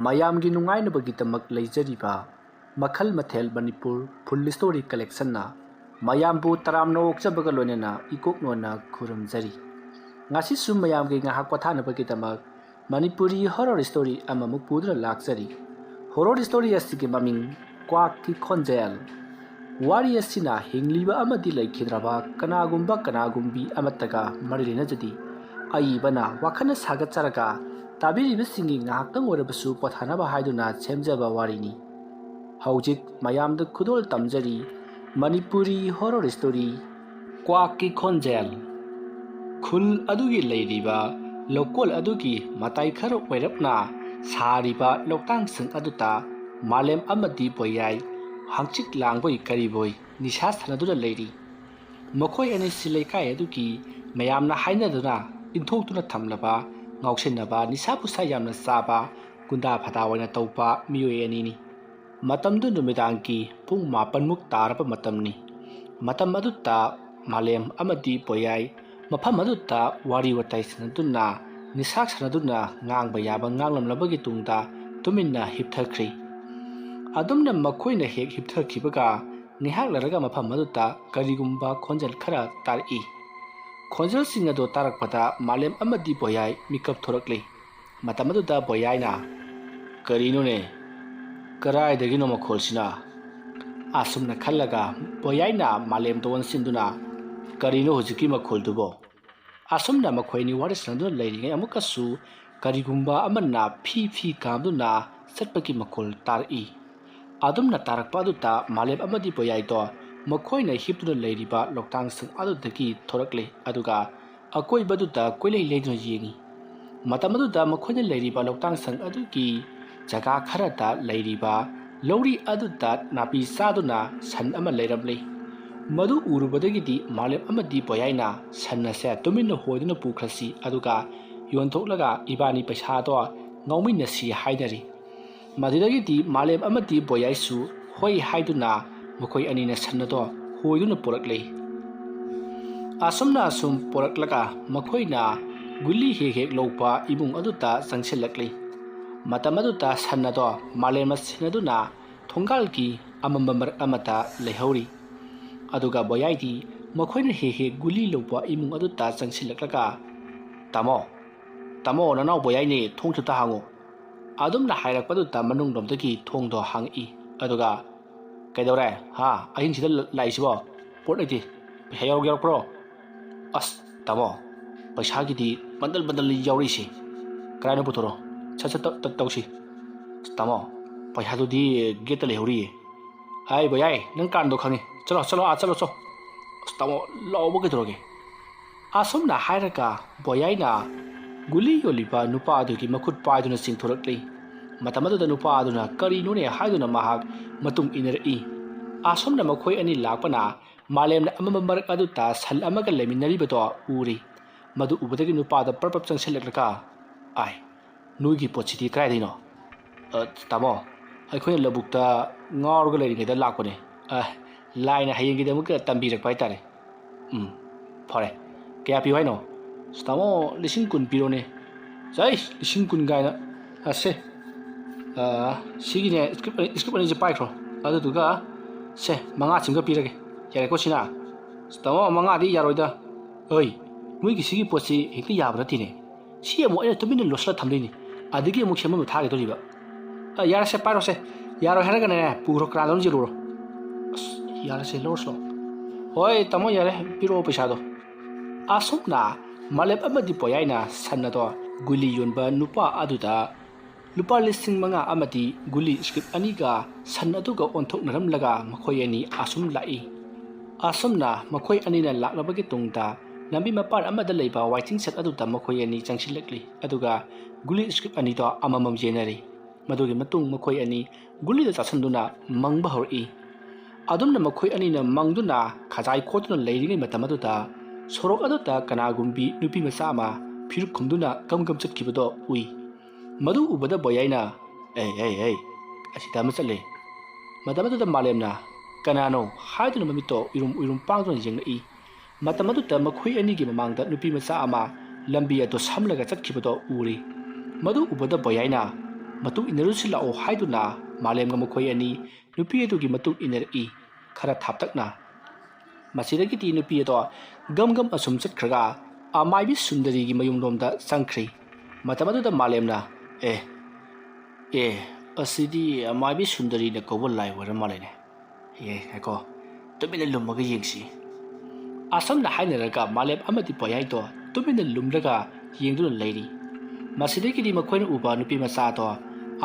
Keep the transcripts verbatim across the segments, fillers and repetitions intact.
ꯃꯌꯥꯝꯒꯤ ꯅꯨꯡꯉꯥꯏꯅꯕꯒꯤꯗꯃꯛ ꯂꯩꯖꯔꯤꯕ ꯃꯈꯜ ꯃꯊꯦꯜ ꯃꯅꯤꯄꯨꯔ ꯐꯨꯜ ꯁ꯭ꯇꯣꯔꯤ ꯀꯂꯦꯛꯁꯟꯅ ꯃꯌꯥꯝꯕꯨ ꯇꯔꯥꯝꯅ ꯑꯣꯛꯆꯕꯒ ꯂꯣꯏꯅꯅ ꯏꯀꯣꯛꯅꯣꯟꯅ ꯈꯨꯔꯨꯝꯖꯔꯤ꯫ ꯉꯁꯤꯁꯨ ꯃꯌꯥꯝꯒꯤ ꯉꯥꯏꯍꯥꯛ ꯄꯣꯊꯥꯅꯕꯒꯤꯗꯃꯛ ꯃꯅꯤꯄꯨꯔꯤ ꯍꯣꯔꯣꯔ ꯁ꯭ꯇꯣꯔꯤ ꯑꯃꯃꯨꯛ ꯄꯨꯗꯨꯅ ꯂꯥꯛꯆꯔꯤ꯫ ꯍꯣꯔꯣꯔ ꯁ꯭ꯇꯣꯔꯤ ꯑꯁꯤꯒꯤ ꯃꯃꯤꯡ ꯀ꯭ꯋꯥꯛꯀꯤ ꯈꯣꯟꯖꯦꯜ꯫ ꯋꯥꯔꯤ ꯑꯁꯤꯅ ꯍꯤꯡꯂꯤꯕ ꯑꯃꯗꯤ ꯂꯩꯈꯤꯗ꯭ꯔꯕ ꯀꯅꯥꯒꯨꯝꯕ ꯀꯅꯥꯒꯨꯝꯕꯤ ꯑꯃꯠꯇꯒ ꯃꯔꯤ ꯂꯩꯅꯖꯗꯦ꯫ ꯑꯏꯕꯅ ꯋꯥꯈꯜꯅ ꯁꯥꯒꯠꯆꯔꯒ ꯇꯥꯕꯤꯔꯤꯕꯁꯤꯡꯒꯤ ꯉꯥꯏꯍꯥꯛꯇꯪ ꯑꯣꯏꯔꯕꯁꯨ ꯄꯣꯊꯥꯅꯕ ꯍꯥꯏꯗꯨꯅ ꯁꯦꯝꯖꯕ ꯋꯥꯔꯤꯅꯤ꯫ ꯍꯧꯖꯤꯛ ꯃꯌꯥꯝꯗ ꯈꯨꯗꯣꯜ ꯇꯝꯖꯔꯤ ꯃꯅꯤꯄꯨꯔꯤ ꯍꯣꯔꯣꯔ ꯁ꯭ꯇꯣꯔꯤ ꯀ꯭ꯋꯥꯛꯀꯤ ꯈꯣꯟꯖꯦꯜ꯫ ꯈꯨꯜ ꯑꯗꯨꯒꯤ ꯂꯩꯔꯤꯕ ꯂꯧꯀꯣꯜ ꯑꯗꯨꯒꯤ ꯃꯇꯥꯏ ꯈꯔ ꯑꯣꯏꯔꯞꯅ ꯁꯥꯔꯤꯕ ꯂꯣꯛꯇꯥꯡꯁꯤꯡ ꯑꯗꯨꯗ ꯃꯥꯂꯦꯝ ꯑꯃꯗꯤ ꯕꯣꯌꯥꯏ ꯍꯪꯆꯤꯠ ꯂꯥꯡꯕꯣꯏ ꯀꯔꯤꯕꯣꯏ ꯅꯤꯁꯥ ꯁꯥꯟꯅꯗꯨꯅ ꯂꯩꯔꯤ꯫ ꯃꯈꯣꯏ ꯑꯅꯤꯁꯤ ꯂꯩꯀꯥꯏ ꯑꯗꯨꯒꯤ ꯃꯌꯥꯝꯅ ꯍꯥꯏꯅꯗꯨꯅ ꯏꯟꯊꯣꯛꯇꯨꯅ ꯊꯝꯂꯕ, ꯉꯥꯎꯁꯤꯟꯅꯕ, ꯅꯤꯁꯥ ꯄꯨꯁꯥ ꯌꯥꯝꯅ ꯆꯥꯕ ꯒꯨꯟꯗꯥ ꯐꯗꯥ ꯑꯣꯏꯅ ꯇꯧꯕ ꯃꯤꯑꯣꯏ ꯑꯅꯤꯅꯤ꯫ ꯃꯇꯝꯗꯨ ꯅꯨꯃꯤꯗꯥꯡꯒꯤ ꯄꯨꯡ ꯃꯥꯄꯟꯃꯨꯛ ꯇꯥꯔꯕ ꯃꯇꯝꯅꯤ꯫ ꯃꯇꯝ ꯑꯗꯨꯗ ꯃꯥꯂꯦꯝ ꯑꯃꯗꯤ ꯕꯣꯌꯥꯏ ꯃꯐꯝ ꯑꯗꯨꯗ ꯋꯥꯔꯤ ꯋꯥꯇꯥꯏ ꯁꯥꯟꯅꯗꯨꯅ, ꯅꯤꯁꯥ ꯁꯥꯟꯅꯗꯨꯅ ꯉꯥꯡꯕ ꯌꯥꯕ ꯉꯥꯡꯂꯝꯂꯕꯒꯤ ꯇꯨꯡꯗ ꯇꯨꯃꯤꯟꯅ ꯍꯤꯞꯊꯈ꯭ꯔꯤ꯫ ꯑꯗꯨꯝꯅ ꯃꯈꯣꯏꯅ ꯍꯦꯛ ꯍꯤꯞꯊꯈꯤꯕꯒ ꯉꯥꯏꯍꯥꯛ ꯂꯩꯔꯒ ꯃꯐꯝ ꯑꯗꯨꯗ ꯀꯔꯤꯒꯨꯝꯕ ꯈꯣꯟꯖꯦꯜ ꯈꯔ ꯇꯥꯔꯛꯏ꯫ ꯈꯣꯟꯖꯦꯜꯁꯤꯡ ꯑꯗꯨ ꯇꯥꯔꯛꯄꯗ ꯃꯥꯂꯦꯝ ꯑꯃꯗꯤ ꯕꯣꯌꯥꯏ ꯃꯤꯀꯞ ꯊꯣꯔꯛꯂꯤ꯫ ꯃꯇꯝ ꯑꯗꯨꯗ ꯕꯣꯌꯥꯏꯅ, "ꯀꯔꯤꯅꯣꯅꯦ? ꯀꯔꯥꯏꯗꯒꯤꯅꯣ ꯃꯈꯣꯜꯁꯤꯅ?" ꯑꯁꯨꯝꯅ ꯈꯜꯂꯒ ꯕꯣꯌꯥꯏꯅ ꯃꯥꯂꯦꯝꯗ ꯑꯣꯟꯁꯤꯟꯗꯨꯅ, "ꯀꯔꯤꯅꯣ ꯍꯧꯖꯤꯛꯀꯤ ꯃꯈꯣꯜꯗꯨꯕꯣ?" ꯑꯁꯨꯝꯅ ꯃꯈꯣꯏ ꯑꯅꯤ ꯋꯥꯔꯤ ꯁꯥꯟꯅꯗꯨꯅ ꯂꯩꯔꯤꯉꯩ ꯑꯃꯨꯛꯀꯁꯨ ꯀꯔꯤꯒꯨꯝꯕ ꯑꯃꯅ ꯐꯤ ꯐꯤ ꯀꯥꯝꯗꯨꯅ ꯆꯠꯄꯒꯤ ꯃꯈꯣꯜ ꯇꯥꯔꯛꯏ꯫ ꯑꯗꯨꯝꯅ ꯇꯥꯔꯛꯄ ꯑꯗꯨꯗ ꯃꯥꯂꯦꯝ ꯑꯃꯗꯤ ꯕꯣꯌꯥꯏꯗꯣ ꯃꯈꯣꯏꯅ ꯍꯤꯞꯇꯨꯅ ꯂꯩꯔꯤꯕ ꯂꯣꯛꯇꯥꯡꯁꯤꯡ ꯑꯗꯨꯗꯒꯤ ꯊꯣꯔꯛꯂꯦ, ꯑꯗꯨꯒ ꯑꯀꯣꯏꯕꯗꯨꯗ ꯀꯣꯏꯂꯩ ꯂꯩꯗꯨꯅ ꯌꯦꯡꯏ꯫ ꯃꯇꯝ ꯑꯗꯨꯗ ꯃꯈꯣꯏꯅ ꯂꯩꯔꯤꯕ ꯂꯣꯛꯇꯥꯡꯁꯪ ꯑꯗꯨꯒꯤ ꯖꯒꯥ ꯈꯔꯗ ꯂꯩꯔꯤꯕ ꯂꯧꯔꯤ ꯑꯗꯨꯗ ꯅꯥꯄꯤ ꯆꯥꯗꯨꯅ ꯁꯟ ꯑꯃ ꯂꯩꯔꯝꯂꯤ꯫ ꯃꯗꯨ ꯎꯔꯨꯕꯗꯒꯤꯗꯤ ꯃꯥꯂꯦꯝ ꯑꯃꯗꯤ ꯕꯣꯌꯥꯏꯅ ꯁꯟ ꯑꯁꯦ ꯇꯨꯃꯤꯟꯅ ꯍꯣꯏꯗꯨꯅ ꯄꯨꯈ꯭ꯔꯁꯤ, ꯑꯗꯨꯒ ꯌꯣꯟꯊꯣꯛꯂꯒ ꯏꯕꯥꯅꯤ ꯄꯩꯁꯥꯗꯣ ꯉꯧꯃꯤꯟꯅꯁꯤ ꯍꯥꯏꯅꯔꯤ꯫ ꯃꯗꯨꯗꯒꯤꯗꯤ ꯃꯥꯂꯦꯝ ꯑꯃꯗꯤ ꯕꯣꯌꯥꯏꯁꯨ ꯍꯣꯏ ꯍꯥꯏꯗꯨꯅ ꯃꯈꯣꯏ ꯑꯅꯤꯅ ꯁꯟ ꯑꯗꯣ ꯍꯣꯏꯗꯨꯅ ꯄꯨꯔꯛꯂꯦ꯫ ꯑꯁꯨꯝꯅ ꯑꯁꯨꯝ ꯄꯨꯔꯛꯂꯒ ꯃꯈꯣꯏꯅ ꯒꯨꯂꯤ ꯍꯦꯛ ꯍꯦꯛ ꯂꯧꯕ ꯏꯃꯨꯡ ꯑꯗꯨꯗ ꯆꯪꯁꯤꯜꯂꯛꯂꯤ꯫ ꯃꯇꯝ ꯑꯗꯨꯗ ꯁꯟ ꯑꯗꯣ ꯃꯥꯂꯦꯝꯅ ꯁꯦꯟꯅꯗꯨꯅ ꯊꯣꯡꯒꯥꯜꯒꯤ ꯑꯃꯝꯕ ꯃꯔꯛ ꯑꯃꯗ ꯂꯩꯍꯧꯔꯤ꯫ ꯑꯗꯨꯒ ꯕꯣꯌꯥꯏꯗꯤ ꯃꯈꯣꯏꯅ ꯍꯦꯛ ꯍꯦꯛ ꯒꯨꯂꯤ ꯂꯧꯕ ꯏꯃꯨꯡ ꯑꯗꯨꯗ ꯆꯪꯁꯤꯜꯂꯛꯂꯒ, "ꯇꯥꯃꯣ, ꯇꯥꯃꯣ, ꯅꯅꯥꯎ ꯕꯣꯌꯥꯏꯅꯦ, ꯊꯣꯡꯁꯨ ꯑꯝꯇ ꯍꯥꯡꯉꯨ," ꯑꯗꯨꯝꯅ ꯍꯥꯏꯔꯛꯄ ꯑꯗꯨꯗ ꯃꯅꯨꯡꯂꯣꯝꯗꯒꯤ ꯊꯣꯡꯗꯣ ꯍꯥꯡꯉꯛꯏ꯫ ꯑꯗꯨꯒ, "ꯀꯩꯗꯧꯔꯦ? ꯍꯥ? ꯑꯍꯤꯡꯁꯤꯗ ꯂ-, ꯂꯥꯛꯏꯁꯤꯕꯣ? ꯄꯣꯠ ꯂꯩꯇꯦ꯫ ꯄꯩꯁꯥ ꯌꯥꯎꯔꯛ-, ꯌꯥꯎꯔꯛꯄ꯭ꯔꯣ?" "ꯑꯁ, ꯇꯥꯃꯣ, ꯄꯩꯁꯥꯒꯤꯗꯤ ꯕꯟꯗꯜ ꯕꯟꯗꯜ ꯌꯥꯎꯔꯛꯏꯁꯦ꯫ ꯀꯗꯥꯏꯅꯣ ꯄꯨꯊꯣꯔꯛꯑꯣ꯫ ꯁꯠ ꯁꯠ ꯇꯧ-, ꯇꯧ-, ꯇꯧꯁꯤ꯫ ꯑꯁ, ꯇꯥꯃꯣ, ꯄꯩꯁꯥꯗꯨꯗꯤ ꯒꯦꯠꯇ ꯂꯩꯍꯧꯔꯤꯌꯦ꯫ ꯑꯩ ꯕꯣꯌꯥꯏ, ꯅꯪ ꯀꯥꯔꯟꯗꯣ ꯈꯪꯉꯤ꯫ ꯆꯠꯂꯣ, ꯆꯠꯂꯣ, ꯑꯥ ꯆꯠꯂꯣ, ꯆꯣ꯫ ꯑꯁ, ꯇꯥꯃꯣ, ꯂꯥꯎꯕ ꯀꯩꯗꯧꯔꯒꯦ?" ꯑꯁꯨꯝꯅ ꯍꯥꯏꯔꯒ ꯕꯣꯌꯥꯏꯅ ꯒꯨꯂꯤ ꯌꯣꯜꯂꯤꯕ ꯅꯨꯄꯥ ꯑꯗꯨꯒꯤ ꯃꯈꯨꯠ ꯄꯥꯏꯗꯨꯅ ꯆꯤꯡꯊꯣꯔꯛꯂꯤ꯫ ꯃꯇꯝ ꯑꯗꯨꯗ ꯅꯨꯄꯥ ꯑꯗꯨꯅ ꯀꯔꯤꯅꯣꯅꯦ ꯍꯥꯏꯗꯨꯅ ꯃꯍꯥꯛ ꯃꯇꯨꯡ ꯏꯟꯅꯔꯛꯏ꯫ ꯑꯁꯨꯝꯅ ꯃꯈꯣꯏ ꯑꯅꯤ ꯂꯥꯛꯄꯅ ꯃꯥꯂꯦꯝꯅ ꯑꯃꯝꯕ ꯃꯔꯛ ꯑꯗꯨꯗ ꯁꯟ ꯑꯃꯒ ꯂꯩꯃꯤꯟꯅꯔꯤꯕꯗꯣ ꯎꯔꯤ꯫ ꯃꯗꯨ ꯎꯕꯗꯒꯤ ꯅꯨꯄꯥꯗꯣ ꯄ꯭ꯔꯞ ꯄ꯭ꯔꯞ ꯆꯪꯁꯤꯜꯂꯛꯂꯒ, "ꯑꯥꯏ, ꯅꯣꯏꯒꯤ ꯄꯣꯠꯁꯤꯗꯤ ꯀꯗꯥꯏꯗꯩꯅꯣ?" "ꯑ, ꯇꯥꯃꯣ, ꯑꯩꯈꯣꯏꯅ ꯂꯧꯕꯨꯛꯇ ꯉꯥꯎꯔꯒ ꯂꯩꯔꯤꯉꯩꯗ ꯂꯥꯛꯄꯅꯦ꯫ ꯑ, ꯂꯥꯏꯅ ꯍꯌꯦꯡꯒꯤꯗꯃꯛꯇ ꯇꯝꯕꯤꯔꯛꯄ ꯍꯥꯏꯇꯥꯔꯦ꯫" "ꯎꯝ, ꯐꯔꯦ꯫ ꯀꯌꯥ ꯄꯤꯌꯨ ꯍꯥꯏꯅꯣ?" "ꯑꯁ, ꯇꯥꯃꯣ, ꯂꯤꯁꯤꯡ ꯀꯨꯟ ꯄꯤꯔꯣꯅꯦ꯫" "ꯆꯩ, ꯂꯤꯁꯤꯡ ꯀꯨꯟ ꯀꯥꯏꯅ꯫ ꯑ, ꯁꯦ, ꯑ, ꯁꯤꯒꯤꯅꯦ, script, script ꯑꯅꯤꯁꯦ ꯄꯥꯏꯈ꯭ꯔꯣ꯫ ꯑꯗꯨꯗꯨꯒ, ꯁꯦ, ꯃꯉꯥ ꯁꯤꯃꯒ ꯄꯤꯔꯒꯦ꯫ ꯌꯥꯔꯦꯀꯣ ꯁꯤꯅ?" "ꯑꯁ, ꯇꯥꯃꯣ, ꯃꯉꯥꯗꯤ ꯌꯥꯔꯣꯏꯗ꯫ ꯑꯩ, ꯅꯣꯏꯒꯤ ꯁꯤꯒꯤ ꯄꯣꯠꯁꯤ ꯍꯦꯛꯇ ꯌꯥꯕ ꯅꯠꯇꯦꯅꯦ꯫ ꯁꯤ ꯑꯃꯨꯛ ꯑꯩꯅ ꯇꯨꯃꯤꯟꯅ ꯂꯣꯠꯁꯤꯜꯂ ꯊꯝꯗꯣꯏꯅꯤ꯫ ꯑꯗꯒꯤ ꯑꯃꯨꯛ ꯁꯦꯝꯐꯝꯗ ꯊꯥꯒꯗꯧꯔꯤꯕ꯫ ꯑ, ꯌꯥꯔꯦꯁꯦ, ꯄꯥꯏꯔꯣꯁꯦ꯫ ꯌꯥꯔꯣꯏ ꯍꯥꯏꯔꯒꯅꯅꯦ, ꯄꯨꯈ꯭ꯔꯣ, ꯀꯅꯥꯗ ꯑꯃꯨꯛ ꯌꯦꯜꯂꯨꯔꯣ꯫" "ꯑꯁ, ꯌꯥꯔꯦꯁꯦ, ꯂꯧꯔꯁꯤ ꯂꯥꯛꯑꯣ꯫" "ꯍꯣꯏ, ꯇꯥꯃꯣ, ꯌꯥꯔꯦ, ꯄꯤꯔꯛꯑꯣ ꯄꯩꯁꯥꯗꯣ꯫" ꯑꯁꯨꯝꯅ ꯃꯥꯂꯦꯝ ꯑꯃꯗꯤ ꯕꯣꯌꯥꯏꯅ ꯁꯟ ꯑꯗꯣ ꯒꯨꯂꯤ ꯌꯣꯟꯕ ꯅꯨꯄꯥ ꯑꯗꯨꯗ ꯂꯨꯄꯥ ꯂꯤꯁꯤꯡ ꯃꯉꯥ ꯑꯃꯗꯤ ꯒꯨꯂꯤ script ꯑꯅꯤꯒ ꯁꯟ ꯑꯗꯨꯒ ꯑꯣꯟꯊꯣꯛꯅꯔꯝꯂꯒ ꯃꯈꯣꯏ ꯑꯅꯤ ꯑꯁꯨꯝ ꯂꯥꯛꯏ꯫ ꯑꯁꯨꯝꯅ ꯃꯈꯣꯏ ꯑꯅꯤꯅ ꯂꯥꯛꯂꯕꯒꯤ ꯇꯨꯡꯗ ꯂꯝꯕꯤ ꯃꯄꯥꯟ ꯑꯃꯗ ꯂꯩꯕ waiting shed ꯑꯗꯨꯗ ꯃꯈꯣꯏ ꯑꯅꯤ ꯆꯪꯁꯤꯜꯂꯛꯂꯤ, ꯑꯗꯨꯒ ꯒꯨꯂꯤ script ꯑꯅꯤꯗꯣ ꯑꯃꯃꯝ ꯌꯦꯟꯅꯔꯤ꯫ ꯃꯗꯨꯒꯤ ꯃꯇꯨꯡ ꯃꯈꯣꯏ ꯑꯅꯤ ꯒꯨꯂꯤꯗ ꯆꯥꯁꯤꯟꯗꯨꯅ ꯃꯪꯕ ꯍꯧꯔꯛꯏ꯫ ꯑꯗꯨꯝꯅ ꯃꯈꯣꯏ ꯑꯅꯤꯅ ꯃꯪꯗꯨꯅ ꯈꯖꯥꯏ ꯈꯣꯠꯇꯨꯅ ꯂꯩꯔꯤꯉꯩ ꯃꯇꯝ ꯑꯗꯨꯗ ꯁꯣꯔꯣꯛ ꯑꯗꯨꯗ ꯀꯅꯥꯒꯨꯝꯕꯤ ꯅꯨꯄꯤ ꯃꯆꯥ ꯑꯃ ꯐꯤꯔꯨꯛ ꯈꯨꯝꯗꯨꯅ ꯒꯝ ꯒꯝ ꯆꯠꯈꯤꯕꯗꯣ ꯎꯏ꯫ ꯃꯗꯨ ꯎꯕꯗ ꯕꯣꯌꯥꯏꯅ, "ꯑꯦ, ꯑꯦ, ꯑꯦ, ꯑꯁꯤꯗ ꯑꯃ ꯆꯠꯂꯦ꯫" ꯃꯇꯝ ꯑꯗꯨꯗ ꯃꯥꯂꯦꯝꯅ, "ꯀꯅꯥꯅꯣ?" ꯍꯥꯏꯗꯨꯅ ꯃꯃꯤꯠꯇꯣ ꯎꯏꯔꯨꯝ ꯎꯏꯔꯨꯝ ꯄꯥꯡꯗꯨꯅ ꯌꯦꯡꯂꯛꯏ꯫ ꯃꯇꯝ ꯑꯗꯨꯗ ꯃꯈꯣꯏ ꯑꯅꯤꯒꯤ ꯃꯃꯥꯡꯗ ꯅꯨꯄꯤ ꯃꯆꯥ ꯑꯃ ꯂꯝꯕꯤ ꯑꯗꯨ ꯁꯝꯂꯒ ꯆꯠꯈꯤꯕꯗꯣ ꯎꯔꯤ꯫ ꯃꯗꯨ ꯎꯕꯗ ꯕꯣꯌꯥꯏꯅ, ꯃꯇꯨꯡ ꯏꯟꯅꯔꯨꯁꯤ ꯂꯥꯛꯑꯣ" ꯍꯥꯏꯗꯨꯅ ꯃꯥꯂꯦꯝꯒ ꯃꯈꯣꯏ ꯑꯅꯤ ꯅꯨꯄꯤ ꯑꯗꯨꯒꯤ ꯃꯇꯨꯡ ꯏꯟꯅꯔꯛꯏ꯫ ꯈꯔ ꯊꯥꯞꯇꯛꯅ꯫ ꯃꯁꯤꯗꯒꯤꯗꯤ ꯅꯨꯄꯤ ꯑꯗꯣ ꯒꯝ ꯒꯝ ꯑꯁꯨꯝ ꯆꯠꯈ꯭ꯔꯒ ꯑꯃꯥꯏꯕꯤ ꯁꯨꯟꯗꯔꯤꯒꯤ ꯃꯌꯨꯝꯂꯣꯝꯗ ꯆꯪꯈ꯭ꯔꯤ꯫ ꯃꯇꯝ ꯑꯗꯨꯗ ꯃꯥꯂꯦꯝꯅ, "ꯑꯦ, ꯑꯦ, ꯑꯁꯤꯗꯤ ꯑꯃꯥꯏꯕꯤ ꯁꯨꯟꯗꯔꯤꯅ ꯀꯧꯕ ꯂꯥꯏ ꯑꯣꯏꯔ ꯃꯥꯜꯂꯦꯅꯦ꯫ ꯑꯦ, ꯉꯥꯏꯈꯣ, ꯇꯨꯃꯤꯟꯅ ꯂꯨꯝꯃꯒ ꯌꯦꯡꯁꯤ"꯫ ꯑꯁꯨꯝꯅ ꯍꯥꯏꯅꯔꯒ ꯃꯥꯂꯦꯝ ꯑꯃꯗꯤ ꯄꯣꯌꯥꯏꯗꯣ ꯇꯨꯃꯤꯟꯅ ꯂꯨꯝꯂꯒ ꯌꯦꯡꯗꯨꯅ ꯂꯩꯔꯤ꯫ ꯃꯁꯤꯗꯒꯤꯗꯤ ꯃꯈꯣꯏꯅ ꯎꯕ ꯅꯨꯄꯤ ꯃꯆꯥꯗꯣ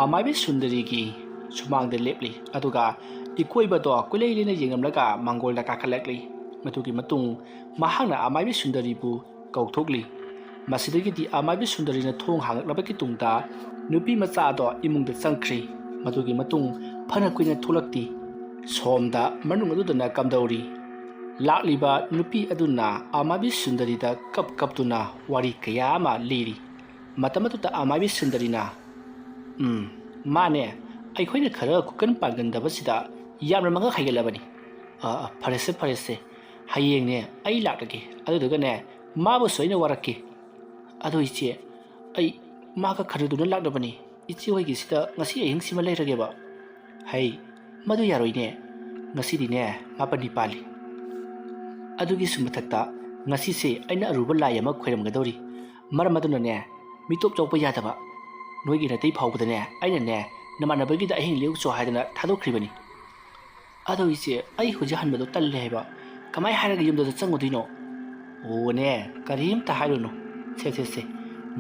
ꯑꯃꯥꯏꯕꯤ ꯁꯨꯟꯗꯔꯤꯒꯤ ꯁꯨꯃꯥꯡꯗ ꯂꯦꯞꯂꯤ, ꯑꯗꯨꯒ ꯏꯀꯣꯏꯕꯗꯣ ꯀꯨꯂꯩ ꯂꯩꯅ ꯌꯦꯡꯂꯝꯂꯒ ꯃꯥꯡꯒꯣꯜꯗ ꯀꯥꯈꯠꯂꯛꯂꯤ꯫ ꯃꯗꯨꯒꯤ ꯃꯇꯨꯡ ꯃꯍꯥꯛꯅ ꯑꯃꯥꯏꯕꯤ ꯁꯨꯟꯗꯔꯤꯕꯨ ꯀꯧꯊꯣꯛꯂꯤ꯫ ꯃꯁꯤꯗꯒꯤꯗꯤ ꯑꯃꯥꯏꯕꯤ ꯁꯨꯟꯗꯔꯤꯅ ꯊꯣꯡ ꯍꯥꯡꯂꯛꯂꯕꯒꯤ ꯇꯨꯡꯗ ꯅꯨꯄꯤ ꯃꯆꯥ ꯑꯗꯣ ꯏꯃꯨꯡꯗ ꯆꯪꯈ꯭ꯔꯤ꯫ ꯃꯗꯨꯒꯤ ꯃꯇꯨꯡ ꯐꯅ ꯀꯨꯏꯅ ꯊꯣꯛꯂꯛꯇꯦ꯫ ꯁꯣꯝꯗ ꯃꯅꯨꯡ ꯑꯗꯨꯗꯅ ꯀꯝꯗꯧꯔꯤ? ꯂꯥꯛꯂꯤꯕ ꯅꯨꯄꯤ ꯑꯗꯨꯅ ꯑꯃꯥꯏꯕꯤ ꯁꯨꯟꯗꯔꯤꯗ ꯀꯞ ꯀꯞꯇꯨꯅ ꯋꯥꯔꯤ ꯀꯌꯥ ꯑꯃ ꯂꯤꯔꯤ꯫ ꯃꯇꯝ ꯑꯗꯨꯗ ꯑꯃꯥꯏꯕꯤ ꯁꯨꯟꯗꯔꯤꯅ, "ꯎꯝ, ꯃꯥꯅꯦ, ꯑꯩꯈꯣꯏꯅ ꯈꯔ ꯈꯨꯀꯟ ꯄꯥꯡꯒꯟꯗꯕꯁꯤꯗ ꯌꯥꯝꯅ ꯃꯉꯛ ꯍꯥꯏꯒꯠꯂꯕꯅꯤ꯫ ꯑ, ꯑ, ꯐꯔꯦꯁꯦ, ꯐꯔꯦꯁꯦ, ꯍꯌꯦꯡꯅꯦ ꯑꯩ ꯂꯥꯛꯂꯒꯦ, ꯑꯗꯨꯗꯨꯒꯅꯦ ꯃꯥꯕꯨꯁꯨ ꯑꯩꯅ ꯋꯥꯔꯛꯀꯦ꯫ ꯑꯗꯣ ꯏꯆꯦ, ꯑꯩ ꯃꯥꯒ ꯈꯟꯅꯗꯨꯅ ꯂꯥꯛꯂꯕꯅꯤ꯫ ꯏꯆꯦ ꯍꯣꯏꯒꯤꯁꯤꯗ ꯉꯁꯤ ꯑꯍꯤꯡꯁꯤꯃ ꯂꯩꯔꯒꯦꯕ"꯫ "ꯍꯩ, ꯃꯗꯨ ꯌꯥꯔꯣꯏꯅꯦ꯫ ꯉꯁꯤꯗꯤꯅꯦ ꯃꯥꯄꯟꯅꯤ ꯄꯥꯜꯂꯤ꯫ ꯑꯗꯨꯒꯤꯁꯨ ꯃꯊꯛꯇ ꯉꯁꯤꯁꯦ ꯑꯩꯅ ꯑꯔꯨꯕ ꯂꯥꯏ ꯑꯃ ꯈꯣꯏꯔꯝꯒꯗꯧꯔꯤ꯫ ꯃꯔꯝ ꯑꯗꯨꯅꯅꯦ ꯃꯤꯇꯣꯞ ꯆꯣꯛꯄ ꯌꯥꯗꯕ꯫ ꯅꯣꯏꯒꯤ ꯅꯥꯇꯩ ꯐꯥꯎꯕꯗꯅꯦ ꯑꯩꯅꯅꯦ ꯅꯃꯥꯟꯅꯕꯒꯤꯗ ꯑꯍꯤꯡ ꯂꯦꯛꯎꯆꯣ ꯍꯥꯏꯗꯅ ꯊꯥꯗꯣꯛꯈ꯭ꯔꯤꯕꯅꯤ"꯫ "ꯑꯗꯣ ꯏꯆꯦ, ꯑꯩ ꯍꯧꯖꯤꯛ ꯍꯟꯕꯗꯣ ꯇꯜꯂꯦ ꯍꯥꯏꯕ꯫ ꯀꯃꯥꯏ ꯍꯥꯏꯔꯒ ꯌꯨꯝꯗ ꯆꯪꯉꯨꯗꯣꯏꯅꯣ?" "ꯑꯣꯅꯦ, ꯀꯔꯤꯝꯇ ꯍꯥꯏꯔꯨꯅꯨ꯫ ꯁꯦ, ꯁꯦ, ꯁꯦ,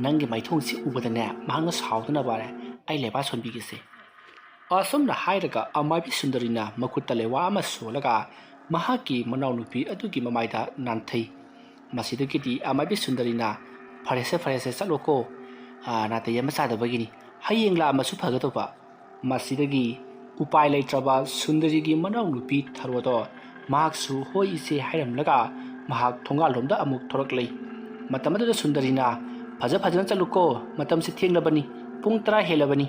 ꯅꯪꯒꯤ ꯃꯥꯏꯊꯣꯡꯁꯤ ꯎꯕꯗꯅꯦ ꯃꯍꯥꯛꯅ ꯁꯥꯎꯗꯅꯕ ꯑꯩ ꯂꯩꯕꯥꯛ ꯁꯣꯟꯕꯤꯒꯦꯁꯦ"꯫ ꯑꯁꯨꯝꯅ ꯍꯥꯏꯔꯒ ꯑꯃꯥꯏꯕꯤ ꯁꯨꯟꯗꯔꯤꯅ ꯃꯈꯨꯠꯇ ꯂꯩꯋꯥ ꯑꯃ ꯁꯣꯜꯂꯒ ꯃꯍꯥꯛꯀꯤ ꯃꯅꯥꯎꯅꯨꯄꯤ ꯑꯗꯨꯒꯤ ꯃꯃꯥꯏꯗ ꯅꯥꯟꯊꯩ꯫ ꯃꯁꯤꯗꯒꯤꯗꯤ ꯑꯃꯥꯏꯕꯤ ꯁꯨꯟꯗꯔꯤꯅ, "ꯐꯔꯦꯁꯦ, ꯐꯔꯦꯁꯦ, ꯆꯠꯂꯣꯀꯣ꯫ ꯑꯥ, ꯅꯥꯇꯩ ꯑꯃ ꯆꯥꯗꯕꯒꯤꯅꯤ꯫ ꯍꯌꯦꯡ ꯂꯥꯛꯑꯝꯃꯁꯨ ꯐꯒꯗꯧꯕ"꯫ ꯃꯁꯤꯗꯒꯤ ꯎꯄꯥꯏ ꯂꯩꯇ꯭ꯔꯕ ꯁꯨꯟꯗꯔꯤꯒꯤ ꯃꯅꯥꯎꯅꯨꯄꯤ ꯊꯔꯣꯗꯣ ꯃꯍꯥꯛꯁꯨ "ꯍꯣꯏ ꯏꯆꯦ" ꯍꯥꯏꯔꯝꯂꯒ ꯃꯍꯥꯛ ꯊꯣꯡꯒꯥꯜꯂꯣꯝꯗ ꯑꯃꯨꯛ ꯊꯣꯔꯛꯂꯦ꯫ ꯃꯇꯝ ꯑꯗꯨꯗ ꯁꯨꯟꯗꯔꯤꯅ, "ꯐꯖ ꯐꯖꯅ ꯆꯠꯂꯨꯀꯣ, ꯃꯇꯝꯁꯤ ꯊꯦꯡꯂꯕꯅꯤ, ꯄꯨꯡ ꯇꯔꯥ ꯍꯦꯜꯂꯕꯅꯤ"꯫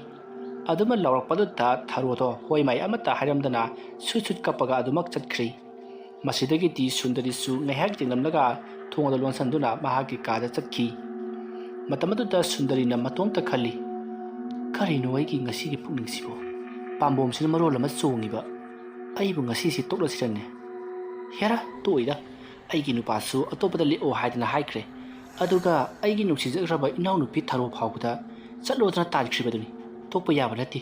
ꯑꯗꯨꯃ ꯂꯥꯎꯔꯛꯄꯗꯨꯗ ꯊꯔꯣꯗꯣ ꯍꯣꯏ ꯃꯥꯏ ꯑꯃꯠꯇ ꯍꯥꯏꯔꯝꯗꯅ ꯁꯨꯠ ꯁꯨꯠ ꯀꯞꯄꯒ ꯑꯗꯨꯃꯛ ꯆꯠꯈ꯭ꯔꯤ꯫ ꯃꯁꯤꯗꯒꯤꯗꯤ ꯁꯨꯟꯗꯔꯤꯁꯨ ꯉꯥꯏꯍꯥꯛ ꯌꯦꯡꯂꯝꯂꯒ ꯊꯣꯡ ꯑꯗꯨ ꯂꯣꯟꯁꯤꯟꯗꯨꯅ ꯃꯍꯥꯛꯀꯤ ꯀꯥꯗ ꯆꯠꯈꯤ꯫ ꯃꯇꯝ ꯑꯗꯨꯗ ꯁꯨꯟꯗꯔꯤꯅ ꯃꯇꯣꯝꯇ ꯈꯜꯂꯤ, "ꯀꯔꯤꯅꯣ ꯑꯩꯒꯤ ꯉꯁꯤꯒꯤ ꯄꯨꯛꯅꯤꯡꯁꯤꯕꯨ? ꯄꯥꯝꯕꯣꯝꯁꯤꯅ ꯃꯔꯣꯜ ꯑꯃ ꯆꯣꯡꯉꯤꯕ꯫ ꯑꯩꯕꯨ ꯉꯁꯤꯁꯤ ꯇꯣꯛꯂꯁꯤꯔꯅꯦ? ꯍꯦꯔꯥ, ꯇꯣꯛꯑꯣꯏꯗ꯫ ꯑꯩꯒꯤ ꯅꯨꯄꯥꯁꯨ ꯑꯇꯣꯞꯄꯗ ꯂꯦꯛꯑꯣ ꯍꯥꯏꯗꯅ ꯍꯥꯏꯈ꯭ꯔꯦ꯫ ꯑꯗꯨꯒ ꯑꯩꯒꯤ ꯅꯨꯡꯁꯤꯖꯈ꯭ꯔꯕ ꯏꯅꯥꯎꯅꯨꯄꯤ ꯊꯔꯣ ꯐꯥꯎꯕꯗ ꯆꯠꯂꯣꯗꯅ ꯇꯥꯟꯈ꯭ꯔꯤꯕꯗꯨꯅꯤ꯫ ꯇꯣꯛꯄ ꯌꯥꯕ ꯅꯠꯇꯦ"꯫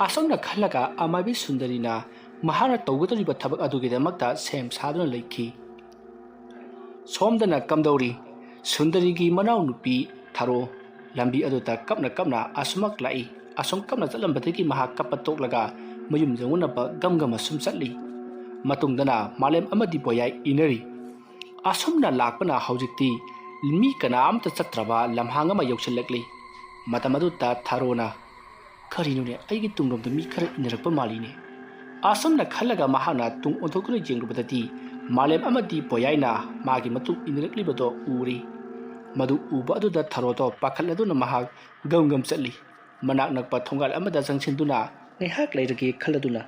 ꯑꯁꯨꯝꯅ ꯈꯜꯂꯒ ꯑꯃꯥꯏꯕꯤ ꯁꯨꯟꯗꯔꯤꯅ ꯃꯍꯥꯛꯅ ꯇꯧꯒꯗꯧꯔꯤꯕ ꯊꯕꯛ ꯑꯗꯨꯒꯤꯗꯃꯛꯇ ꯁꯦꯝ ꯁꯥꯗꯨꯅ ꯂꯩꯈꯤ꯫ ꯁꯣꯝꯗꯅ ꯀꯝꯗꯧꯔꯤ? ꯁꯨꯟꯗꯔꯤꯒꯤ ꯃꯅꯥꯎꯅꯨꯄꯤ ꯊꯔꯣ ꯂꯝꯕꯤ ꯑꯗꯨꯗ ꯀꯞꯅ ꯀꯞꯅ ꯑꯁꯨꯃꯛ ꯂꯥꯛꯏ꯫ ꯑꯁꯨꯝ ꯀꯞꯅ ꯆꯠꯂꯝꯕꯗꯒꯤ ꯃꯍꯥꯛ ꯀꯞꯄ ꯇꯣꯛꯂꯒ ꯃꯌꯨꯝ ꯌꯧꯅꯅꯕ ꯒꯝ ꯒꯝ ꯑꯁꯨꯝ ꯆꯠꯂꯤ꯫ ꯃꯇꯨꯡꯗꯅ ꯃꯥꯂꯦꯝ ꯑꯃꯗꯤ ꯕꯣꯌꯥꯏ ꯏꯟꯅꯔꯤ꯫ ꯑꯁꯨꯝꯅ ꯂꯥꯛꯄꯅ ꯍꯧꯖꯤꯛꯇꯤ ꯃꯤ ꯀꯅꯥ ꯑꯃꯇ ꯆꯠꯇ꯭ꯔꯕ ꯂꯝꯍꯥꯡ ꯑꯃ ꯌꯧꯁꯤꯜꯂꯛꯂꯤ꯫ ꯃꯇꯝ ꯑꯗꯨꯗ ꯊꯔꯣꯅ, "ꯀꯔꯤꯅꯣꯅꯦ, ꯑꯩꯒꯤ ꯇꯨꯡꯂꯣꯝꯗ ꯃꯤ ꯈꯔ ꯏꯟꯅꯔꯛꯄ ꯃꯥꯜꯂꯤꯅꯦ"꯫ ꯑꯁꯨꯝꯅ ꯈꯜꯂꯒ ꯃꯍꯥꯛꯅ ꯇꯨꯡ ꯑꯣꯟꯊꯣꯛꯇꯨꯅ ꯌꯦꯡꯂꯨꯕꯗꯗꯤ ꯃꯥꯂꯦꯝ ꯑꯃꯗꯤ ꯕꯣꯌꯥꯏꯅ ꯃꯥꯒꯤ ꯃꯇꯨꯡ ꯏꯟꯅꯔꯛꯂꯤꯕꯗꯣ ꯎꯔꯤ꯫ ꯃꯗꯨ ꯎꯕ ꯑꯗꯨꯗ ꯊꯔꯣꯗꯣ ꯄꯥꯈꯠꯂꯗꯨꯅ ꯃꯍꯥꯛ ꯒꯝ ꯒꯝ ꯆꯠꯂꯤ꯫ ꯃꯅꯥꯛ ꯅꯛꯄ ꯊꯣꯡꯒꯥꯜ ꯑꯃꯗ ꯆꯪꯁꯤꯟꯗꯨꯅ ꯉꯥꯏꯍꯥꯛ ꯂꯩꯔꯒꯦ ꯈꯜꯂꯗꯨꯅ,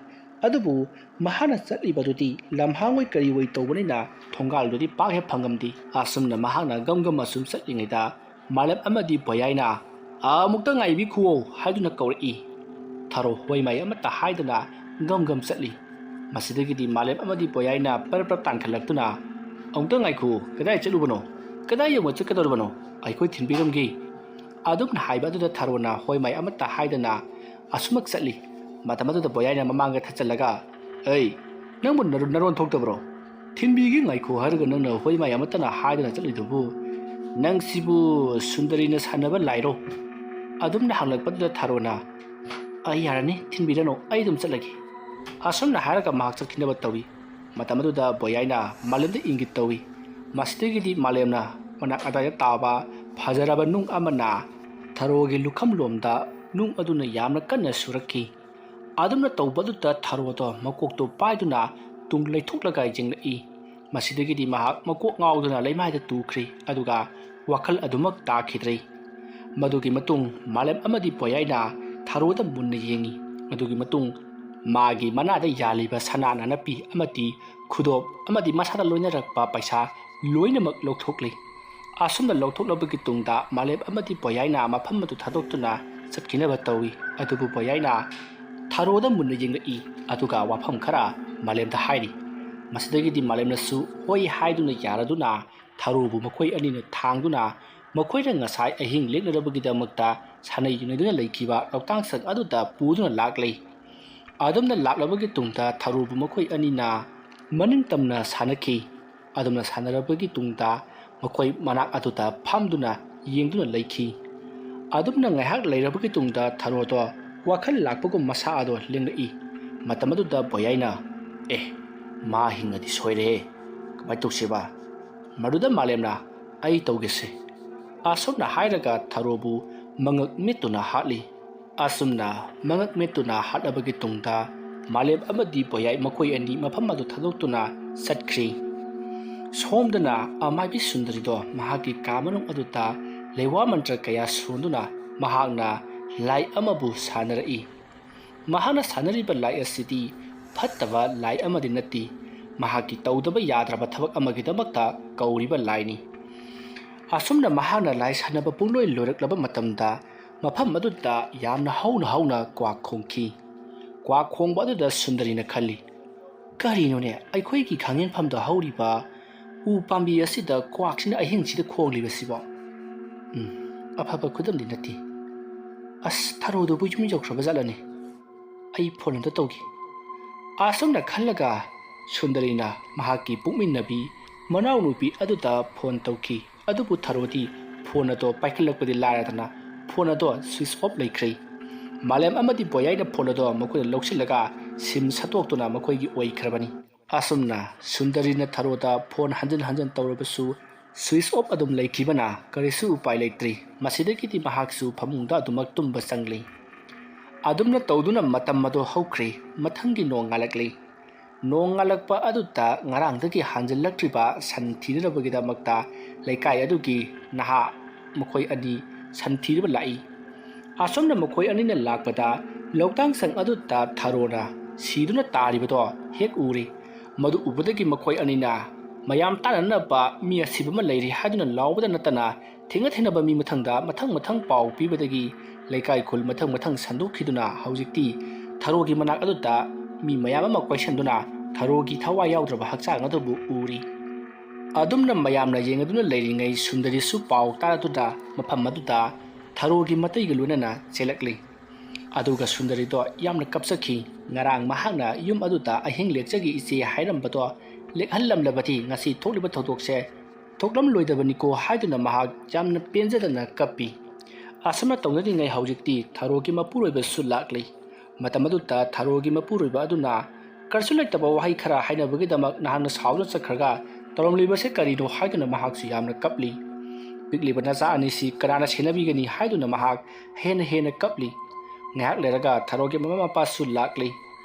ꯑꯗꯨꯕꯨ ꯃꯍꯥꯛꯅ ꯆꯠꯂꯤꯕꯗꯨꯗꯤ ꯂꯝꯍꯥꯡ ꯑꯣꯏ ꯀꯔꯤ ꯑꯣꯏ ꯇꯧꯕꯅꯤꯅ ꯊꯣꯡꯒꯥꯜꯗꯨꯗꯤ ꯄꯥꯛ ꯍꯦꯛ ꯐꯪꯉꯝꯗꯦ꯫ ꯑꯁꯨꯝꯅ ꯃꯍꯥꯛꯅ ꯒꯝ ꯒꯝ ꯑꯁꯨꯝ ꯆꯠꯂꯤꯉꯩꯗ ꯃꯥꯂꯦꯝ ꯑꯃꯗꯤ ꯕꯣꯌꯥꯏꯅ, "ꯑꯃꯨꯛꯇ ꯉꯥꯏꯕꯤꯈꯨꯋꯣ" ꯍꯥꯏꯗꯨꯅ ꯀꯧꯔꯛꯏ꯫ ꯊꯔꯣ ꯍꯣꯏ ꯃꯥꯏ ꯑꯃꯠꯇ ꯍꯥꯏꯗꯅ ꯒꯝ ꯒꯝ ꯆꯠꯂꯤ꯫ ꯃꯁꯤꯗꯒꯤꯗꯤ ꯃꯥꯂꯦꯝ ꯑꯃꯗꯤ ꯕꯣꯌꯥꯏꯅ ꯄꯔꯞ ꯄꯔꯞ ꯇꯥꯟꯈꯠꯂꯛꯇꯨꯅ, "ꯑꯃꯨꯛꯇ ꯉꯥꯏꯈꯨ, ꯀꯗꯥꯏ ꯆꯠꯂꯨꯕꯅꯣ? ꯀꯗꯥꯏ ꯌꯧꯅ ꯆꯠꯀꯗꯧꯔꯤꯕꯅꯣ? ꯑꯩꯈꯣꯏ ꯊꯤꯟꯕꯤꯔꯝꯒꯦ"꯫ ꯑꯗꯨꯝꯅ ꯍꯥꯏꯕ ꯑꯗꯨꯗ ꯊꯔꯣꯅ ꯍꯣꯏ ꯃꯥꯏ ꯑꯃꯠꯇ ꯍꯥꯏꯗꯅ ꯑꯁꯨꯃꯛ ꯆꯠꯂꯤ꯫ ꯃꯇꯝ ꯑꯗꯨꯗ ꯕꯣꯌꯥꯏꯅ ꯃꯃꯥꯡꯗ ꯊꯠꯆꯜꯂꯒ, "ꯑꯩ, ꯅꯪꯕꯨ ꯅꯔꯣ-, ꯅꯔꯣꯟ ꯊꯣꯛꯇꯕ꯭ꯔꯣ? ꯊꯤꯟꯕꯤꯒꯦ ꯉꯥꯏꯈꯣ ꯍꯥꯏꯔꯒ ꯅꯪꯅ ꯍꯣꯏ ꯃꯥꯏ ꯑꯃꯠꯇꯅ ꯍꯥꯏꯗꯅ ꯆꯠꯂꯤꯗꯨꯕꯨ? ꯅꯪꯁꯤꯕꯨ ꯁꯨꯟꯗꯔꯤꯅ ꯁꯥꯟꯅꯕ ꯂꯥꯏꯔꯣ?" ꯑꯗꯨꯝꯅ ꯍꯪꯂꯛꯄꯗꯨꯗ ꯊꯔꯣꯅ, "ꯑꯩ ꯌꯥꯔꯅꯤ, ꯊꯤꯟꯕꯤꯔꯅꯨ, ꯑꯩ ꯑꯗꯨꯝ ꯆꯠꯂꯒꯦ"꯫ ꯑꯁꯨꯝꯅ ꯍꯥꯏꯔꯒ ꯃꯍꯥꯛ ꯆꯠꯈꯤꯅꯕ ꯇꯧꯏ꯫ ꯃꯇꯝ ꯑꯗꯨꯗ ꯕꯣꯌꯥꯏꯅ ꯃꯥꯂꯦꯝꯗ ꯏꯪꯒꯤꯠ ꯇꯧꯏ꯫ ꯃꯁꯤꯗꯒꯤꯗꯤ ꯃꯥꯂꯦꯝꯅ ꯃꯅꯥꯛ ꯑꯗꯥꯏꯗ ꯇꯥꯕ ꯐꯖꯔꯕ ꯅꯨꯡ ꯑꯃꯅ ꯊꯔꯣꯒꯤ ꯂꯨꯈꯝꯂꯣꯝꯗ ꯅꯨꯡ ꯑꯗꯨꯅ ꯌꯥꯝꯅ ꯀꯟꯅ ꯁꯨꯔꯛꯈꯤ꯫ ꯑꯗꯨꯝꯅ ꯇꯧꯕꯗꯨꯗ ꯊꯔꯣꯗꯣ ꯃꯀꯣꯛꯇꯨ ꯄꯥꯏꯗꯨꯅ ꯇꯨꯡ ꯂꯩꯊꯣꯛꯂꯒ ꯌꯦꯡꯂꯛꯏ꯫ ꯃꯁꯤꯗꯒꯤꯗꯤ ꯃꯍꯥꯛ ꯃꯀꯣꯛ ꯉꯥꯎꯗꯨꯅ ꯂꯩꯃꯥꯏꯗ ꯇꯨꯈ꯭ꯔꯦ, ꯑꯗꯨꯒ ꯋꯥꯈꯜ ꯑꯗꯨꯃꯛ ꯇꯥꯈꯤꯗ꯭ꯔꯦ꯫ ꯃꯗꯨꯒꯤ ꯃꯇꯨꯡ ꯃꯥꯂꯦꯝ ꯑꯃꯗꯤ ꯕꯣꯌꯥꯏꯅ ꯊꯔꯣꯗ ꯃꯨꯟꯅ ꯌꯦꯡꯉꯤ꯫ ꯑꯗꯨꯒꯤ ꯃꯇꯨꯡ ꯃꯥꯒꯤ ꯃꯅꯥꯗ ꯌꯥꯜꯂꯤꯕ ꯁꯅꯥ ꯅꯥꯅꯞꯄꯤ ꯑꯃꯗꯤ ꯈꯨꯗꯣꯞ ꯑꯃꯗꯤ ꯃꯁꯥꯗ ꯂꯣꯏꯅꯔꯛꯄ ꯄꯩꯁꯥ ꯂꯣꯏꯅꯃꯛ ꯂꯧꯊꯣꯛꯂꯤ꯫ ꯑꯁꯨꯝꯅ ꯂꯧꯊꯣꯛꯂꯕꯒꯤ ꯇꯨꯡꯗ ꯃꯥꯂꯦꯝ ꯑꯃꯗꯤ ꯕꯣꯌꯥꯏꯅ ꯃꯐꯝ ꯑꯗꯨ ꯊꯥꯗꯣꯛꯇꯨꯅ ꯆꯠꯈꯤꯅꯕ ꯇꯧꯏ꯫ ꯑꯗꯨꯕꯨ ꯕꯣꯌꯥꯏꯅ ꯊꯔꯣꯗ ꯃꯨꯟꯅ ꯌꯦꯡꯂꯛꯏ, ꯑꯗꯨꯒ ꯋꯥꯐꯝ ꯈꯔ ꯃꯥꯂꯦꯝꯗ ꯍꯥꯏꯔꯤ꯫ ꯃꯁꯤꯗꯒꯤꯗꯤ ꯃꯥꯂꯦꯝꯅꯁꯨ ꯍꯣꯏ ꯍꯥꯏꯗꯨꯅ ꯌꯥꯔꯗꯨꯅ ꯊꯔꯣꯕꯨ ꯃꯈꯣꯏ ꯑꯅꯤꯅ ꯊꯥꯡꯗꯨꯅ ꯃꯈꯣꯏꯅ ꯉꯁꯥꯏ ꯑꯍꯤꯡ ꯂꯦꯛꯅꯔꯕꯒꯤꯗꯃꯛꯇ ꯁꯥꯟꯅꯩ ꯌꯨꯅꯩꯗꯨꯅ ꯂꯩꯈꯤꯕ ꯂꯧꯇꯥꯡꯁꯪ ꯑꯗꯨꯗ ꯄꯨꯗꯨꯅ ꯂꯥꯛꯂꯦ꯫ ꯑꯗꯨꯝꯅ ꯂꯥꯛꯂꯕꯒꯤ ꯇꯨꯡꯗ ꯊꯔꯣꯕꯨ ꯃꯈꯣꯏ ꯑꯅꯤꯅ ꯃꯅꯤꯡ ꯇꯝꯅ ꯁꯥꯟꯅꯈꯤ꯫ ꯑꯗꯨꯝꯅ ꯁꯥꯟꯅꯔꯕꯒꯤ ꯇꯨꯡꯗ ꯃꯈꯣꯏ ꯃꯅꯥꯛ ꯑꯗꯨꯗ ꯐꯝꯗꯨꯅ ꯌꯦꯡꯗꯨꯅ ꯂꯩꯈꯤ꯫ ꯑꯗꯨꯝꯅ ꯉꯥꯏꯍꯥꯛ ꯂꯩꯔꯕꯒꯤ ꯇꯨꯡꯗ ꯊꯔꯣꯗꯣ ꯋꯥꯈꯜ ꯂꯥꯛꯄꯒꯨꯝ ꯃꯁꯥ ꯑꯗꯣ ꯂꯦꯡꯂꯛꯏ꯫ ꯃꯇꯝ ꯑꯗꯨꯗ ꯕꯣꯌꯥꯏꯅ, "ꯑꯦ, ꯃꯥ ꯍꯤꯡꯉꯗꯤ ꯁꯣꯏꯔꯦꯍꯦ꯫ ꯀꯃꯥꯏꯅ ꯇꯧꯁꯦꯕ?" ꯃꯗꯨꯗ ꯃꯥꯂꯦꯝꯅ, "ꯑꯩ ꯇꯧꯒꯦꯁꯦ"꯫ ꯑꯁꯨꯝꯅ ꯍꯥꯏꯔꯒ ꯊꯔꯣꯕꯨ ꯃꯉꯛ ꯃꯤꯠꯇꯨꯅ ꯍꯥꯠꯂꯤ꯫ ꯑꯁꯨꯝꯅ ꯃꯉꯛ ꯃꯤꯠꯇꯨꯅ ꯍꯥꯠꯂꯕꯒꯤ ꯇꯨꯡꯗ ꯃꯥꯂꯦꯝ ꯑꯃꯗꯤ ꯕꯣꯌꯥꯏ ꯃꯈꯣꯏ ꯑꯅꯤ ꯃꯐꯝ ꯑꯗꯨ ꯊꯥꯗꯣꯛꯇꯨꯅ ꯆꯠꯈ꯭ꯔꯤ꯫ ꯁꯣꯝꯗꯅ ꯑꯃꯥꯏꯕꯤ ꯁꯨꯟꯗꯔꯤꯗꯣ ꯃꯍꯥꯛꯀꯤ ꯀꯥ ꯃꯅꯨꯡ ꯑꯗꯨꯗ ꯂꯩꯋꯥ ꯃꯟꯇ꯭ꯔ ꯀꯌꯥ ꯁꯣꯟꯗꯨꯅ ꯃꯍꯥꯛꯅ ꯂꯥꯏ ꯑꯃꯕꯨ ꯁꯥꯟꯅꯔꯛꯏ꯫ ꯃꯍꯥꯛꯅ ꯁꯥꯟꯅꯔꯤꯕ ꯂꯥꯏ ꯑꯁꯤꯗꯤ ꯐꯠꯇꯕ ꯂꯥꯏ ꯑꯃꯗꯤ ꯅꯠꯇꯦ, ꯃꯍꯥꯛꯀꯤ ꯇꯧꯗꯕ ꯌꯥꯗ꯭ꯔꯕ ꯊꯕꯛ ꯑꯃꯒꯤꯗꯃꯛꯇ ꯀꯧꯔꯤꯕ ꯂꯥꯏꯅꯤ꯫ ꯑꯁꯨꯝꯅ ꯃꯍꯥꯛꯅ ꯂꯥꯏ ꯁꯥꯟꯅꯕ ꯄꯨꯡꯂꯣꯏ ꯂꯣꯏꯔꯛꯂꯕ ꯃꯇꯝꯗ ꯃꯐꯝ ꯑꯗꯨꯗ ꯌꯥꯝꯅ ꯍꯧꯅ ꯍꯧꯅ ꯀ꯭ꯋꯥꯛ ꯈꯣꯡꯈꯤ꯫ ꯀ꯭ꯋꯥꯛ ꯈꯣꯡꯕ ꯑꯗꯨꯗ ꯁꯨꯟꯗꯔꯤꯅ ꯈꯜꯂꯤ, "ꯀꯔꯤꯅꯣꯅꯦ, ꯑꯩꯈꯣꯏꯒꯤ ꯈꯥꯡꯉꯦꯟꯐꯝꯗ ꯍꯧꯔꯤꯕ ꯎ ꯄꯥꯝꯕꯤ ꯑꯁꯤꯗ ꯀ꯭ꯋꯥꯛꯁꯤꯅ ꯑꯍꯤꯡꯁꯤꯗ ꯈꯣꯡꯂꯤꯕꯁꯤꯕꯣ? ꯎꯝ, ꯑꯐꯕ ꯈꯨꯗꯝꯗꯤ ꯅꯠꯇꯦ꯫ ꯑꯁ, ꯊꯔꯣꯗꯨꯕꯨ ꯌꯨꯝ ꯌꯧꯈ꯭ꯔꯕ ꯖꯥꯠꯂꯅꯦ? ꯑꯩ ꯐꯣꯟ ꯑꯝꯇ ꯇꯧꯒꯦ"꯫ ꯑꯁꯨꯝꯅ ꯈꯜꯂꯒ ꯁꯨꯟꯗꯔꯤꯅ ꯃꯍꯥꯛꯀꯤ ꯄꯨꯛꯃꯤꯟꯅꯕꯤ ꯃꯅꯥꯎꯅꯨꯄꯤ ꯑꯗꯨꯗ ꯐꯣꯟ ꯇꯧꯈꯤ꯫ ꯑꯗꯨꯕꯨ ꯊꯔꯣꯗꯤ ꯐꯣꯟ ꯑꯗꯣ ꯄꯥꯏꯈꯠꯂꯛꯄꯗꯤ ꯂꯥꯏꯔꯗꯅ ꯐꯣꯟ ꯑꯗꯣ ꯁ꯭ꯋꯤꯆ ꯑꯣꯐ ꯂꯩꯈ꯭ꯔꯦ꯫ ꯃꯥꯂꯦꯝ ꯑꯃꯗꯤ ꯕꯣꯌꯥꯏꯅ ꯐꯣꯟ ꯑꯗꯣ ꯃꯈꯣꯏꯅ ꯂꯧꯁꯤꯜꯂꯒ ꯁꯤꯝ ꯁꯠꯇꯣꯛꯇꯨꯅ ꯃꯈꯣꯏꯒꯤ ꯑꯣꯏꯈ꯭ꯔꯕꯅꯤ꯫ ꯑꯁꯨꯝꯅ ꯁꯨꯟꯗꯔꯤꯅ ꯊꯔꯣꯗ ꯐꯣꯟ ꯍꯟꯖꯤꯟ ꯍꯟꯖꯤꯟ ꯇꯧꯔꯕꯁꯨ ꯁ꯭ꯋꯤꯆ ꯑꯣꯐ ꯑꯗꯨꯝ ꯂꯩꯈꯤꯕꯅ ꯀꯔꯤꯁꯨ ꯎꯄꯥꯏ ꯂꯩꯇ꯭ꯔꯤ꯫ ꯃꯁꯤꯗꯒꯤꯗꯤ ꯃꯍꯥꯛꯁꯨ ꯐꯃꯨꯡꯗ ꯑꯗꯨꯃꯛ ꯇꯨꯝꯕ ꯆꯪꯂꯤ꯫ ꯑꯗꯨꯝꯅ ꯇꯧꯗꯨꯅ ꯃꯇꯝ ꯑꯗꯨ ꯍꯧꯈ꯭ꯔꯤ꯫ ꯃꯊꯪꯒꯤ ꯅꯣꯡ ꯉꯥꯜꯂꯛꯂꯤ꯫ ꯅꯣꯡ ꯉꯥꯜꯂꯛꯄ ꯑꯗꯨꯗ ꯉꯔꯥꯡꯗꯒꯤ ꯍꯟꯖꯤꯜꯂꯛꯇ꯭ꯔꯤꯕ ꯁꯟ ꯊꯤꯅꯅꯕꯒꯤꯗꯃꯛꯇ ꯂꯩꯀꯥꯏ ꯑꯗꯨꯒꯤ ꯅꯍꯥ ꯃꯈꯣꯏ ꯑꯅꯤ ꯁꯟ ꯊꯤꯅꯕ ꯂꯥꯛꯏ꯫ ꯑꯁꯨꯝꯅ ꯃꯈꯣꯏ ꯑꯅꯤꯅ ꯂꯥꯛꯄꯗ ꯂꯧꯇꯥꯡꯁꯪ ꯑꯗꯨꯗ ꯊꯔꯣꯅ ꯁꯤꯗꯨꯅ ꯇꯥꯔꯤꯕꯗꯣ ꯍꯦꯛ ꯎꯔꯤ꯫ ꯃꯗꯨ ꯎꯕꯗꯒꯤ ꯃꯈꯣꯏ ꯑꯅꯤꯅ ꯃꯌꯥꯝ ꯇꯥꯟꯅꯅꯕ ꯃꯤ ꯑꯁꯤꯕ ꯑꯃ ꯂꯩꯔꯤ ꯍꯥꯏꯗꯨꯅ ꯂꯥꯎꯕꯗ ꯅꯠꯇꯅ ꯊꯦꯡꯅ ꯊꯦꯡꯅꯕ ꯃꯤ ꯃꯊꯪꯗ ꯃꯊꯪ ꯃꯊꯪ ꯄꯥꯎ ꯄꯤꯕꯗꯒꯤ ꯂꯩꯀꯥꯏ ꯈꯨꯜ ꯃꯊꯪ ꯃꯊꯪ ꯁꯟꯗꯣꯛꯈꯤꯗꯨꯅ ꯍꯧꯖꯤꯛꯇꯤ ꯊꯔꯣꯒꯤ ꯃꯅꯥꯛ ꯑꯗꯨꯗ ꯃꯤ ꯃꯌꯥꯝ ꯑꯃ ꯀꯣꯏꯁꯟꯗꯨꯅ ꯊꯔꯣꯒꯤ ꯊꯋꯥꯏ ꯌꯥꯎꯗ꯭ꯔꯕ ꯍꯛꯆꯥꯡ ꯑꯗꯨꯕꯨ ꯎꯔꯤ꯫ ꯑꯗꯨꯝꯅ ꯃꯌꯥꯝꯅ ꯌꯦꯡꯗꯨꯅ ꯂꯩꯔꯤꯉꯩ ꯁꯨꯟꯗꯔꯤꯁꯨ ꯄꯥꯎ ꯇꯥꯔꯗꯨꯅ ꯃꯐꯝ ꯑꯗꯨꯗ ꯊꯔꯣꯒꯤ ꯃꯇꯩꯒ ꯂꯣꯏꯅꯅ ꯆꯦꯜꯂꯛꯂꯤ꯫ ꯑꯗꯨꯒ ꯁꯨꯟꯗꯔꯤꯗꯣ ꯌꯥꯝꯅ ꯀꯞꯆꯈꯤ꯫ ꯉꯔꯥꯡ ꯃꯍꯥꯛꯅ ꯌꯨꯝ ꯑꯗꯨꯗ ꯑꯍꯤꯡ ꯂꯦꯛꯆꯒꯦ ꯏꯆꯦ ꯍꯥꯏꯔꯝꯕꯗꯣ ꯂꯦꯛꯍꯜꯂꯝꯂꯕꯗꯤ ꯉꯁꯤ ꯊꯣꯛꯂꯤꯕ ꯊꯧꯗꯣꯛꯁꯦ ꯊꯣꯛꯂꯝꯂꯣꯏꯗꯕꯅꯤꯀꯣ ꯍꯥꯏꯗꯨꯅ ꯃꯍꯥꯛ ꯌꯥꯝꯅ ꯄꯦꯟꯖꯗꯅ ꯀꯞꯄꯤ꯫ ꯑꯁꯨꯝꯅ ꯇꯧꯅꯔꯤꯉꯩ ꯍꯧꯖꯤꯛꯇꯤ ꯊꯔꯣꯒꯤ ꯃꯄꯨꯔꯣꯏꯕꯁꯨ ꯂꯥꯛꯂꯤ꯫ ꯃꯇꯝ ꯑꯗꯨꯗ ꯊꯔꯣꯒꯤ ꯃꯄꯨꯔꯣꯏꯕ ꯑꯗꯨꯅ ꯀꯔꯤꯁꯨ ꯂꯩꯇꯕ ꯋꯥꯍꯩ ꯈꯔ ꯍꯥꯏꯅꯕꯒꯤꯗꯃꯛ ꯅꯍꯥꯛꯅ ꯁꯥꯎꯗꯨꯅ ꯆꯠꯈ꯭ꯔꯒ ꯇꯧꯔꯝꯂꯤꯕꯁꯦ ꯀꯔꯤꯅꯣ ꯍꯥꯏꯗꯨꯅ ꯃꯍꯥꯛꯁꯨ ꯌꯥꯝꯅ ꯀꯞꯂꯤ꯫ ꯄꯤꯛꯂꯤꯕ ꯅꯆꯥ ꯑꯅꯤꯁꯤ ꯀꯅꯥꯅ ꯁꯦꯟꯅꯕꯤꯒꯅꯤ ꯍꯥꯏꯗꯨꯅ ꯃꯍꯥꯛ ꯍꯦꯟꯅ ꯍꯦꯟꯅ ꯀꯞꯂꯤ꯫ ꯉꯥꯏꯍꯥꯛ ꯂꯩꯔꯒ ꯊꯔꯣꯒꯤ ꯃꯃꯥ ꯃꯄꯥꯁꯨ ꯂꯥꯛꯂꯤ꯫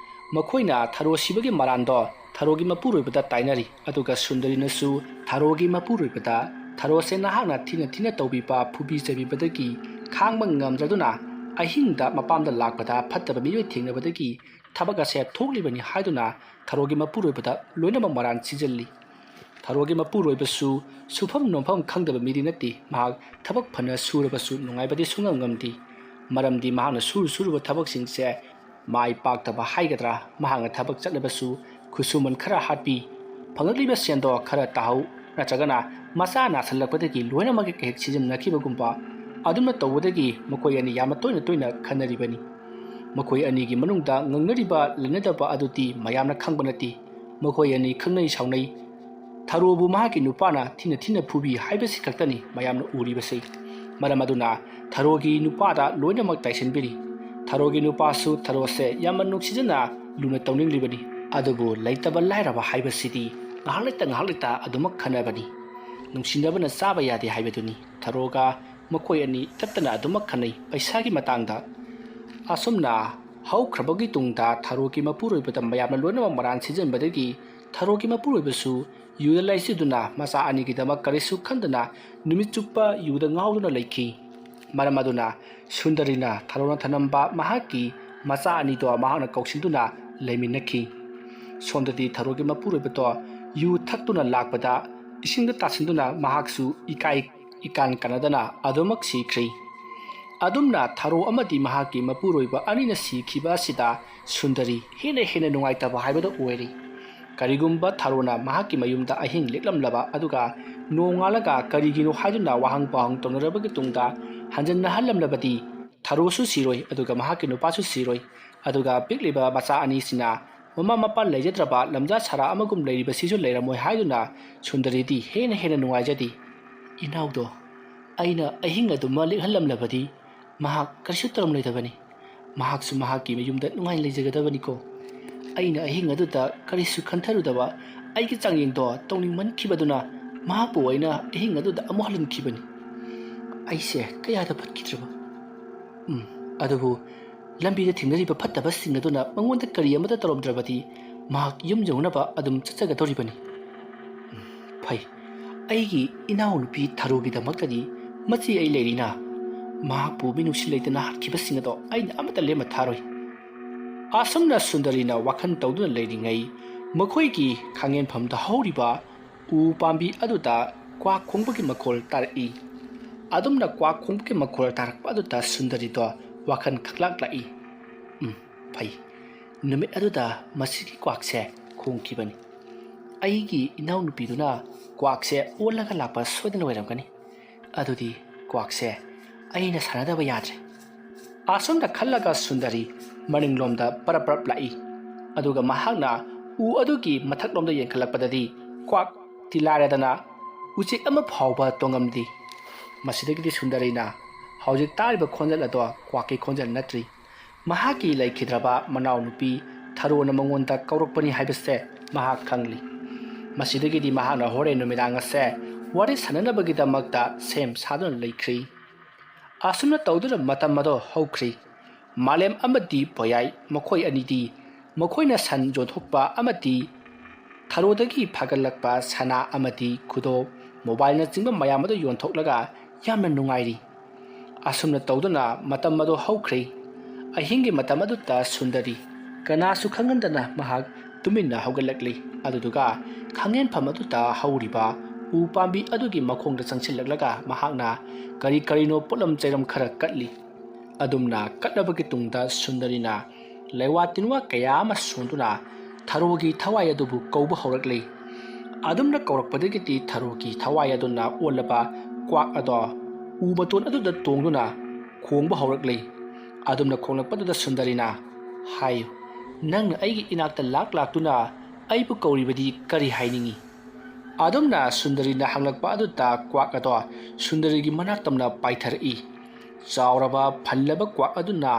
ꯃꯈꯣꯏꯅ ꯊꯔꯣ ꯁꯤꯕꯒꯤ ꯃꯔꯥꯟꯗꯣ ꯊꯔꯣꯒꯤ ꯃꯄꯨꯔꯣꯏꯕꯗ ꯇꯥꯏꯅꯔꯤ꯫ ꯑꯗꯨꯒ ꯁꯨꯟꯗꯔꯤꯅꯁꯨ ꯊꯔꯣꯒꯤ ꯃꯄꯨꯔꯣꯏꯕꯗ ꯊꯔꯣꯁꯦ ꯅꯍꯥꯛꯅ ꯊꯤꯅ ꯊꯤꯅ ꯇꯧꯕꯤꯕ, ꯐꯨꯕꯤ ꯆꯩꯕꯤꯕꯗꯒꯤ ꯈꯥꯡꯕ ꯉꯝꯗ꯭ꯔꯗꯨꯅ ꯑꯍꯤꯡꯗ ꯃꯄꯥꯝꯗ ꯂꯥꯛꯄꯗ ꯐꯠꯇꯕ ꯃꯤꯑꯣꯏ ꯊꯦꯡꯅꯕꯗꯒꯤ ꯊꯕꯛ ꯑꯁꯦ ꯊꯣꯛꯂꯤꯕꯅꯤ ꯍꯥꯏꯗꯨꯅ ꯊꯔꯣꯒꯤ ꯃꯄꯨꯔꯣꯏꯕꯗ ꯂꯣꯏꯅꯃꯛ ꯃꯔꯥꯟ ꯁꯤꯖꯤꯜꯂꯤ꯫ ꯊꯔꯣꯒꯤ ꯃꯄꯨꯔꯣꯏꯕꯁꯨ ꯁꯨꯐꯝ ꯅꯣꯝꯐꯝ ꯈꯪꯗꯕ ꯃꯤꯗꯤ ꯅꯠꯇꯦ꯫ ꯃꯍꯥꯛ ꯊꯕꯛ ꯐꯅ ꯁꯨꯔꯕꯁꯨ ꯅꯨꯡꯉꯥꯏꯕꯗꯤ ꯁꯨꯡꯉꯝ ꯉꯝꯗꯦ꯫ ꯃꯔꯝꯗꯤ ꯃꯍꯥꯛꯅ ꯁꯨꯔꯨ ꯁꯨꯔꯨꯕ ꯊꯕꯛꯁꯤꯡꯁꯦ ꯃꯥꯏ ꯄꯥꯛꯇꯕ ꯍꯥꯏꯒꯗ꯭ꯔꯥ, ꯃꯍꯥꯛꯅ ꯊꯕꯛ ꯆꯠꯂꯕꯁꯨ ꯈꯨꯠꯁꯨꯃꯟ ꯈꯔ ꯍꯥꯠꯄꯤ, ꯐꯪꯂꯛꯂꯤꯕ ꯁꯦꯟꯗꯣ ꯈꯔ ꯇꯥꯍꯧ, ꯅꯠꯇ꯭ꯔꯒꯅ ꯃꯆꯥ ꯅꯥꯁꯤꯜꯂꯛꯄꯗꯒꯤ ꯂꯣꯏꯅꯃꯛ ꯍꯦꯛ ꯁꯤꯖꯤꯟꯅꯈꯤꯕꯒꯨꯝꯕ ꯑꯗꯨꯝꯅ ꯇꯧꯕꯗꯒꯤ ꯃꯈꯣꯏ ꯑꯅꯤ ꯌꯥꯝꯅ ꯇꯣꯏꯅ ꯇꯣꯏꯅ ꯈꯟꯅꯔꯤꯕꯅꯤ꯫ ꯃꯈꯣꯏ ꯑꯅꯤꯒꯤ ꯃꯅꯨꯡꯗ ꯉꯪꯅꯔꯤꯕ ꯂꯩꯅꯗꯕ ꯑꯗꯨꯗꯤ ꯃꯌꯥꯝꯅ ꯈꯪꯕ ꯅꯠꯇꯦ꯫ ꯃꯈꯣꯏ ꯑꯅꯤ ꯈꯪꯅꯩ ꯁꯥꯎꯅꯩ꯫ ꯊꯔꯣꯕꯨ ꯃꯍꯥꯛꯀꯤ ꯅꯨꯄꯥꯅ ꯊꯤꯅ ꯊꯤꯅ ꯐꯨꯕꯤ ꯍꯥꯏꯕꯁꯤ ꯈꯛꯇꯅꯤ ꯃꯌꯥꯝꯅ ꯎꯔꯤꯕꯁꯤ꯫ ꯃꯔꯝ ꯑꯗꯨꯅ ꯊꯔꯣꯒꯤ ꯅꯨꯄꯥꯗ ꯂꯣꯏꯅꯃꯛ ꯇꯥꯏꯁꯤꯟꯕꯤꯔꯤ꯫ ꯊꯔꯣꯒꯤ ꯅꯨꯄꯥꯁꯨ ꯊꯔꯣꯁꯦ ꯌꯥꯝꯅ ꯅꯨꯡꯁꯤꯖꯅ ꯂꯨꯅ ꯇꯧꯅꯤꯡꯂꯤꯕꯅꯤ꯫ ꯑꯗꯨꯕꯨ ꯂꯩꯇꯕ ꯂꯥꯏꯔꯕ ꯍꯥꯏꯕꯁꯤꯗꯤ ꯉꯥꯏꯍꯥꯛ ꯂꯩꯇ ꯉꯥꯏꯍꯥꯛ ꯂꯩꯇ ꯑꯗꯨꯃꯛ ꯈꯟꯅꯕꯅꯤ꯫ ꯅꯨꯡꯁꯤꯅꯕꯅ ꯆꯥꯕ ꯌꯥꯗꯦ ꯍꯥꯏꯕꯗꯨꯅꯤ꯫ ꯊꯔꯣꯒ ꯃꯈꯣꯏ ꯑꯅꯤ ꯇꯠꯇꯅ ꯑꯗꯨꯃꯛ ꯈꯟꯅꯩ ꯄꯩꯁꯥꯒꯤ ꯃꯇꯥꯡꯗ꯫ ꯑꯁꯨꯝꯅ ꯍꯧꯈ꯭ꯔꯕꯒꯤ ꯇꯨꯡꯗ ꯊꯔꯣꯒꯤ ꯃꯄꯨꯔꯣꯏꯕꯗ ꯃꯌꯥꯝꯅ ꯂꯣꯏꯅꯃꯛ ꯃꯔꯥꯟ ꯁꯤꯖꯤꯟꯕꯗꯒꯤ ꯊꯔꯣꯒꯤ ꯃꯄꯨꯔꯣꯏꯕꯁꯨ ꯌꯨꯗ ꯂꯥꯏꯆꯨꯗꯨꯅ ꯃꯆꯥ ꯑꯅꯤꯒꯤꯗꯃꯛ ꯀꯔꯤꯁꯨ ꯈꯟꯗꯅ ꯅꯨꯃꯤꯠ ꯆꯨꯞꯄ ꯌꯨꯗ ꯉꯥꯎꯗꯨꯅ ꯂꯩꯈꯤ꯫ ꯃꯔꯝ ꯑꯗꯨꯅ ꯁꯨꯟꯗꯔꯤꯅ ꯊꯔꯣꯅ ꯊꯅꯝꯕ ꯃꯍꯥꯛꯀꯤ ꯃꯆꯥ ꯑꯅꯤꯗꯣ ꯃꯍꯥꯛꯅ ꯀꯧꯁꯤꯟꯗꯨꯅ ꯂꯩꯃꯤꯟꯅꯈꯤ꯫ ꯁꯣꯝꯗꯗꯤ ꯊꯔꯣꯒꯤ ꯃꯄꯨꯔꯣꯏꯕꯗꯣ ꯌꯨ ꯊꯛꯇꯨꯅ ꯂꯥꯛꯄꯗ ꯏꯁꯤꯡꯗ ꯇꯥꯁꯤꯟꯗꯨꯅ ꯃꯍꯥꯛꯁꯨ ꯏꯀꯥꯏ ꯏꯀꯥꯟ ꯀꯥꯟꯅꯗꯅ ꯑꯗꯨꯃꯛ ꯁꯤꯈ꯭ꯔꯤ꯫ ꯑꯗꯨꯝꯅ ꯊꯔꯣ ꯑꯃꯗꯤ ꯃꯍꯥꯛꯀꯤ ꯃꯄꯨꯔꯣꯏꯕ ꯑꯅꯤꯅ ꯁꯤꯈꯤꯕ ꯑꯁꯤꯗ ꯁꯨꯟꯗꯔꯤ ꯍꯦꯟꯅ ꯍꯦꯟꯅ ꯅꯨꯡꯉꯥꯏꯇꯕ ꯍꯥꯏꯕꯗꯨ ꯑꯣꯏꯔꯤ꯫ ꯀꯔꯤꯒꯨꯝꯕ ꯊꯔꯣꯅ ꯃꯍꯥꯛꯀꯤ ꯃꯌꯨꯝꯗ ꯑꯍꯤꯡ ꯂꯦꯛꯂꯝꯂꯕ ꯑꯗꯨꯒ ꯅꯣꯡꯉꯥꯜꯂꯒ ꯀꯔꯤꯒꯤꯅꯣ ꯍꯥꯏꯗꯨꯅ ꯋꯥꯍꯪ ꯄꯥꯎꯍꯪ ꯇꯧꯅꯔꯕꯒꯤ ꯇꯨꯡꯗ ꯍꯟꯖꯤꯟꯅꯍꯜꯂꯝꯂꯕꯗꯤ ꯊꯔꯣꯁꯨ ꯁꯤꯔꯣꯏ ꯑꯗꯨꯒ ꯃꯍꯥꯛꯀꯤ ꯅꯨꯄꯥꯁꯨ ꯁꯤꯔꯣꯏ꯫ ꯑꯗꯨꯒ ꯄꯤꯛꯂꯤꯕ ꯃꯆꯥ ꯑꯅꯤꯁꯤꯅ ꯃꯃꯥ ꯃꯄꯥ ꯂꯩꯖꯗ꯭ꯔꯕ ꯂꯝꯖꯥ ꯁꯥꯔꯥ ꯑꯃꯒꯨꯝ ꯂꯩꯔꯤꯕꯁꯤꯁꯨ ꯂꯩꯔꯝꯃꯣꯏ ꯍꯥꯏꯗꯨꯅ ꯁꯨꯟꯗꯔꯤꯗꯤ ꯍꯦꯟꯅ ꯍꯦꯟꯅ ꯅꯨꯡꯉꯥꯏꯖꯗꯦ꯫ "ꯏꯅꯥꯎꯗꯣ ꯑꯩꯅ ꯑꯍꯤꯡ ꯑꯗꯨꯃ ꯂꯦꯛꯍꯜꯂꯝꯂꯕꯗꯤ ꯃꯍꯥꯛ ꯀꯔꯤꯁꯨ ꯇꯧꯔꯝꯂꯣꯏꯗꯕꯅꯤ꯫ ꯃꯍꯥꯛꯁꯨ ꯃꯍꯥꯛꯀꯤ ꯃꯌꯨꯝꯗ ꯅꯨꯡꯉꯥꯏꯅ ꯂꯩꯖꯒꯗꯕꯅꯤꯀꯣ꯫ ꯑꯩꯅ ꯑꯍꯤꯡ ꯑꯗꯨꯗ ꯀꯔꯤꯁꯨ ꯈꯟꯊꯔꯨꯗꯕ ꯑꯩꯒꯤ ꯆꯥꯡꯌꯦꯡꯗꯣ ꯇꯧꯅꯤꯡꯃꯟꯈꯤꯕꯗꯨꯅ ꯃꯍꯥꯛꯄꯨ ꯑꯩꯅ ꯑꯍꯤꯡ ꯑꯗꯨꯗ ꯑꯃꯨꯛ ꯍꯜꯍꯟꯈꯤꯕꯅꯤ꯫ ꯑꯩꯁꯦ ꯀꯌꯥꯗ ꯐꯠꯈꯤꯗ꯭ꯔꯕ꯫ ꯎꯝ, ꯑꯗꯨꯕꯨ ꯂꯝꯕꯤꯗ ꯊꯦꯡꯅꯔꯤꯕ ꯐꯠꯇꯕꯁꯤꯡ ꯑꯗꯨꯅ ꯃꯉꯣꯟꯗ ꯀꯔꯤ ꯑꯃꯠꯇ ꯇꯧꯔꯝꯗ꯭ꯔꯕꯗꯤ ꯃꯍꯥꯛ ꯌꯨꯝ ꯌꯧꯅꯕ ꯑꯗꯨꯝ ꯆꯠꯆꯒꯗꯧꯔꯤꯕꯅꯤ꯫ ꯎꯝ, ꯐꯩ꯫ ꯑꯩꯒꯤ ꯏꯅꯥꯎꯅꯨꯄꯤ ꯊꯔꯣꯒꯤꯗꯃꯛꯇꯗꯤ ꯃꯆꯦ ꯑꯩ ꯂꯩꯔꯤꯅ꯫ ꯃꯍꯥꯛꯄꯨ ꯃꯤꯅꯨꯡꯁꯤ ꯂꯩꯇꯅ ꯍꯥꯠꯈꯤꯕꯁꯤꯡ ꯑꯗꯣ ꯑꯩꯅ ꯑꯃꯠꯇ ꯂꯦꯝꯅ ꯊꯥꯔꯣꯏ"꯫ ꯑꯁꯨꯝꯅ ꯁꯨꯟꯗꯔꯤꯅ ꯋꯥꯈꯜ ꯇꯧꯗꯨꯅ ꯂꯩꯔꯤꯉꯩ ꯃꯈꯣꯏꯒꯤ ꯈꯥꯡꯉꯦꯟꯐꯝꯗ ꯍꯧꯔꯤꯕ ꯎ ꯄꯥꯝꯕꯤ ꯑꯗꯨꯗ ꯀ꯭ꯋꯥꯛ ꯈꯣꯡꯕꯒꯤ ꯃꯈꯣꯜ ꯇꯥꯔꯛꯏ꯫ ꯑꯗꯨꯝꯅ ꯀ꯭ꯋꯥꯛ ꯈꯣꯡꯕꯒꯤ ꯃꯈꯣꯜ ꯇꯥꯔꯛꯄ ꯑꯗꯨꯗ ꯁꯨꯟꯗꯔꯤꯗꯣ ꯋꯥꯈꯜ ꯈꯛꯂꯥꯛꯂꯛꯏ꯫ "ꯎꯝ, ꯐꯩ꯫ ꯅꯨꯃꯤꯠ ꯑꯗꯨꯗ ꯃꯁꯤꯒꯤ ꯀ꯭ꯋꯥꯛꯁꯦ ꯈꯣꯡꯈꯤꯕꯅꯤ꯫ ꯑꯩꯒꯤ ꯏꯅꯥꯎꯅꯨꯄꯤꯗꯨꯅ ꯀ꯭ꯋꯥꯛꯁꯦ ꯑꯣꯜꯂꯒ ꯂꯥꯛꯄ ꯁꯣꯏꯗꯅ ꯑꯣꯏꯔꯝꯒꯅꯤ꯫ ꯑꯗꯨꯗꯤ ꯀ꯭ꯋꯥꯛꯁꯦ ꯑꯩꯅ ꯁꯥꯟꯅꯗꯕ ꯌꯥꯗ꯭ꯔꯦ"꯫ ꯑꯁꯨꯝꯅ ꯈꯜꯂꯒ ꯁꯨꯟꯗꯔꯤ ꯃꯅꯤꯡꯂꯣꯝꯗ ꯄꯔꯞ ꯄꯔꯞ ꯂꯥꯛꯏ꯫ ꯑꯗꯨꯒ ꯃꯍꯥꯛꯅ ꯎ ꯑꯗꯨꯒꯤ ꯃꯊꯛꯂꯣꯝꯗ ꯌꯦꯡꯈꯠꯂꯛꯄꯗꯗꯤ ꯀ꯭ꯋꯥꯛꯇꯤ ꯂꯥꯏꯔꯗꯅ ꯎꯆꯦꯛ ꯑꯃ ꯐꯥꯎꯕ ꯇꯣꯡꯉꯝꯗꯦ꯫ ꯃꯁꯤꯗꯒꯤꯗꯤ ꯁꯨꯟꯗꯔꯤꯅ ꯍꯧꯖꯤꯛ ꯇꯥꯔꯤꯕ ꯈꯣꯟꯖꯦꯜ ꯑꯗꯣ ꯀ꯭ꯋꯥꯛꯀꯤ ꯈꯣꯟꯖꯦꯜ ꯅꯠꯇ꯭ꯔꯤ꯫ ꯃꯍꯥꯛꯀꯤ ꯂꯩꯈꯤꯗ꯭ꯔꯕ ꯃꯅꯥꯎꯅꯨꯄꯤ ꯊꯔꯣꯅ ꯃꯉꯣꯟꯗ ꯀꯧꯔꯛꯄꯅꯤ ꯍꯥꯏꯕꯁꯦ ꯃꯍꯥꯛ ꯈꯪꯂꯤ꯫ ꯃꯁꯤꯗꯒꯤꯗꯤ ꯃꯍꯥꯛꯅ ꯍꯣꯔꯦꯟ ꯅꯨꯃꯤꯗꯥꯡ ꯑꯁꯦ ꯋꯥꯔꯤ ꯁꯥꯟꯅꯅꯕꯒꯤꯗꯃꯛꯇ ꯁꯦꯝ ꯁꯥꯗꯨꯅ ꯂꯩꯈ꯭ꯔꯤ꯫ ꯑꯁꯨꯝꯅ ꯇꯧꯗꯨꯅ ꯃꯇꯝ ꯑꯗꯣ ꯍꯧꯈ꯭ꯔꯤ꯫ ꯃꯥꯂꯦꯝ ꯑꯃꯗꯤ ꯄꯣꯌꯥꯏ ꯃꯈꯣꯏ ꯑꯅꯤꯗꯤ ꯃꯈꯣꯏꯅ ꯁꯟ ꯌꯣꯟꯊꯣꯛꯄ ꯑꯃꯗꯤ ꯊꯔꯣꯗꯒꯤ ꯐꯥꯒꯠꯂꯛꯄ ꯁꯅꯥ ꯑꯃꯗꯤ ꯈꯨꯗꯣꯞ, ꯃꯣꯕꯥꯏꯜꯅꯆꯤꯡꯕ ꯃꯌꯥꯝ ꯑꯗꯨ ꯌꯣꯟꯊꯣꯛꯂꯒ ꯌꯥꯝꯅ ꯅꯨꯡꯉꯥꯏꯔꯤ꯫ ꯑꯁꯨꯝꯅ ꯇꯧꯗꯨꯅ ꯃꯇꯝ ꯑꯗꯨ ꯍꯧꯈ꯭ꯔꯦ꯫ ꯑꯍꯤꯡꯒꯤ ꯃꯇꯝ ꯑꯗꯨꯗ ꯁꯨꯟꯗꯔꯤ ꯀꯅꯥꯁꯨ ꯈꯪꯍꯟꯗꯅ ꯃꯍꯥꯛ ꯇꯨꯃꯤꯟꯅ ꯍꯧꯒꯠꯂꯛꯂꯤ꯫ ꯑꯗꯨꯗꯨꯒ ꯈꯥꯡꯉꯦꯟꯐꯝ ꯑꯗꯨꯗ ꯍꯧꯔꯤꯕ ꯎ ꯄꯥꯝꯕꯤ ꯑꯗꯨꯒꯤ ꯃꯈꯣꯡꯗ ꯆꯪꯁꯤꯜꯂꯛꯂꯒ ꯃꯍꯥꯛꯅ ꯀꯔꯤ ꯀꯔꯤꯅꯣ ꯄꯣꯠꯂꯝ ꯆꯩꯔꯝ ꯈꯔ ꯀꯠꯂꯤ꯫ ꯑꯗꯨꯝꯅ ꯀꯠꯂꯕꯒꯤ ꯇꯨꯡꯗ ꯁꯨꯟꯗꯔꯤꯅ ꯂꯩꯋꯥ ꯇꯤꯟꯋꯥ ꯀꯌꯥ ꯑꯃ ꯁꯣꯟꯗꯨꯅ ꯊꯔꯣꯒꯤ ꯊꯋꯥꯏ ꯑꯗꯨꯕꯨ ꯀꯧꯕ ꯍꯧꯔꯛꯂꯤ꯫ ꯑꯗꯨꯝꯅ ꯀꯧꯔꯛꯄꯗꯒꯤꯗꯤ ꯊꯔꯣꯒꯤ ꯊꯋꯥꯏ ꯑꯗꯨꯅ ꯑꯣꯜꯂꯕ ꯀ꯭ꯋꯥꯛ ꯑꯗꯣ ꯎ ꯃꯇꯣꯟ ꯑꯗꯨꯗ ꯇꯣꯡꯗꯨꯅ ꯈꯣꯡꯕ ꯍꯧꯔꯛꯂꯤ꯫ ꯑꯗꯨꯝꯅ ꯈꯣꯡꯂꯛꯄꯗꯨꯗ ꯁꯨꯟꯗꯔꯤꯅ, "ꯍꯥꯏꯌꯨ, ꯅꯪꯅ ꯑꯩꯒꯤ ꯏꯅꯥꯛꯇ ꯂꯥꯛ ꯂꯥꯛꯇꯨꯅ ꯑꯩꯕꯨ ꯀꯧꯔꯤꯕꯗꯤ ꯀꯔꯤ ꯍꯥꯏꯅꯤꯡꯏ?" ꯑꯗꯨꯝꯅ ꯁꯨꯟꯗꯔꯤꯅ ꯍꯪꯂꯛꯄ ꯑꯗꯨꯗ ꯀ꯭ꯋꯥꯛ ꯑꯗꯣ ꯁꯨꯟꯗꯔꯤꯒꯤ ꯃꯅꯥꯛ ꯇꯝꯅ ꯄꯥꯏꯊꯔꯛꯏ꯫ ꯆꯥꯎꯔꯕ ꯐꯜꯂꯕ ꯀ꯭ꯋꯥꯛ ꯑꯗꯨꯅ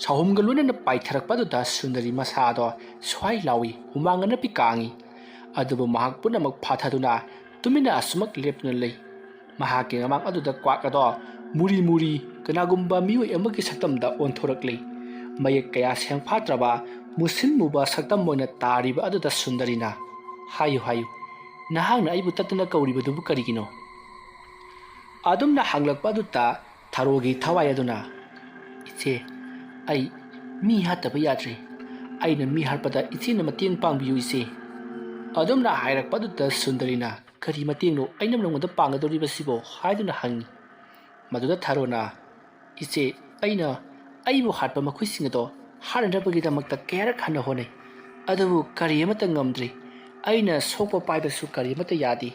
ꯁꯥꯍꯨꯝꯒ ꯂꯣꯏꯅꯅ ꯄꯥꯏꯊꯔꯛꯄ ꯑꯗꯨꯗ ꯁꯨꯟꯗꯔꯤ ꯃꯁꯥꯗꯣ ꯁ꯭ꯋꯥꯏ ꯂꯥꯎꯏ, ꯍꯨꯃꯥꯡ ꯑꯅꯞꯄꯤ ꯀꯥꯡꯏ꯫ ꯑꯗꯨꯕꯨ ꯃꯍꯥꯛ ꯄꯨꯝꯅꯃꯛ ꯐꯥꯊꯗꯨꯅ ꯇꯨꯃꯤꯟꯅ ꯑꯁꯨꯃꯛ ꯂꯦꯞꯇꯨꯅ ꯂꯩ꯫ ꯃꯍꯥꯛꯀꯤ ꯃꯃꯥꯡ ꯑꯗꯨꯗ ꯀ꯭ꯋꯥꯛ ꯑꯗꯣ ꯃꯨꯔꯤ ꯃꯨꯔꯤ, ꯀꯅꯥꯒꯨꯝꯕ ꯃꯤꯑꯣꯏ ꯑꯃꯒꯤ ꯁꯛꯇꯝꯗ ꯑꯣꯟꯊꯣꯔꯛꯂꯤ꯫ ꯃꯌꯦꯛ ꯀꯌꯥ ꯁꯦꯡꯐꯥꯠꯇ꯭ꯔꯕ ꯃꯨꯁꯤꯟ ꯃꯨꯕ ꯁꯛꯇꯝ ꯑꯣꯏꯅ ꯇꯥꯔꯤꯕ ꯑꯗꯨꯗ ꯁꯨꯟꯗꯔꯤꯅ, "ꯍꯥꯏꯌꯨ, ꯍꯥꯏꯌꯨ, ꯅꯍꯥꯛꯅ ꯑꯩꯕꯨ ꯇꯠꯇꯅ ꯀꯧꯔꯤꯕꯗꯨꯕꯨ ꯀꯔꯤꯒꯤꯅꯣ?" ꯑꯗꯨꯝꯅ ꯍꯪꯂꯛꯄ ꯑꯗꯨꯗ ꯊꯔꯣꯒꯤ ꯊꯋꯥꯏ ꯑꯗꯨꯅ, "ꯏꯆꯦ, ꯑꯩ ꯃꯤ ꯍꯥꯠꯇꯕ ꯌꯥꯗ꯭ꯔꯦ꯫ ꯑꯩꯅ ꯃꯤ ꯍꯥꯠꯄꯗ ꯏꯆꯦꯅ ꯃꯇꯦꯡ ꯄꯥꯡꯕꯤꯌꯨ, ꯏꯆꯦ꯫" ꯑꯗꯨꯝꯅ ꯍꯥꯏꯔꯛꯄ ꯑꯗꯨꯗ ꯁꯨꯟꯗꯔꯤꯅ, "ꯀꯔꯤ ꯃꯇꯦꯡꯅꯣ ꯑꯩꯅ ꯅꯉꯣꯟꯗ ꯄꯥꯡꯒꯗꯧꯔꯤꯕꯁꯤꯕꯣ?" ꯍꯥꯏꯗꯨꯅ ꯍꯪꯉꯤ꯫ ꯃꯗꯨꯗ ꯊꯔꯣꯅ, "ꯏꯆꯦ, ꯑꯩꯅ ꯑꯩꯕꯨ ꯍꯥꯠꯄ ꯃꯈꯣꯏꯁꯤꯡ ꯑꯗꯣ ꯍꯥꯠꯅꯅꯕꯒꯤꯗꯃꯛꯇ ꯀꯌꯥꯔꯛ ꯍꯟꯅ ꯍꯣꯠꯅꯩ, ꯑꯗꯨꯕꯨ ꯀꯔꯤ ꯑꯃꯠꯇ ꯉꯝꯗ꯭ꯔꯤ꯫ ꯑꯩꯅ ꯁꯣꯛꯄ ꯄꯥꯏꯕꯁꯨ ꯀꯔꯤ ꯑꯃꯠꯇ ꯌꯥꯗꯦ꯫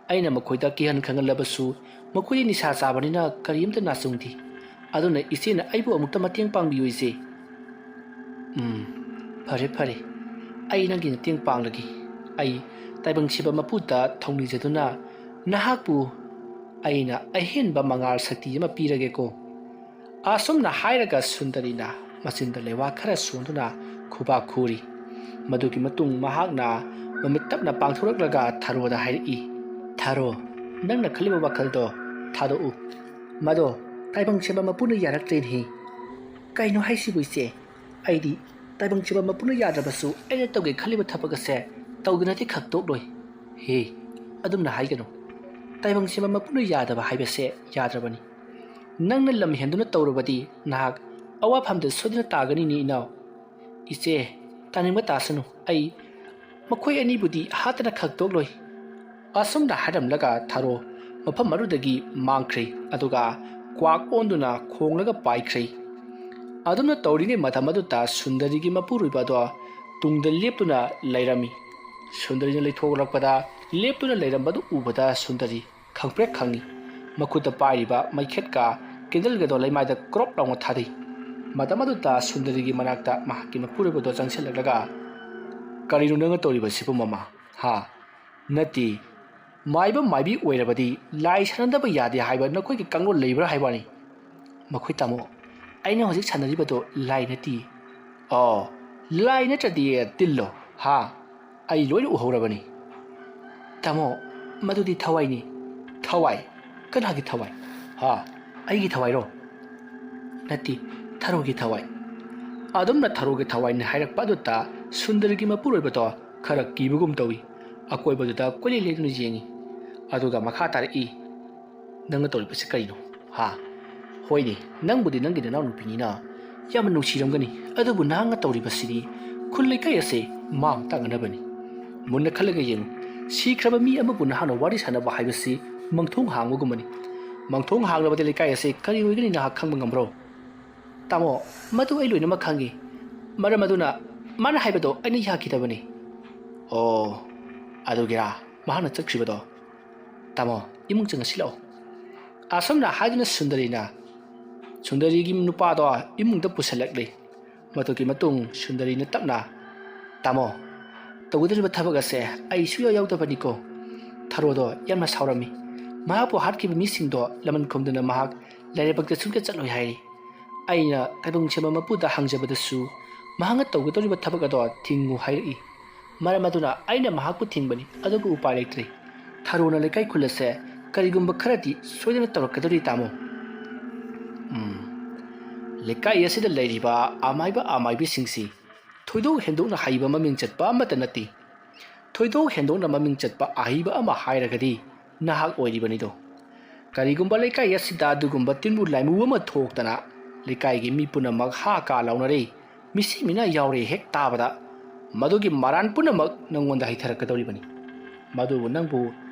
ꯑꯩꯅ ꯃꯈꯣꯏꯗ ꯀꯤꯍꯟ ꯈꯪꯍꯜꯂꯕꯁꯨ ꯃꯈꯣꯏꯗꯤ ꯅꯤꯁꯥ ꯆꯥꯕꯅꯤꯅ ꯀꯔꯤ ꯑꯃꯠꯇ ꯅꯥꯆꯨꯡꯗꯦ꯫ ꯑꯗꯨꯅ ꯏꯆꯦꯅ ꯑꯩꯕꯨ ꯑꯃꯨꯛꯇ ꯃꯇꯦꯡ ꯄꯥꯡꯕꯤꯌꯨ, ꯏꯆꯦ꯫" "ꯎꯝ, ꯐꯔꯦ, ꯐꯔꯦ꯫ ꯑꯩ ꯅꯪꯒꯤ ꯃꯇꯦꯡ ꯄꯥꯡꯂꯒꯦ꯫ ꯑꯩ ꯇꯥꯏꯕꯪ ꯁꯦꯝꯕ ꯃꯄꯨꯗ ꯊꯧꯅꯤꯖꯗꯨꯅ ꯅꯍꯥꯛꯄꯨ ꯑꯩꯅ ꯑꯍꯦꯟꯕ ꯃꯉꯥꯜ ꯁꯛꯇꯤ ꯑꯃ ꯄꯤꯔꯒꯦꯀꯣ꯫" ꯑꯁꯨꯝꯅ ꯍꯥꯏꯔꯒ ꯁꯨꯟꯗꯔꯤꯅ ꯃꯆꯤꯟꯗ ꯂꯩꯋꯥ ꯈꯔ ꯁꯣꯟꯗꯨꯅ ꯈꯨꯕꯥꯛ ꯈꯨꯔꯤ꯫ ꯃꯗꯨꯒꯤ ꯃꯇꯨꯡ ꯃꯍꯥꯛꯅ ꯃꯃꯤꯠ ꯇꯞꯅ ꯄꯥꯡꯊꯣꯔꯛꯂꯒ ꯊꯔꯣꯗ ꯍꯥꯏꯔꯛꯏ, "ꯊꯔꯣ, ꯅꯪꯅ ꯈꯜꯂꯤꯕ ꯋꯥꯈꯜꯗꯣ ꯊꯥꯗꯣꯛꯎ꯫ ꯃꯗꯣ ꯇꯥꯏꯕꯪ ꯁꯦꯝꯕ ꯃꯄꯨꯅ ꯌꯥꯔꯛꯇ꯭ꯔꯦꯅꯦꯍꯦ꯫" "ꯀꯩꯅꯣ ꯍꯥꯏꯁꯤꯕꯨ, ꯏꯆꯦ? ꯑꯩꯗꯤ ꯇꯥꯏꯕꯪ ꯁꯦꯝꯕ ꯃꯄꯨꯅ ꯌꯥꯗ꯭ꯔꯕꯁꯨ ꯑꯩꯅ ꯇꯧꯒꯦ ꯈꯜꯂꯤꯕ ꯊꯕꯛ ꯑꯁꯦ ꯇꯧꯗꯅꯗꯤ ꯈꯛ ꯇꯣꯛꯂꯣꯏ꯫" "ꯍꯦ, ꯑꯗꯨꯝꯅ ꯍꯥꯏꯒꯅꯨ꯫ ꯇꯥꯏꯕꯪ ꯁꯦꯝꯕ ꯃꯄꯨꯅ ꯌꯥꯗꯕ ꯍꯥꯏꯕꯁꯦ ꯌꯥꯗ꯭ꯔꯕꯅꯤ꯫ ꯅꯪꯅ ꯂꯝ ꯍꯦꯟꯗꯨꯅ ꯇꯧꯔꯕꯗꯤ ꯅꯍꯥꯛ ꯑꯋꯥꯐꯝꯗ ꯁꯣꯏꯗꯅ ꯇꯥꯒꯅꯤꯅꯦ, ꯏꯅꯥꯎ꯫" "ꯏꯆꯦ, ꯇꯥꯅꯤꯡꯕ ꯇꯥꯁꯅꯨ꯫ ꯑꯩ ꯃꯈꯣꯏ ꯑꯅꯤꯕꯨꯗꯤ ꯍꯥꯠꯇꯅ ꯈꯛ ꯇꯣꯛꯂꯣꯏ꯫ ꯑꯁꯨꯝꯅ ꯍꯥꯏꯔꯝꯂꯒ ꯊꯔꯣ ꯃꯐꯝ ꯑꯗꯨꯗꯒꯤ ꯃꯥꯡꯈ꯭ꯔꯦ, ꯑꯗꯨꯒ ꯀ꯭ꯋꯥꯛ ꯑꯣꯟꯗꯨꯅ ꯈꯣꯡꯂꯒ ꯄꯥꯏꯈ꯭ꯔꯦ꯫ ꯑꯗꯨꯝꯅ ꯇꯧꯔꯤꯉꯩ ꯃꯇꯝ ꯑꯗꯨꯗ ꯁꯨꯟꯗꯔꯤꯒꯤ ꯃꯄꯨꯔꯣꯏꯕ ꯑꯗꯣ ꯇꯨꯡꯗ ꯂꯦꯞꯇꯨꯅ ꯂꯩꯔꯝꯃꯤ꯫ ꯁꯨꯟꯗꯔꯤꯅ ꯂꯩꯊꯣꯛꯂꯛꯄꯗ ꯂꯦꯞꯇꯨꯅ ꯂꯩꯔꯝꯕꯗꯨ ꯎꯕꯗ ꯁꯨꯟꯗꯔꯤ ꯈꯪꯄ꯭ꯔꯦꯛ ꯈꯪꯉꯤ꯫ ꯃꯈꯨꯠꯇ ꯄꯥꯏꯔꯤꯕ ꯃꯩꯈꯦꯠꯀ ꯀꯦꯟꯗꯜꯒꯗꯣ ꯂꯩꯃꯥꯏꯗ ꯀ꯭ꯔꯣꯞ ꯂꯥꯎꯅ ꯊꯥꯗꯩ꯫ ꯃꯇꯝ ꯑꯗꯨꯗ ꯁꯨꯟꯗꯔꯤꯒꯤ ꯃꯅꯥꯛꯇ ꯃꯍꯥꯛꯀꯤ ꯃꯄꯨꯔꯣꯏꯕꯗꯣ ꯆꯪꯁꯤꯜꯂꯛꯂꯒ, "ꯀꯔꯤꯅꯣ ꯅꯪꯅ ꯇꯧꯔꯤꯕꯁꯤꯕꯨ, ꯃꯃꯥ? ꯍꯥ?" "ꯅꯠꯇꯦ, ꯃꯥꯏꯕ ꯃꯥꯏꯕꯤ ꯑꯣꯏꯔꯕꯗꯤ ꯂꯥꯏ ꯁꯥꯟꯅꯗꯕ ꯌꯥꯗꯦ ꯍꯥꯏꯕ ꯅꯈꯣꯏꯒꯤ ꯀꯥꯡꯂꯣꯟ ꯂꯩꯕ꯭ꯔꯥ ꯍꯥꯏꯕꯅꯤ?" "ꯃꯈꯣꯏ ꯇꯥꯃꯣ, ꯑꯩꯅ ꯍꯧꯖꯤꯛ ꯁꯥꯟꯅꯔꯤꯕꯗꯣ ꯂꯥꯏ ꯅꯠꯇꯦ꯫" "ꯑꯣ, ꯂꯥꯏ ꯅꯠꯇ꯭ꯔꯗꯤ ꯇꯤꯜꯂꯣ, ꯍꯥ? ꯑꯩ ꯂꯣꯏꯅ ꯎꯍꯧꯔꯕꯅꯤ꯫" "ꯇꯥꯃꯣ, ꯃꯗꯨꯗꯤ ꯊꯋꯥꯏꯅꯤ꯫" "ꯊꯋꯥꯏ? ꯀꯅꯥꯒꯤ ꯊꯋꯥꯏ? ꯍꯥ? ꯑꯩꯒꯤ ꯊꯋꯥꯏꯔꯣ?" "ꯅꯠꯇꯦ, ꯊꯔꯣꯒꯤ ꯊꯋꯥꯏ꯫" ꯑꯗꯨꯝꯅ ꯊꯔꯣꯒꯤ ꯊꯋꯥꯏꯅꯤ ꯍꯥꯏꯔꯛꯄ ꯑꯗꯨꯗ ꯁꯨꯟꯗꯔꯤꯒꯤ ꯃꯄꯨꯔꯣꯏꯕꯗꯣ ꯈꯔ ꯀꯤꯕꯒꯨꯝ ꯇꯧꯏ꯫ ꯑꯀꯣꯏꯕꯗꯨꯗ ꯀꯣꯏꯂꯦ ꯂꯦꯡꯗꯨꯅ ꯌꯦꯡꯏ꯫ ꯑꯗꯨꯒ ꯃꯈꯥ ꯇꯥꯔꯛꯏ, "ꯅꯪꯅ ꯇꯧꯔꯤꯕꯁꯤ ꯀꯔꯤꯅꯣ? ꯍꯥ? ꯍꯣꯏꯅꯦ, ꯅꯪꯕꯨꯗꯤ ꯅꯪꯒꯤ ꯅꯅꯥꯎꯅꯨꯄꯤꯅꯤꯅ ꯌꯥꯝꯅ ꯅꯨꯡꯁꯤꯔꯝꯒꯅꯤ, ꯑꯗꯨꯕꯨ ꯅꯍꯥꯛꯅ ꯇꯧꯔꯤꯕꯁꯤꯗꯤ ꯈꯨꯜ ꯂꯩꯀꯥꯏ ꯑꯁꯦ ꯃꯥꯡ ꯇꯥꯛꯅꯅꯕꯅꯤ꯫ ꯃꯨꯟꯅ ꯈꯜꯂꯒ ꯌꯦꯡꯉꯨ, ꯁꯤꯈ꯭ꯔꯕ ꯃꯤ ꯑꯃꯕꯨ ꯅꯍꯥꯛꯅ ꯋꯥꯔꯤ ꯁꯥꯟꯅꯕ ꯍꯥꯏꯕꯁꯤ ꯃꯪꯊꯣꯡ ꯍꯥꯡꯕꯒꯨꯝꯕꯅꯤ꯫ ꯃꯪꯊꯣꯡ ꯍꯥꯡꯂꯕꯗꯤ ꯂꯩꯀꯥꯏ ꯑꯁꯦ ꯀꯔꯤ ꯑꯣꯏꯒꯅꯤ ꯅꯍꯥꯛ ꯈꯪꯕ ꯉꯝꯕ꯭ꯔꯣ?" "ꯇꯥꯃꯣ, ꯃꯗꯨ ꯑꯩ ꯂꯣꯏꯅꯃꯛ ꯈꯪꯉꯤ꯫ ꯃꯔꯝ ꯑꯗꯨꯅ ꯃꯥꯅ ꯍꯥꯏꯕꯗꯣ ꯑꯩꯅ ꯌꯥꯈꯤꯗꯕꯅꯤ꯫" "ꯑꯣ, ꯑꯗꯨꯒꯤꯔꯥ ꯃꯍꯥꯛꯅ ꯆꯠꯈ꯭ꯔꯤꯕꯗꯣ? ꯇꯥꯃꯣ, ꯏꯃꯨꯡ ꯆꯪꯉꯁꯤ ꯂꯥꯛꯑꯣ꯫" ꯑꯁꯨꯝꯅ ꯍꯥꯏꯗꯨꯅ ꯁꯨꯟꯗꯔꯤꯅ, ꯁꯨꯟꯗꯔꯤꯒꯤ ꯅꯨꯄꯥꯗꯣ ꯏꯃꯨꯡꯗ ꯄꯨꯁꯜꯂꯛꯂꯦ꯫ ꯃꯗꯨꯒꯤ ꯃꯇꯨꯡ ꯁꯨꯟꯗꯔꯤꯅ ꯇꯞꯅ, "ꯇꯥꯃꯣ, ꯇꯧꯒꯗꯧꯔꯤꯕ ꯊꯕꯛ ꯑꯁꯦ ꯑꯩ ꯁꯨꯌꯥ ꯌꯥꯎꯗꯕꯅꯤꯀꯣ꯫" ꯊꯔꯣꯗꯣ ꯌꯥꯝꯅ ꯁꯥꯎꯔꯝꯃꯤ꯫ ꯃꯍꯥꯛꯄꯨ ꯍꯥꯠꯈꯤꯕ ꯃꯤꯁꯤꯡꯗꯣ ꯂꯃꯟ ꯈꯨꯝꯗꯨꯅ ꯃꯍꯥꯛ ꯂꯥꯏꯔꯩꯕꯥꯛꯇ ꯁꯨꯡꯆꯠ ꯆꯠꯂꯣꯏ ꯍꯥꯏꯔꯤ꯫ ꯑꯩꯅ ꯇꯥꯏꯕꯪ ꯁꯦꯝꯕ ꯃꯄꯨꯗ ꯍꯪꯖꯕꯗꯁꯨ ꯃꯍꯥꯛꯅ ꯇꯧꯒꯗꯧꯔꯤꯕ ꯊꯕꯛ ꯑꯗꯣ ꯊꯤꯡꯉꯨ ꯍꯥꯏꯔꯛꯏ꯫ ꯃꯔꯝ ꯑꯗꯨꯅ ꯑꯩꯅ ꯃꯍꯥꯛꯄꯨ ꯊꯤꯡꯕꯅꯤ, ꯑꯗꯨꯕꯨ ꯎꯄꯥꯏ ꯂꯩꯇ꯭ꯔꯦ꯫ ꯊꯔꯣꯅ ꯂꯩꯀꯥꯏ ꯈꯨꯜ ꯑꯁꯦ ꯀꯔꯤꯒꯨꯝꯕ ꯈꯔꯗꯤ ꯁꯣꯏꯗꯅ ꯇꯧꯔꯛꯀꯗꯧꯔꯤ, ꯇꯥꯃꯣ꯫ ꯎꯝ꯫ ꯂꯩꯀꯥꯏ ꯑꯁꯤꯗ ꯂꯩꯔꯤꯕ ꯑꯃꯥꯏꯕ ꯑꯃꯥꯏꯕꯤꯁꯤꯡꯁꯤ ꯊꯣꯏꯗꯣꯛ ꯍꯦꯟꯗꯣꯛꯅ ꯍꯩꯕ ꯃꯃꯤꯡ ꯆꯠꯄ ꯑꯃꯠꯇ ꯅꯠꯇꯦ꯫ ꯊꯣꯏꯗꯣꯛ ꯍꯦꯟꯗꯣꯛꯅ ꯃꯃꯤꯡ ꯆꯠꯄ ꯑꯍꯩꯕ ꯑꯃ ꯍꯥꯏꯔꯒꯗꯤ ꯅꯍꯥꯛ ꯑꯣꯏꯔꯤꯕꯅꯤꯗꯣ꯫ ꯀꯔꯤꯒꯨꯝꯕ ꯂꯩꯀꯥꯏ ꯑꯁꯤꯗ ꯑꯗꯨꯒꯨꯝꯕ ꯇꯤꯟꯕꯨ ꯂꯥꯏꯃꯨ ꯑꯃ ꯊꯣꯛꯇꯅ ꯂꯩꯀꯥꯏꯒꯤ ꯃꯤ ꯄꯨꯝꯅꯃꯛ ꯍꯥ ꯀꯥ ꯂꯥꯎꯅꯔꯦ, ꯃꯤꯁꯤ ꯃꯤꯅꯥ ꯌꯥꯎꯔꯦ ꯍꯦꯛ ꯇꯥꯕꯗ, ꯃꯗꯨꯒꯤ ꯃꯔꯥꯟ ꯄꯨꯝꯅꯃꯛ ꯅꯪꯉꯣꯟꯗ ꯍꯩꯊꯔꯛꯀꯗꯧꯔꯤꯕꯅꯤ꯫ ꯃꯗꯨꯕꯨ ꯅꯪꯕꯨ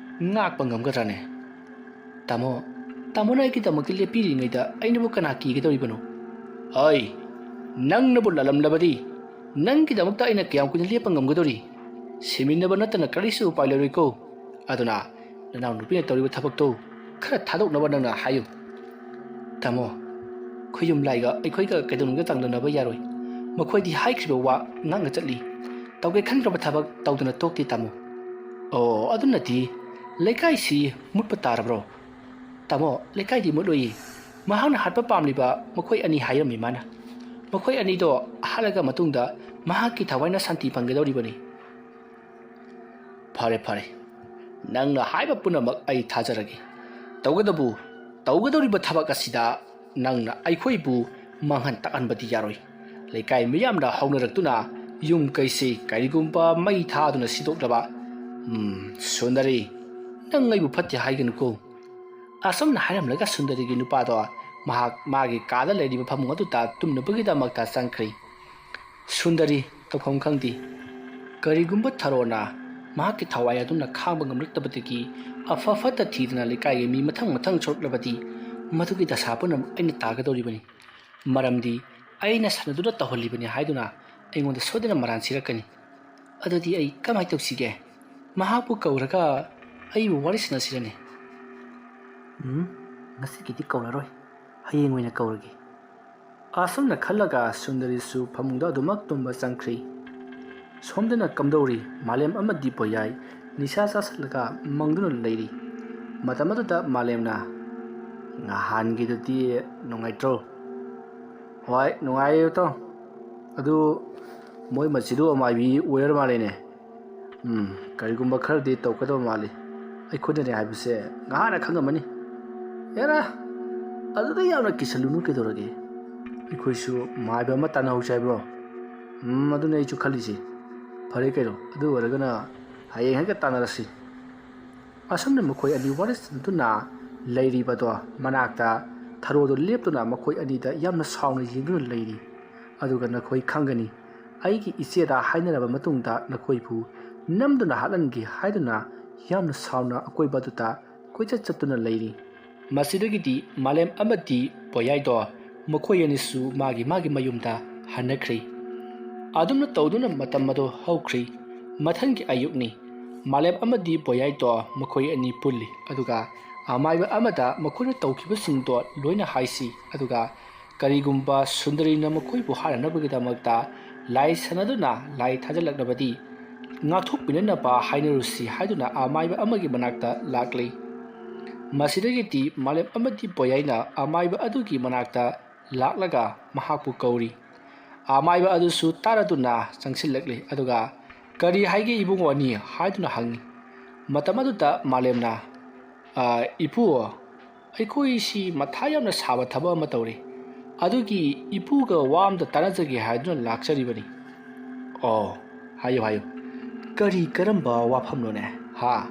ꯉꯥꯛꯄ ꯉꯝꯒꯗ꯭ꯔꯥꯅꯦ? ꯇꯥꯃꯣ, ꯇꯥꯃꯣꯅ ꯑꯩꯒꯤꯗꯃꯛꯇ ꯂꯦꯞꯄꯤꯔꯤꯉꯩꯗ ꯑꯩꯅꯕꯨ ꯀꯅꯥ ꯀꯤꯒꯗꯧꯔꯤꯕꯅꯣ? ꯑꯩ, ꯅꯪꯅꯕꯨ ꯂꯥꯜꯂꯝꯂꯕꯗꯤ ꯅꯪꯒꯤꯗꯃꯛꯇ ꯑꯩꯅ ꯀꯌꯥꯝ ꯀꯨꯏꯅ ꯂꯦꯞꯄ ꯉꯝꯒꯗꯧꯔꯤ? ꯁꯤꯃꯤꯟꯅꯕ ꯅꯠꯇꯅ ꯀꯔꯤꯁꯨ ꯎꯄꯥꯏ ꯂꯩꯔꯣꯏꯀꯣ꯫ ꯑꯗꯨꯅ ꯅꯅꯥꯎ ꯅꯨꯄꯤꯅ ꯇꯧꯔꯤꯕ ꯊꯕꯛꯇꯣ ꯈꯔ ꯊꯥꯗꯣꯛꯅꯕ ꯅꯪꯅ ꯍꯥꯏꯌꯨ꯫ ꯇꯥꯃꯣ, ꯈꯨꯌꯨꯝ ꯂꯥꯏꯒ ꯑꯩꯈꯣꯏꯒ ꯀꯩꯗꯧꯅꯨꯡꯗ ꯆꯥꯡꯗꯝꯅꯕ ꯌꯥꯔꯣꯏ꯫ ꯃꯈꯣꯏꯗꯤ ꯍꯥꯏꯈ꯭ꯔꯤꯕ ꯋꯥ ꯉꯥꯛꯅ ꯆꯠꯂꯤ꯫ ꯇꯧꯒꯦ ꯈꯟꯈ꯭ꯔꯕ ꯊꯕꯛ ꯇꯧꯗꯅ ꯇꯣꯛꯇꯦ ꯇꯥꯃꯣ꯫ ꯑꯣ, ꯑꯗꯨꯅꯗꯤ ꯂꯩꯀꯥꯏꯁꯤ ꯃꯨꯠꯄ ꯇꯥꯔꯕ꯭ꯔꯣ? ꯇꯥꯃꯣ, ꯂꯩꯀꯥꯏꯗꯤ ꯃꯨꯠꯂꯣꯏꯌꯦ꯫ ꯃꯍꯥꯛꯅ ꯍꯥꯠꯄ ꯄꯥꯝꯂꯤꯕ ꯃꯈꯣꯏ ꯑꯅꯤ ꯍꯥꯏꯔꯝꯃꯤ ꯃꯥꯅ꯫ ꯃꯈꯣꯏ ꯑꯅꯤꯗꯣ ꯍꯥꯠꯂꯒ ꯃꯇꯨꯡꯗ ꯃꯍꯥꯛꯀꯤ ꯊꯋꯥꯏꯅ ꯁꯥꯟꯇꯤ ꯐꯪꯒꯗꯧꯔꯤꯕꯅꯤ꯫ ꯐꯔꯦ, ꯐꯔꯦ꯫ ꯅꯪꯅ ꯍꯥꯏꯕ ꯄꯨꯝꯅꯃꯛ ꯑꯩ ꯊꯥꯖꯔꯒꯦ꯫ ꯇꯧꯒꯗꯕꯨ, ꯇꯧꯒꯗꯧꯔꯤꯕ ꯊꯕꯛ ꯑꯁꯤꯗ ꯅꯪꯅ ꯑꯩꯈꯣꯏꯕꯨ ꯃꯥꯡꯍꯟ ꯇꯥꯛꯍꯟꯕꯗꯤ ꯌꯥꯔꯣꯏ꯫ ꯂꯩꯀꯥꯏ ꯃꯤꯌꯥꯝꯅ ꯍꯧꯅꯔꯛꯇꯨꯅ ꯌꯨꯝ ꯀꯩꯁꯤ ꯀꯔꯤꯒꯨꯝꯕ ꯃꯩ ꯊꯥꯗꯨꯅ ꯁꯤꯗꯣꯛꯂꯕ, ꯎꯝ, ꯁꯨꯟꯗꯔꯤ, ꯅꯪ ꯑꯩꯕꯨ ꯐꯠꯇꯦ ꯍꯥꯏꯒꯅꯨꯀꯣ꯫ ꯑꯁꯨꯝꯅ ꯍꯥꯏꯔꯝꯂꯒ ꯁꯨꯟꯗꯔꯤꯒꯤ ꯅꯨꯄꯥꯗꯣ ꯃꯍꯥꯛ ꯃꯥꯒꯤ ꯀꯥꯗ ꯂꯩꯔꯤꯕ ꯐꯃꯨꯡ ꯑꯗꯨꯗ ꯇꯨꯝꯅꯕꯒꯤꯗꯃꯛꯇ ꯆꯪꯈ꯭ꯔꯤ꯫ ꯁꯨꯟꯗꯔꯤ, ꯇꯧꯐꯝ ꯈꯪꯗꯦ꯫ ꯀꯔꯤꯒꯨꯝꯕ ꯊꯔꯣꯅ ꯃꯍꯥꯛꯀꯤ ꯊꯋꯥꯏ ꯑꯗꯨꯅ ꯈꯥꯡꯕ ꯉꯝꯂꯛꯇꯕꯗꯒꯤ ꯑꯐ ꯐꯠꯇ ꯊꯤꯗꯅ ꯂꯩꯀꯥꯏꯒꯤ ꯃꯤ ꯃꯊꯪ ꯃꯊꯪ ꯁꯣꯛꯂꯕꯗꯤ ꯃꯗꯨꯒꯤ ꯗꯁꯥ ꯄꯨꯝꯅꯃꯛ ꯑꯩꯅ ꯇꯥꯒꯗꯧꯔꯤꯕꯅꯤ꯫ ꯃꯔꯝꯗꯤ ꯑꯩꯅ ꯁꯥꯟꯅꯗꯨꯅ ꯇꯧꯍꯜꯂꯤꯕꯅꯤ ꯍꯥꯏꯗꯨꯅ ꯑꯩꯉꯣꯟꯗ ꯁꯣꯏꯗꯅ ꯃꯔꯥꯟ ꯁꯤꯔꯛꯀꯅꯤ꯫ ꯑꯗꯨꯗꯤ ꯑꯩ ꯀꯃꯥꯏꯅ ꯇꯧꯁꯤꯒꯦ? ꯃꯍꯥꯛꯄꯨ ꯀꯧꯔꯒ ꯑꯩꯕꯨ ꯋꯥꯔꯤ ꯁꯥꯟꯅꯁꯤꯔꯅꯦ? ꯎꯝ, ꯉꯁꯤꯒꯤꯗꯤ ꯀꯧꯔꯔꯣꯏ꯫ ꯍꯌꯦꯡ ꯑꯣꯏꯅ ꯀꯧꯔꯒꯦ꯫ ꯑꯁꯨꯝꯅ ꯈꯜꯂꯒ ꯁꯨꯟꯗꯔꯤꯁꯨ ꯐꯃꯨꯡꯗ ꯑꯗꯨꯃꯛ ꯇꯨꯝꯕ ꯆꯪꯈ꯭ꯔꯤ꯫ ꯁꯣꯝꯗꯅ ꯀꯝꯗꯧꯔꯤ? ꯃꯥꯂꯦꯝ ꯑꯃꯗꯤ ꯄꯣꯌꯥꯏ ꯅꯤꯁꯥ ꯆꯥꯁꯤꯜꯂꯒ ꯃꯪꯗꯨꯅ ꯂꯩꯔꯤ꯫ ꯃꯇꯝ ꯑꯗꯨꯗ ꯃꯥꯂꯦꯝꯅ, "ꯅꯍꯥꯟꯒꯤꯗꯨꯗꯤ ꯅꯨꯡꯉꯥꯏꯇ꯭ꯔꯣ?" "ꯍꯣꯏ, ꯅꯨꯡꯉꯥꯏꯌꯦ ꯏꯇꯥꯎ꯫ ꯑꯗꯨ ꯃꯣꯏ ꯃꯆꯤꯗꯨ ꯑꯃꯥꯏꯕꯤ ꯑꯣꯏꯔ ꯃꯥꯜꯂꯦꯅꯦ꯫ ꯎꯝ, ꯀꯔꯤꯒꯨꯝꯕ ꯈꯔꯗꯤ ꯇꯧꯒꯗꯕ ꯃꯥꯜꯂꯤ꯫ ꯑꯩꯈꯣꯏꯅꯅꯦ ꯍꯥꯏꯕꯁꯦ ꯉꯍꯥꯟꯅ ꯈꯪꯉꯝꯃꯅꯤ꯫ ꯑꯦꯔꯥ, ꯑꯗꯨꯗ ꯌꯥꯝꯅ ꯀꯤꯁꯜꯂꯨꯅꯨ ꯀꯩꯗꯧꯔꯒꯦ? ꯑꯩꯈꯣꯏꯁꯨ ꯃꯥꯏꯕ ꯑꯃ ꯇꯥꯟꯅꯍꯧꯁꯦ ꯍꯥꯏꯕ꯭ꯔꯣ?" "ꯎꯝ, ꯑꯗꯨꯅꯦ ꯑꯩꯁꯨ ꯈꯜꯂꯤꯁꯦ꯫ ꯐꯔꯦ ꯀꯩꯅꯣ, ꯑꯗꯨ ꯑꯣꯏꯔꯒꯅ ꯍꯌꯦꯡ ꯍꯦꯛꯇ ꯇꯥꯟꯅꯔꯁꯤ꯫" ꯑꯁꯨꯝꯅ ꯃꯈꯣꯏ ꯑꯅꯤ ꯋꯥꯔꯤ ꯁꯥꯟꯅꯗꯨꯅ ꯂꯩꯔꯤꯕꯗꯣ ꯃꯅꯥꯛꯇ ꯊꯔꯣꯗꯣ ꯂꯦꯞꯇꯨꯅ ꯃꯈꯣꯏ ꯑꯅꯤꯗ ꯌꯥꯝꯅ ꯁꯥꯎꯅ ꯌꯦꯡꯗꯨꯅ ꯂꯩꯔꯤ꯫ ꯑꯗꯨꯒ ꯅꯈꯣꯏ ꯈꯪꯒꯅꯤ, ꯑꯩꯒꯤ ꯏꯆꯦꯗ ꯍꯥꯏꯅꯔꯕ ꯃꯇꯨꯡꯗ ꯅꯈꯣꯏꯕꯨ ꯅꯝꯗꯨꯅ ꯍꯥꯠꯍꯟꯒꯦ ꯍꯥꯏꯗꯨꯅ ꯌꯥꯝꯅ ꯁꯥꯎꯅ ꯑꯀꯣꯏꯕ ꯑꯗꯨꯗ ꯀꯣꯏꯆꯠ ꯆꯠꯇꯨꯅ ꯂꯩꯔꯤ꯫ ꯃꯁꯤꯗꯒꯤꯗꯤ ꯃꯥꯂꯦꯝ ꯑꯃꯗꯤ ꯄꯣꯌꯥꯏꯗꯣ ꯃꯈꯣꯏ ꯑꯅꯤꯁꯨ ꯃꯥꯒꯤ ꯃꯥꯒꯤ ꯃꯌꯨꯝꯗ ꯍꯟꯅꯈ꯭ꯔꯦ꯫ ꯑꯗꯨꯝꯅ ꯇꯧꯗꯨꯅ ꯃꯇꯝ ꯑꯗꯨ ꯍꯧꯈ꯭ꯔꯦ꯫ ꯃꯊꯪꯒꯤ ꯑꯌꯨꯛꯅꯤ꯫ ꯃꯥꯂꯦꯝ ꯑꯃꯗꯤ ꯄꯣꯌꯥꯏꯗꯣ ꯃꯈꯣꯏ ꯑꯅꯤ ꯄꯨꯜꯂꯤ, ꯑꯗꯨꯒ ꯑꯃꯥꯏꯕ ꯑꯃꯗ ꯃꯈꯣꯏꯅ ꯇꯧꯈꯤꯕꯁꯤꯡꯗꯣ ꯂꯣꯏꯅ ꯍꯥꯏꯁꯤ, ꯑꯗꯨꯒ ꯀꯔꯤꯒꯨꯝꯕ ꯁꯨꯟꯗꯔꯤꯅ ꯃꯈꯣꯏꯕꯨ ꯍꯥꯠꯅꯅꯕꯒꯤꯗꯃꯛꯇ ꯂꯥꯏ ꯁꯥꯟꯅꯗꯨꯅ ꯂꯥꯏ ꯊꯥꯖꯤꯜꯂꯛꯂꯕꯗꯤ, ꯉꯥꯛꯊꯣꯛꯄꯤꯅꯅꯕ ꯍꯥꯏꯅꯔꯨꯁꯤ ꯍꯥꯏꯗꯨꯅ ꯑꯃꯥꯏꯕ ꯑꯃꯒꯤ ꯃꯅꯥꯛꯇ ꯂꯥꯛꯂꯤ꯫ ꯃꯁꯤꯗꯒꯤꯗꯤ ꯃꯥꯂꯦꯝ ꯑꯃꯗꯤ ꯄꯣꯌꯥꯏꯅ ꯑꯃꯥꯏꯕ ꯑꯗꯨꯒꯤ ꯃꯅꯥꯛꯇ ꯂꯥꯛꯂꯒ ꯃꯍꯥꯛꯄꯨ ꯀꯧꯔꯤ꯫ ꯑꯃꯥꯏꯕ ꯑꯗꯨꯁꯨ ꯇꯥꯔꯗꯨꯅ ꯆꯪꯁꯤꯜꯂꯛꯂꯤ, ꯑꯗꯨꯒ "ꯀꯔꯤ ꯍꯥꯏꯒꯦ ꯏꯕꯨꯡꯉꯣ ꯑꯅꯤ?" ꯍꯥꯏꯗꯨꯅ ꯍꯪꯉꯤ꯫ ꯃꯇꯝ ꯑꯗꯨꯗ ꯃꯥꯂꯦꯝꯅ, "ꯑ, ꯏꯄꯨ, ꯑꯩꯈꯣꯏꯁꯤ ꯃꯊꯥ ꯌꯥꯝꯅ ꯁꯥꯕ ꯊꯕꯛ ꯑꯃ ꯇꯧꯔꯦ꯫ ꯑꯗꯨꯒꯤ ꯏꯄꯨꯒ ꯋꯥ ꯑꯃꯗ ꯇꯥꯟꯅꯖꯒꯦ ꯍꯥꯏꯗꯨꯅ ꯂꯥꯛꯆꯔꯤꯕꯅꯤ꯫" "ꯑꯣ, ꯍꯥꯏꯌꯨ, ꯍꯥꯏꯌꯨ꯫ ꯀꯔꯤ ꯀꯔꯝꯕ ꯋꯥꯐꯝꯅꯣꯅꯦ, ꯍꯥ?"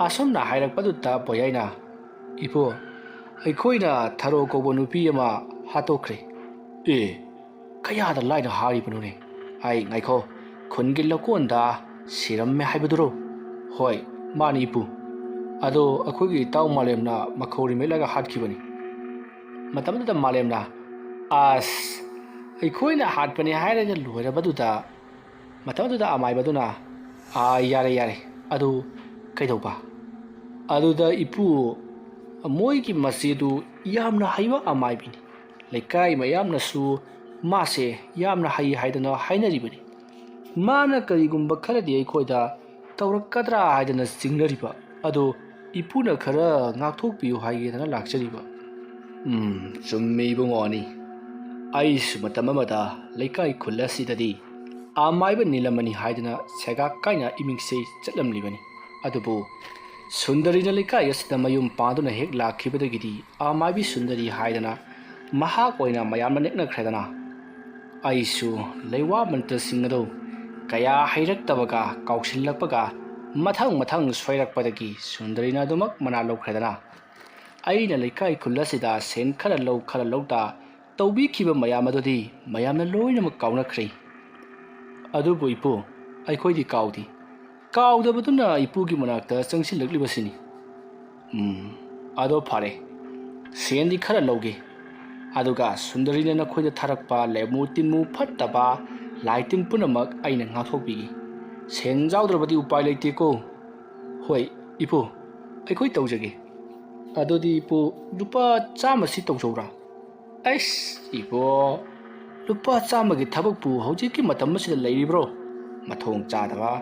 ꯑꯁꯨꯝꯅ ꯍꯥꯏꯔꯛꯄꯗꯨꯗ ꯄꯣꯌꯥꯏꯅ, "ꯏꯄꯨ, ꯑꯩꯈꯣꯏꯅ ꯊꯔꯣ ꯀꯧꯕ ꯅꯨꯄꯤ ꯑꯃ ꯍꯥꯠꯇꯣꯛꯈ꯭ꯔꯦ꯫" "ꯑꯦ, ꯀꯌꯥꯗ ꯂꯥꯏꯅ ꯍꯥꯏꯔꯤꯕꯅꯣꯅꯦ?" "ꯑꯩ, ꯉꯥꯏꯈꯣ, ꯈꯨꯟꯒꯤ ꯂꯧꯀꯣꯟꯗ ꯁꯤꯔꯝꯃꯦ ꯍꯥꯏꯕꯗꯨꯔꯣ?" "ꯍꯣꯏ, ꯃꯥꯅꯤ ꯏꯄꯨ꯫ ꯑꯗꯣ ꯑꯩꯈꯣꯏꯒꯤ ꯏꯇꯥꯎ ꯃꯥꯂꯦꯝꯅ ꯃꯈꯧꯔꯤ ꯃꯦꯠꯂꯒ ꯍꯥꯠꯈꯤꯕꯅꯤ꯫" ꯃꯇꯝꯗꯨꯗ ꯃꯥꯂꯦꯝꯅ, "ꯑꯁ, ꯑꯩꯈꯣꯏꯅ ꯍꯥꯠꯄꯅꯦ" ꯍꯥꯏꯔꯒ ꯂꯣꯏꯔꯕꯗꯨꯗ, ꯃꯇꯝꯗꯨꯗ ꯑꯃꯥꯏꯕꯗꯨꯅ, "ꯑꯥ, ꯌꯥꯔꯦ, ꯌꯥꯔꯦ, ꯑꯗꯨ ꯀꯩꯗꯧꯕ?" ꯑꯗꯨꯗ ꯏꯄꯨ, ꯃꯣꯏꯒꯤ ꯃꯆꯦꯗꯨ ꯌꯥꯝꯅ ꯍꯩꯕ ꯑꯃꯥꯏꯕꯤꯅꯤ꯫ ꯂꯩꯀꯥꯏ ꯃꯌꯥꯝꯅꯁꯨ ꯃꯥꯁꯦ ꯌꯥꯝꯅ ꯍꯩ ꯍꯥꯏꯗꯅ ꯍꯥꯏꯅꯔꯤꯕꯅꯤ꯫ ꯃꯥꯅ ꯀꯔꯤꯒꯨꯝꯕ ꯈꯔꯗꯤ ꯑꯩꯈꯣꯏꯗ ꯇꯧꯔꯛꯀꯗ꯭ꯔꯥ ꯍꯥꯏꯗꯅ ꯆꯤꯡꯅꯔꯤꯕ ꯑꯗꯨ ꯏꯄꯨꯅ ꯈꯔ ꯉꯥꯛꯊꯣꯛꯄꯤꯌꯨ ꯍꯥꯏꯒꯦꯗꯅ ꯂꯥꯛꯆꯔꯤꯕ꯫ ꯎꯝ, ꯆꯨꯝꯃꯤ ꯏꯕꯨꯡꯉꯣ ꯑꯅꯤ꯫ ꯑꯩꯁꯨ ꯃꯇꯝ ꯑꯃꯗ ꯂꯩꯀꯥꯏ ꯈꯨꯜ ꯑꯁꯤꯗꯗꯤ ꯑꯃꯥꯏꯕ ꯅꯤꯂꯃꯅꯤ ꯍꯥꯏꯗꯅ ꯁꯦꯒꯥꯛ ꯀꯥꯏꯅ ꯏꯃꯤꯡꯁꯦ ꯆꯠꯂꯝꯂꯤꯕꯅꯤ꯫ ꯑꯗꯨꯕꯨ ꯁꯨꯟꯗꯔꯤꯅ ꯂꯩꯀꯥꯏ ꯑꯁꯤꯗ ꯃꯌꯨꯝ ꯄꯥꯟꯗꯨꯅ ꯍꯦꯛ ꯂꯥꯛꯈꯤꯕꯗꯒꯤꯗꯤ ꯑꯃꯥꯏꯕꯤ ꯁꯨꯟꯗꯔꯤ ꯍꯥꯏꯗꯅ ꯃꯍꯥꯛ ꯑꯣꯏꯅ ꯃꯌꯥꯝꯅ ꯅꯦꯛꯅꯈ꯭ꯔꯦꯗꯅ꯫ ꯑꯩꯁꯨ ꯂꯩꯋꯥ ꯃꯟꯇ꯭ꯔꯁꯤꯡ ꯑꯗꯨ ꯀꯌꯥ ꯍꯩꯔꯛꯇꯕꯒ ꯀꯥꯎꯁꯤꯜꯂꯛꯄꯒ ꯃꯊꯪ ꯃꯊꯪ ꯁꯣꯏꯔꯛꯄꯗꯒꯤ ꯁꯨꯟꯗꯔꯤꯅ ꯑꯗꯨꯃꯛ ꯃꯅꯥ ꯂꯧꯈ꯭ꯔꯦꯗꯅ꯫ ꯑꯩꯅ ꯂꯩꯀꯥꯏ ꯈꯨꯜ ꯑꯁꯤꯗ ꯁꯦꯟ ꯈꯔ ꯂꯧ ꯈꯔ ꯂꯧꯗ ꯇꯧꯕꯤꯈꯤꯕ ꯃꯌꯥꯝ ꯑꯗꯨꯗꯤ ꯃꯌꯥꯝꯅ ꯂꯣꯏꯅꯃꯛ ꯀꯥꯎꯅꯈ꯭ꯔꯦ꯫ ꯑꯗꯨꯕꯨ ꯏꯄꯨ, ꯑꯩꯈꯣꯏꯗꯤ ꯀꯥꯎꯗꯦ꯫ ꯀꯥꯎꯗꯕꯗꯨꯅ ꯏꯄꯨꯒꯤ ꯃꯅꯥꯛꯇ ꯆꯪꯁꯤꯜꯂꯛꯂꯤꯕꯁꯤꯅꯤ꯫ "ꯎꯝ, ꯑꯗꯣ ꯐꯔꯦ, ꯁꯦꯟꯗꯤ ꯈꯔ ꯂꯧꯒꯦ, ꯑꯗꯨꯒ ꯁꯨꯟꯗꯔꯤꯅ ꯅꯈꯣꯏꯗ ꯊꯥꯔꯛꯄ ꯂꯦꯝꯃꯨ ꯇꯤꯟꯃꯨ ꯐꯠꯇꯕ ꯂꯥꯏ ꯇꯤꯟ ꯄꯨꯝꯅꯃꯛ ꯑꯩꯅ ꯉꯥꯛꯊꯣꯛꯄꯤꯒꯦ꯫ ꯁꯦꯟ ꯌꯥꯎꯗ꯭ꯔꯕꯗꯤ ꯎꯄꯥꯏ ꯂꯩꯇꯦꯀꯣ꯫" "ꯍꯣꯏ ꯏꯄꯨ, ꯑꯩꯈꯣꯏ ꯇꯧꯖꯒꯦ꯫" "ꯑꯗꯨꯗꯤ ꯏꯄꯨ, ꯂꯨꯄꯥ ꯆꯥꯝꯃꯁꯤ ꯇꯧꯖꯧꯔꯥ?" "ꯑꯩꯁ ꯏꯄꯨ, ꯂꯨꯄꯥ ꯆꯥꯝꯃꯒꯤ ꯊꯕꯛꯄꯨ ꯍꯧꯖꯤꯛꯀꯤ ꯃꯇꯝ ꯑꯁꯤꯗ ꯂꯩꯔꯤꯕ꯭ꯔꯣ? ꯃꯊꯣꯡ ꯆꯥꯗꯕ꯫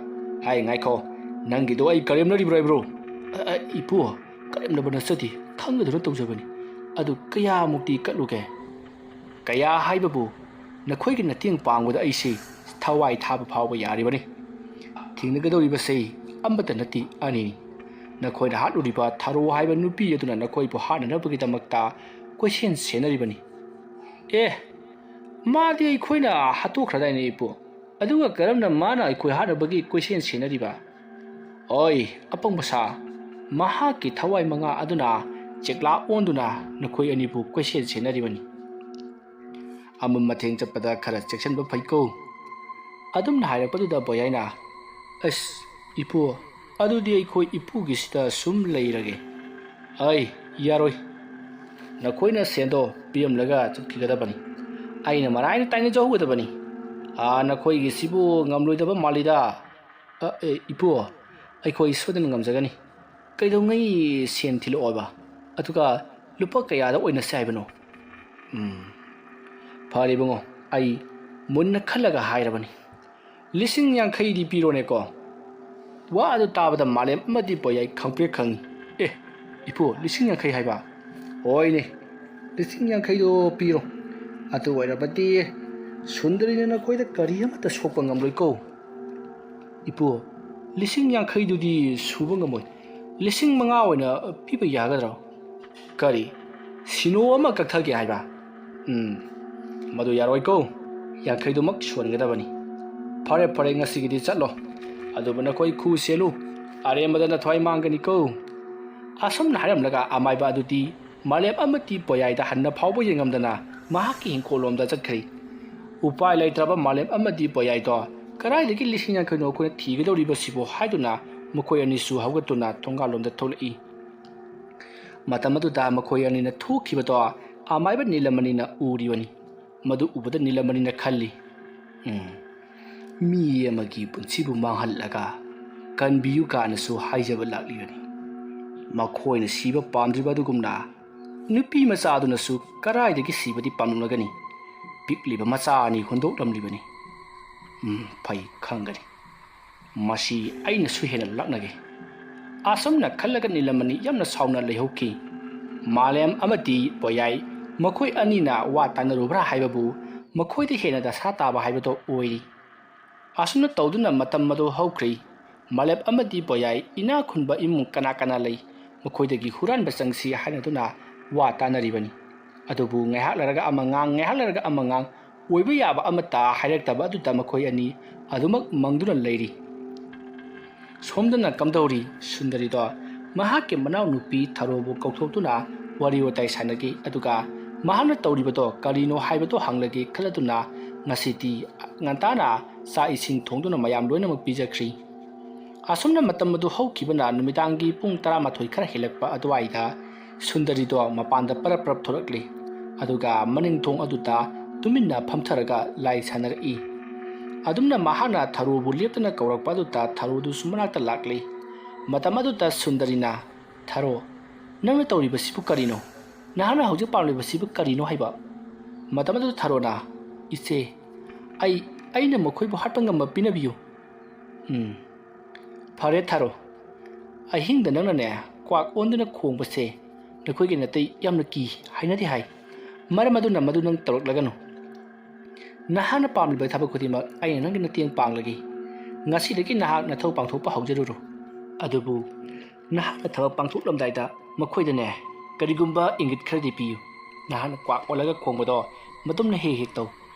ꯍꯥꯏ ꯉꯥꯏꯈꯣ, ꯅꯪꯒꯤꯗꯣ ꯑꯩ ꯀꯔꯦꯝꯅꯔꯤꯕ꯭ꯔꯣ ꯍꯥꯏꯕ꯭ꯔꯣ?" "ꯑ, ꯑ, ꯏꯄꯨ, ꯀꯔꯦꯝꯅꯕ ꯅꯠꯆꯗꯦ, ꯈꯪꯖꯗꯨꯅ ꯇꯧꯖꯕꯅꯤ꯫ ꯑꯗꯨ ꯀꯌꯥꯃꯨꯛꯇꯤ ꯀꯠꯂꯨꯒꯦ?" "ꯀꯌꯥ ꯍꯥꯏꯕꯕꯨ, ꯅꯈꯣꯏꯒꯤ ꯃꯇꯦꯡ ꯄꯥꯡꯕꯗ ꯑꯩꯁꯤ ꯊꯋꯥꯏ ꯊꯥꯕ ꯐꯥꯎꯕ ꯌꯥꯔꯤꯕꯅꯤ꯫ ꯊꯦꯡꯅꯒꯗꯧꯔꯤꯕꯁꯤ ꯑꯃꯠꯇ ꯅꯠꯇꯦ, ꯑꯅꯤꯅꯤ꯫ ꯅꯈꯣꯏꯅ ꯍꯥꯠꯂꯨꯔꯤꯕ ꯊꯔꯣ ꯍꯥꯏꯕ ꯅꯨꯄꯤ ꯑꯗꯨꯅ ꯅꯈꯣꯏꯕꯨ ꯍꯥꯠꯅꯅꯕꯒꯤꯗꯃꯛꯇ ꯀꯣꯏꯁꯦꯟ ꯁꯦꯟꯅꯔꯤꯕꯅꯤ꯫" "ꯑꯦ, ꯃꯥꯗꯤ ꯑꯩꯈꯣꯏꯅ ꯍꯥꯠꯇꯣꯛꯈ꯭ꯔꯗꯥꯏꯅꯦ ꯏꯄꯨ? ꯑꯗꯨꯒ ꯀꯔꯝꯅ ꯃꯥꯅ ꯑꯩꯈꯣꯏ ꯍꯥꯠꯅꯕꯒꯤ ꯀꯣꯏꯁꯦꯟ ꯁꯦꯟꯅꯔꯤꯕ?" "ꯑꯣꯏ, ꯑꯄꯪꯕ ꯁꯥ, ꯃꯍꯥꯛꯀꯤ ꯊꯋꯥꯏ ꯃꯉꯥ ꯑꯗꯨꯅ ꯆꯦꯛꯂꯥ ꯑꯣꯟꯗꯨꯅ ꯅꯈꯣꯏ ꯑꯅꯤꯕꯨ ꯀꯣꯏꯁꯦꯟ ꯁꯦꯟꯅꯔꯤꯕꯅꯤ꯫" ꯑꯃ ꯃꯊꯦꯡ ꯆꯠꯄꯗ ꯈꯔ ꯆꯦꯛꯁꯤꯟꯕ ꯐꯩꯀꯣ꯫ ꯑꯗꯨꯝꯅ ꯍꯥꯏꯔꯛꯄꯗꯨꯗ ꯕꯣꯌꯥꯏꯅ, "ꯑꯁ, ꯏꯄꯨ, ꯑꯗꯨꯗꯤ ꯑꯩꯈꯣꯏ ꯏꯄꯨꯒꯤꯁꯤꯗ ꯁꯨꯝ ꯂꯩꯔꯒꯦ꯫" "ꯑꯩ, ꯌꯥꯔꯣꯏ꯫ ꯅꯈꯣꯏꯅ ꯁꯦꯟꯗꯣ ꯄꯤꯔꯝꯂꯒ ꯆꯠꯈꯤꯒꯗꯕꯅꯤ꯫ ꯑꯩꯅ ꯃꯔꯥꯏꯅ ꯇꯥꯏꯅꯖꯍꯧꯒꯗꯕꯅꯤ꯫ ꯑꯥ, ꯅꯈꯣꯏꯒꯤꯁꯤꯕꯨ ꯉꯝꯂꯣꯏꯗꯕ ꯃꯥꯜꯂꯤꯗ꯫" "ꯑ, ꯑꯦ, ꯏꯄꯨ, ꯑꯩꯈꯣꯏ ꯁꯣꯏꯗꯅ ꯉꯝꯖꯒꯅꯤ꯫ ꯀꯩꯗꯧꯉꯩ ꯁꯦꯟ ꯊꯤꯜꯂꯛꯑꯣꯕ? ꯑꯗꯨꯒ ꯂꯨꯄꯥ ꯀꯌꯥꯗ ꯑꯣꯏꯅꯁꯦ ꯍꯥꯏꯕꯅꯣ?" "ꯎꯝ, ꯐꯔꯦ ꯏꯕꯨꯡꯉꯣ, ꯑꯩ ꯃꯨꯟꯅ ꯈꯜꯂꯒ ꯍꯥꯏꯔꯕꯅꯤ꯫ ꯂꯤꯁꯤꯡ ꯌꯥꯡꯈꯩꯗꯤ ꯄꯤꯔꯣꯅꯦꯀꯣ꯫" ꯋꯥ ꯑꯗꯨ ꯇꯥꯕꯗ ꯃꯥꯂꯦꯝ ꯑꯃꯗꯤ ꯕꯣꯌꯥꯏ ꯈꯪꯄ꯭ꯔꯦꯛ ꯈꯪꯉꯤ꯫ "ꯑꯦ, ꯏꯄꯨ, ꯂꯤꯁꯤꯡ ꯌꯥꯡꯈꯩ ꯍꯥꯏꯕ?" "ꯍꯣꯏꯅꯦ, ꯂꯤꯁꯤꯡ ꯌꯥꯡꯈꯩꯗꯣ ꯄꯤꯔꯣ꯫ ꯑꯗꯨ ꯑꯣꯏꯔꯕꯗꯤ ꯁꯨꯟꯗꯔꯤꯅ ꯅꯈꯣꯏꯗ ꯀꯔꯤ ꯑꯃꯠꯇ ꯁꯣꯛꯄ ꯉꯝꯂꯣꯏꯀꯣ꯫" "ꯏꯄꯨ, ꯂꯤꯁꯤꯡ ꯌꯥꯡꯈꯩꯗꯨꯗꯤ ꯁꯨꯕ ꯉꯝꯃꯣꯏ꯫ ꯂꯤꯁꯤꯡ ꯃꯉꯥ ꯑꯣꯏꯅ ꯄꯤꯕ ꯌꯥꯒꯗ꯭ꯔꯣ?" "ꯀꯔꯤ? ꯁꯤꯅꯣ ꯑꯃ ꯀꯛꯊꯒꯦ ꯍꯥꯏꯕ?" "ꯎꯝ, ꯃꯗꯨ ꯌꯥꯔꯣꯏꯀꯣ꯫ ꯌꯥꯡꯈꯩꯗꯨꯃꯛ ꯁꯨꯍꯟꯒꯗꯕꯅꯤ꯫" "ꯐꯔꯦ, ꯐꯔꯦ, ꯉꯁꯤꯒꯤꯗꯤ ꯆꯠꯂꯣ꯫ ꯑꯗꯨꯕꯨ ꯅꯈꯣꯏ ꯈꯨ ꯁꯦꯜꯂꯨ꯫ ꯑꯔꯦꯝꯕꯗ ꯅꯊ꯭ꯋꯥꯏ ꯃꯥꯡꯒꯅꯤꯀꯣ꯫" ꯑꯁꯨꯝꯅ ꯍꯥꯏꯔꯝꯂꯒ ꯑꯃꯥꯏꯕ ꯑꯗꯨꯗꯤ ꯃꯥꯂꯦꯝ ꯑꯃꯗꯤ ꯕꯣꯌꯥꯏꯗ ꯍꯟꯅ ꯐꯥꯎꯕ ꯌꯦꯡꯉꯝꯗꯅ ꯃꯍꯥꯛꯀꯤ ꯍꯤꯡꯈꯣꯜꯂꯣꯝꯗ ꯆꯠꯈ꯭ꯔꯦ꯫ ꯎꯄꯥꯏ ꯂꯩꯇ꯭ꯔꯕ ꯃꯥꯂꯦꯝ ꯑꯃꯗꯤ ꯕꯣꯌꯥꯏꯗꯣ "ꯀꯗꯥꯏꯗꯒꯤ ꯂꯤꯁꯤꯡ ꯌꯥꯡꯈꯩꯅꯣ ꯑꯩꯈꯣꯏꯅ ꯊꯤꯒꯗꯧꯔꯤꯕꯁꯤꯕꯨ?" ꯍꯥꯏꯗꯨꯅ ꯃꯈꯣꯏ ꯑꯅꯤꯁꯨ ꯍꯧꯒꯠꯇꯨꯅ ꯊꯣꯡꯒꯥꯜꯂꯣꯝꯗ ꯊꯣꯛꯂꯛꯏ꯫ ꯃꯇꯝ ꯑꯗꯨꯗ ꯃꯈꯣꯏ ꯑꯅꯤꯅ ꯊꯣꯛꯈꯤꯕꯗꯣ ꯑꯃꯥꯏꯕ ꯅꯤꯂꯃꯅꯤꯅ ꯎꯔꯤꯕꯅꯤ꯫ ꯃꯗꯨ ꯎꯕꯗ ꯅꯤꯂꯃꯅꯤꯅ ꯈꯜꯂꯤ, "ꯎꯝ, ꯃꯤ ꯑꯃꯒꯤ ꯄꯨꯟꯁꯤꯕꯨ ꯃꯥꯡꯍꯜꯂꯒ ꯀꯟꯕꯤꯌꯨ" ꯀꯥꯏꯅꯁꯨ ꯍꯥꯏꯖꯕ ꯂꯥꯛꯂꯤꯕꯅꯤ꯫ ꯃꯈꯣꯏꯅ ꯁꯤꯕ ꯄꯥꯝꯗ꯭ꯔꯤꯕ ꯑꯗꯨꯒꯨꯝꯅ ꯅꯨꯄꯤ ꯃꯆꯥ ꯑꯗꯨꯅꯁꯨ ꯀꯗꯥꯏꯗꯒꯤ ꯁꯤꯕꯗꯤ ꯄꯥꯝꯂꯝꯂꯒꯅꯤ? ꯄꯤꯛꯂꯤꯕ ꯃꯆꯥ ꯑꯅꯤ ꯍꯨꯟꯗꯣꯛꯂꯝꯂꯤꯕꯅꯤ꯫ ꯎꯝ, ꯐꯩ, ꯈꯪꯒꯅꯤ꯫ ꯃꯁꯤ ꯑꯩꯅꯁꯨ ꯍꯦꯟꯅ ꯂꯥꯛꯅꯒꯦ꯫ ꯑꯁꯨꯝꯅ ꯈꯜꯂꯒ ꯅꯤꯂꯃꯅꯤ ꯌꯥꯝꯅ ꯁꯥꯎꯅ ꯂꯩꯍꯧꯈꯤ꯫ ꯃꯥꯂꯦꯝ ꯑꯃꯗꯤ ꯄꯣꯌꯥꯏ ꯃꯈꯣꯏ ꯑꯅꯤꯅ ꯋꯥ ꯇꯥꯅꯔꯨꯕ꯭ꯔꯥ ꯍꯥꯏꯕꯕꯨ ꯃꯈꯣꯏꯗ ꯍꯦꯟꯅ ꯗꯁꯥ ꯇꯥꯕ ꯍꯥꯏꯕꯗꯣ ꯑꯣꯏꯔꯤ꯫ ꯑꯁꯨꯝꯅ ꯇꯧꯗꯨꯅ ꯃꯇꯝ ꯑꯗꯨ ꯍꯧꯈ꯭ꯔꯤ꯫ ꯃꯥꯂꯦꯝ ꯑꯃꯗꯤ ꯄꯣꯌꯥꯏ ꯏꯅꯥꯛ ꯈꯨꯟꯕ ꯏꯃꯨꯡ ꯀꯅꯥ ꯀꯅꯥ ꯂꯩ? ꯃꯈꯣꯏꯗꯒꯤ ꯍꯨꯔꯥꯟꯕ ꯆꯪꯁꯤ ꯍꯥꯏꯅꯗꯨꯅ ꯋꯥ ꯇꯥꯅꯔꯤꯕꯅꯤ꯫ ꯑꯗꯨꯕꯨ ꯉꯥꯏꯍꯥꯛ ꯂꯩꯔꯒ ꯑꯃ ꯉꯥꯡ, ꯉꯥꯏꯍꯥꯛ ꯂꯩꯔꯒ ꯑꯃ ꯉꯥꯡ, ꯑꯣꯏꯕ ꯌꯥꯕ ꯑꯃꯠꯇ ꯍꯥꯏꯔꯛꯇꯕ ꯑꯗꯨꯗ ꯃꯈꯣꯏ ꯑꯅꯤ ꯑꯗꯨꯃꯛ ꯃꯪꯗꯨꯅ ꯂꯩꯔꯤ꯫ ꯁꯣꯝꯗꯅ ꯀꯝꯗꯧꯔꯤ? ꯁꯨꯟꯗꯔꯤꯗꯣ ꯃꯍꯥꯛꯀꯤ ꯃꯅꯥꯎꯅꯨꯄꯤ ꯊꯔꯣꯕꯨ ꯀꯧꯊꯣꯛꯇꯨꯅ ꯋꯥꯔꯤ ꯋꯥꯇꯥꯏ ꯁꯥꯟꯅꯈꯤ꯫ ꯑꯗꯨꯒ ꯃꯍꯥꯛꯅ ꯇꯧꯔꯤꯕꯗꯣ ꯀꯔꯤꯅꯣ ꯍꯥꯏꯕꯗꯣ ꯍꯪꯂꯒꯦ ꯈꯜꯂꯗꯨꯅ ꯉꯁꯤꯗꯤ ꯉꯟꯇꯥꯅ ꯆꯥꯛ ꯏꯁꯤꯡ ꯊꯣꯡꯗꯨꯅ ꯃꯌꯥꯝ ꯂꯣꯏꯅꯃꯛ ꯄꯤꯖꯈ꯭ꯔꯤ꯫ ꯑꯁꯨꯝꯅ ꯃꯇꯝ ꯑꯗꯨ ꯍꯧꯈꯤꯕꯅ ꯅꯨꯃꯤꯗꯥꯡꯒꯤ ꯄꯨꯡ ꯇꯔꯥꯃꯥꯊꯣꯏ ꯈꯔ ꯍꯦꯜꯂꯛꯄ ꯑꯗꯨꯋꯥꯏꯗ ꯁꯨꯟꯗꯔꯤꯗꯣ ꯃꯄꯥꯟꯗ ꯄꯔꯞ ꯄꯔꯞ ꯊꯣꯛꯂꯛꯂꯤ꯫ ꯑꯗꯨꯒ ꯃꯅꯤꯡ ꯊꯣꯡ ꯑꯗꯨꯗ ꯇꯨꯃꯤꯟꯅ ꯐꯝꯊꯔꯒ ꯂꯥꯏ ꯁꯥꯟꯅꯔꯛꯏ꯫ ꯑꯗꯨꯝꯅ ꯃꯍꯥꯛꯅ ꯊꯔꯣꯕꯨ ꯂꯦꯞꯇꯅ ꯀꯧꯔꯛꯄ ꯑꯗꯨꯗ ꯊꯔꯣꯗꯨꯁꯨ ꯃꯅꯥꯛꯇ ꯂꯥꯛꯂꯤ꯫ ꯃꯇꯝ ꯑꯗꯨꯗ ꯁꯨꯟꯗꯔꯤꯅ, "ꯊꯔꯣ, ꯅꯪꯅ ꯇꯧꯔꯤꯕꯁꯤꯕꯨ ꯀꯔꯤꯅꯣ? ꯅꯍꯥꯛꯅ ꯍꯧꯖꯤꯛ ꯄꯥꯝꯂꯤꯕꯁꯤꯕꯨ ꯀꯔꯤꯅꯣ ꯍꯥꯏꯕ?" ꯃꯇꯝ ꯑꯗꯨꯗ ꯊꯔꯣꯅ, "ꯏꯆꯦ, ꯑꯩ, ꯑꯩꯅ ꯃꯈꯣꯏꯕꯨ ꯍꯥꯠꯄ ꯉꯝꯕ ꯄꯤꯅꯕꯤꯌꯨ꯫" "ꯎꯝ, ꯐꯔꯦ ꯊꯔꯣ, ꯑꯍꯤꯡꯗ ꯅꯪꯅꯅꯦ ꯀ꯭ꯋꯥꯛ ꯑꯣꯟꯗꯨꯅ ꯈꯣꯡꯕꯁꯦ ꯅꯈꯣꯏꯒꯤ ꯅꯥꯇꯩ ꯌꯥꯝꯅ ꯀꯤ, ꯍꯩꯅꯗꯦ ꯍꯥꯏ꯫ ꯃꯔꯝ ꯑꯗꯨꯅ ꯃꯗꯨ ꯅꯪ ꯇꯧꯔꯛꯂꯒꯅꯨ꯫ ꯅꯍꯥꯛꯅ ꯄꯥꯝꯂꯤꯕ ꯊꯕꯛ ꯈꯨꯗꯤꯡꯃꯛ ꯑꯩꯅ ꯅꯪꯒꯤ ꯃꯇꯦꯡ ꯄꯥꯡꯂꯒꯦ꯫ ꯉꯁꯤꯗꯒꯤ ꯅꯍꯥꯛ ꯅꯊꯧ ꯄꯥꯡꯊꯣꯛꯄ ꯍꯧꯖꯔꯨꯔꯣ꯫ ꯑꯗꯨꯕꯨ ꯅꯍꯥꯛꯅ ꯊꯕꯛ ꯄꯥꯡꯊꯣꯛꯂꯝꯗꯥꯏꯗ ꯃꯈꯣꯏꯗꯅꯦ ꯀꯔꯤꯒꯨꯝꯕ ꯏꯪꯒꯤꯠ ꯈꯔꯗꯤ ꯄꯤꯌꯨ꯫ ꯅꯍꯥꯛꯅ ꯀ꯭ꯋꯥꯛ ꯑꯣꯜꯂꯒ ꯈꯣꯡꯕꯗꯣ ꯃꯇꯨꯝꯅ ꯍꯦꯛ ꯍꯦꯛ ꯇꯧ꯫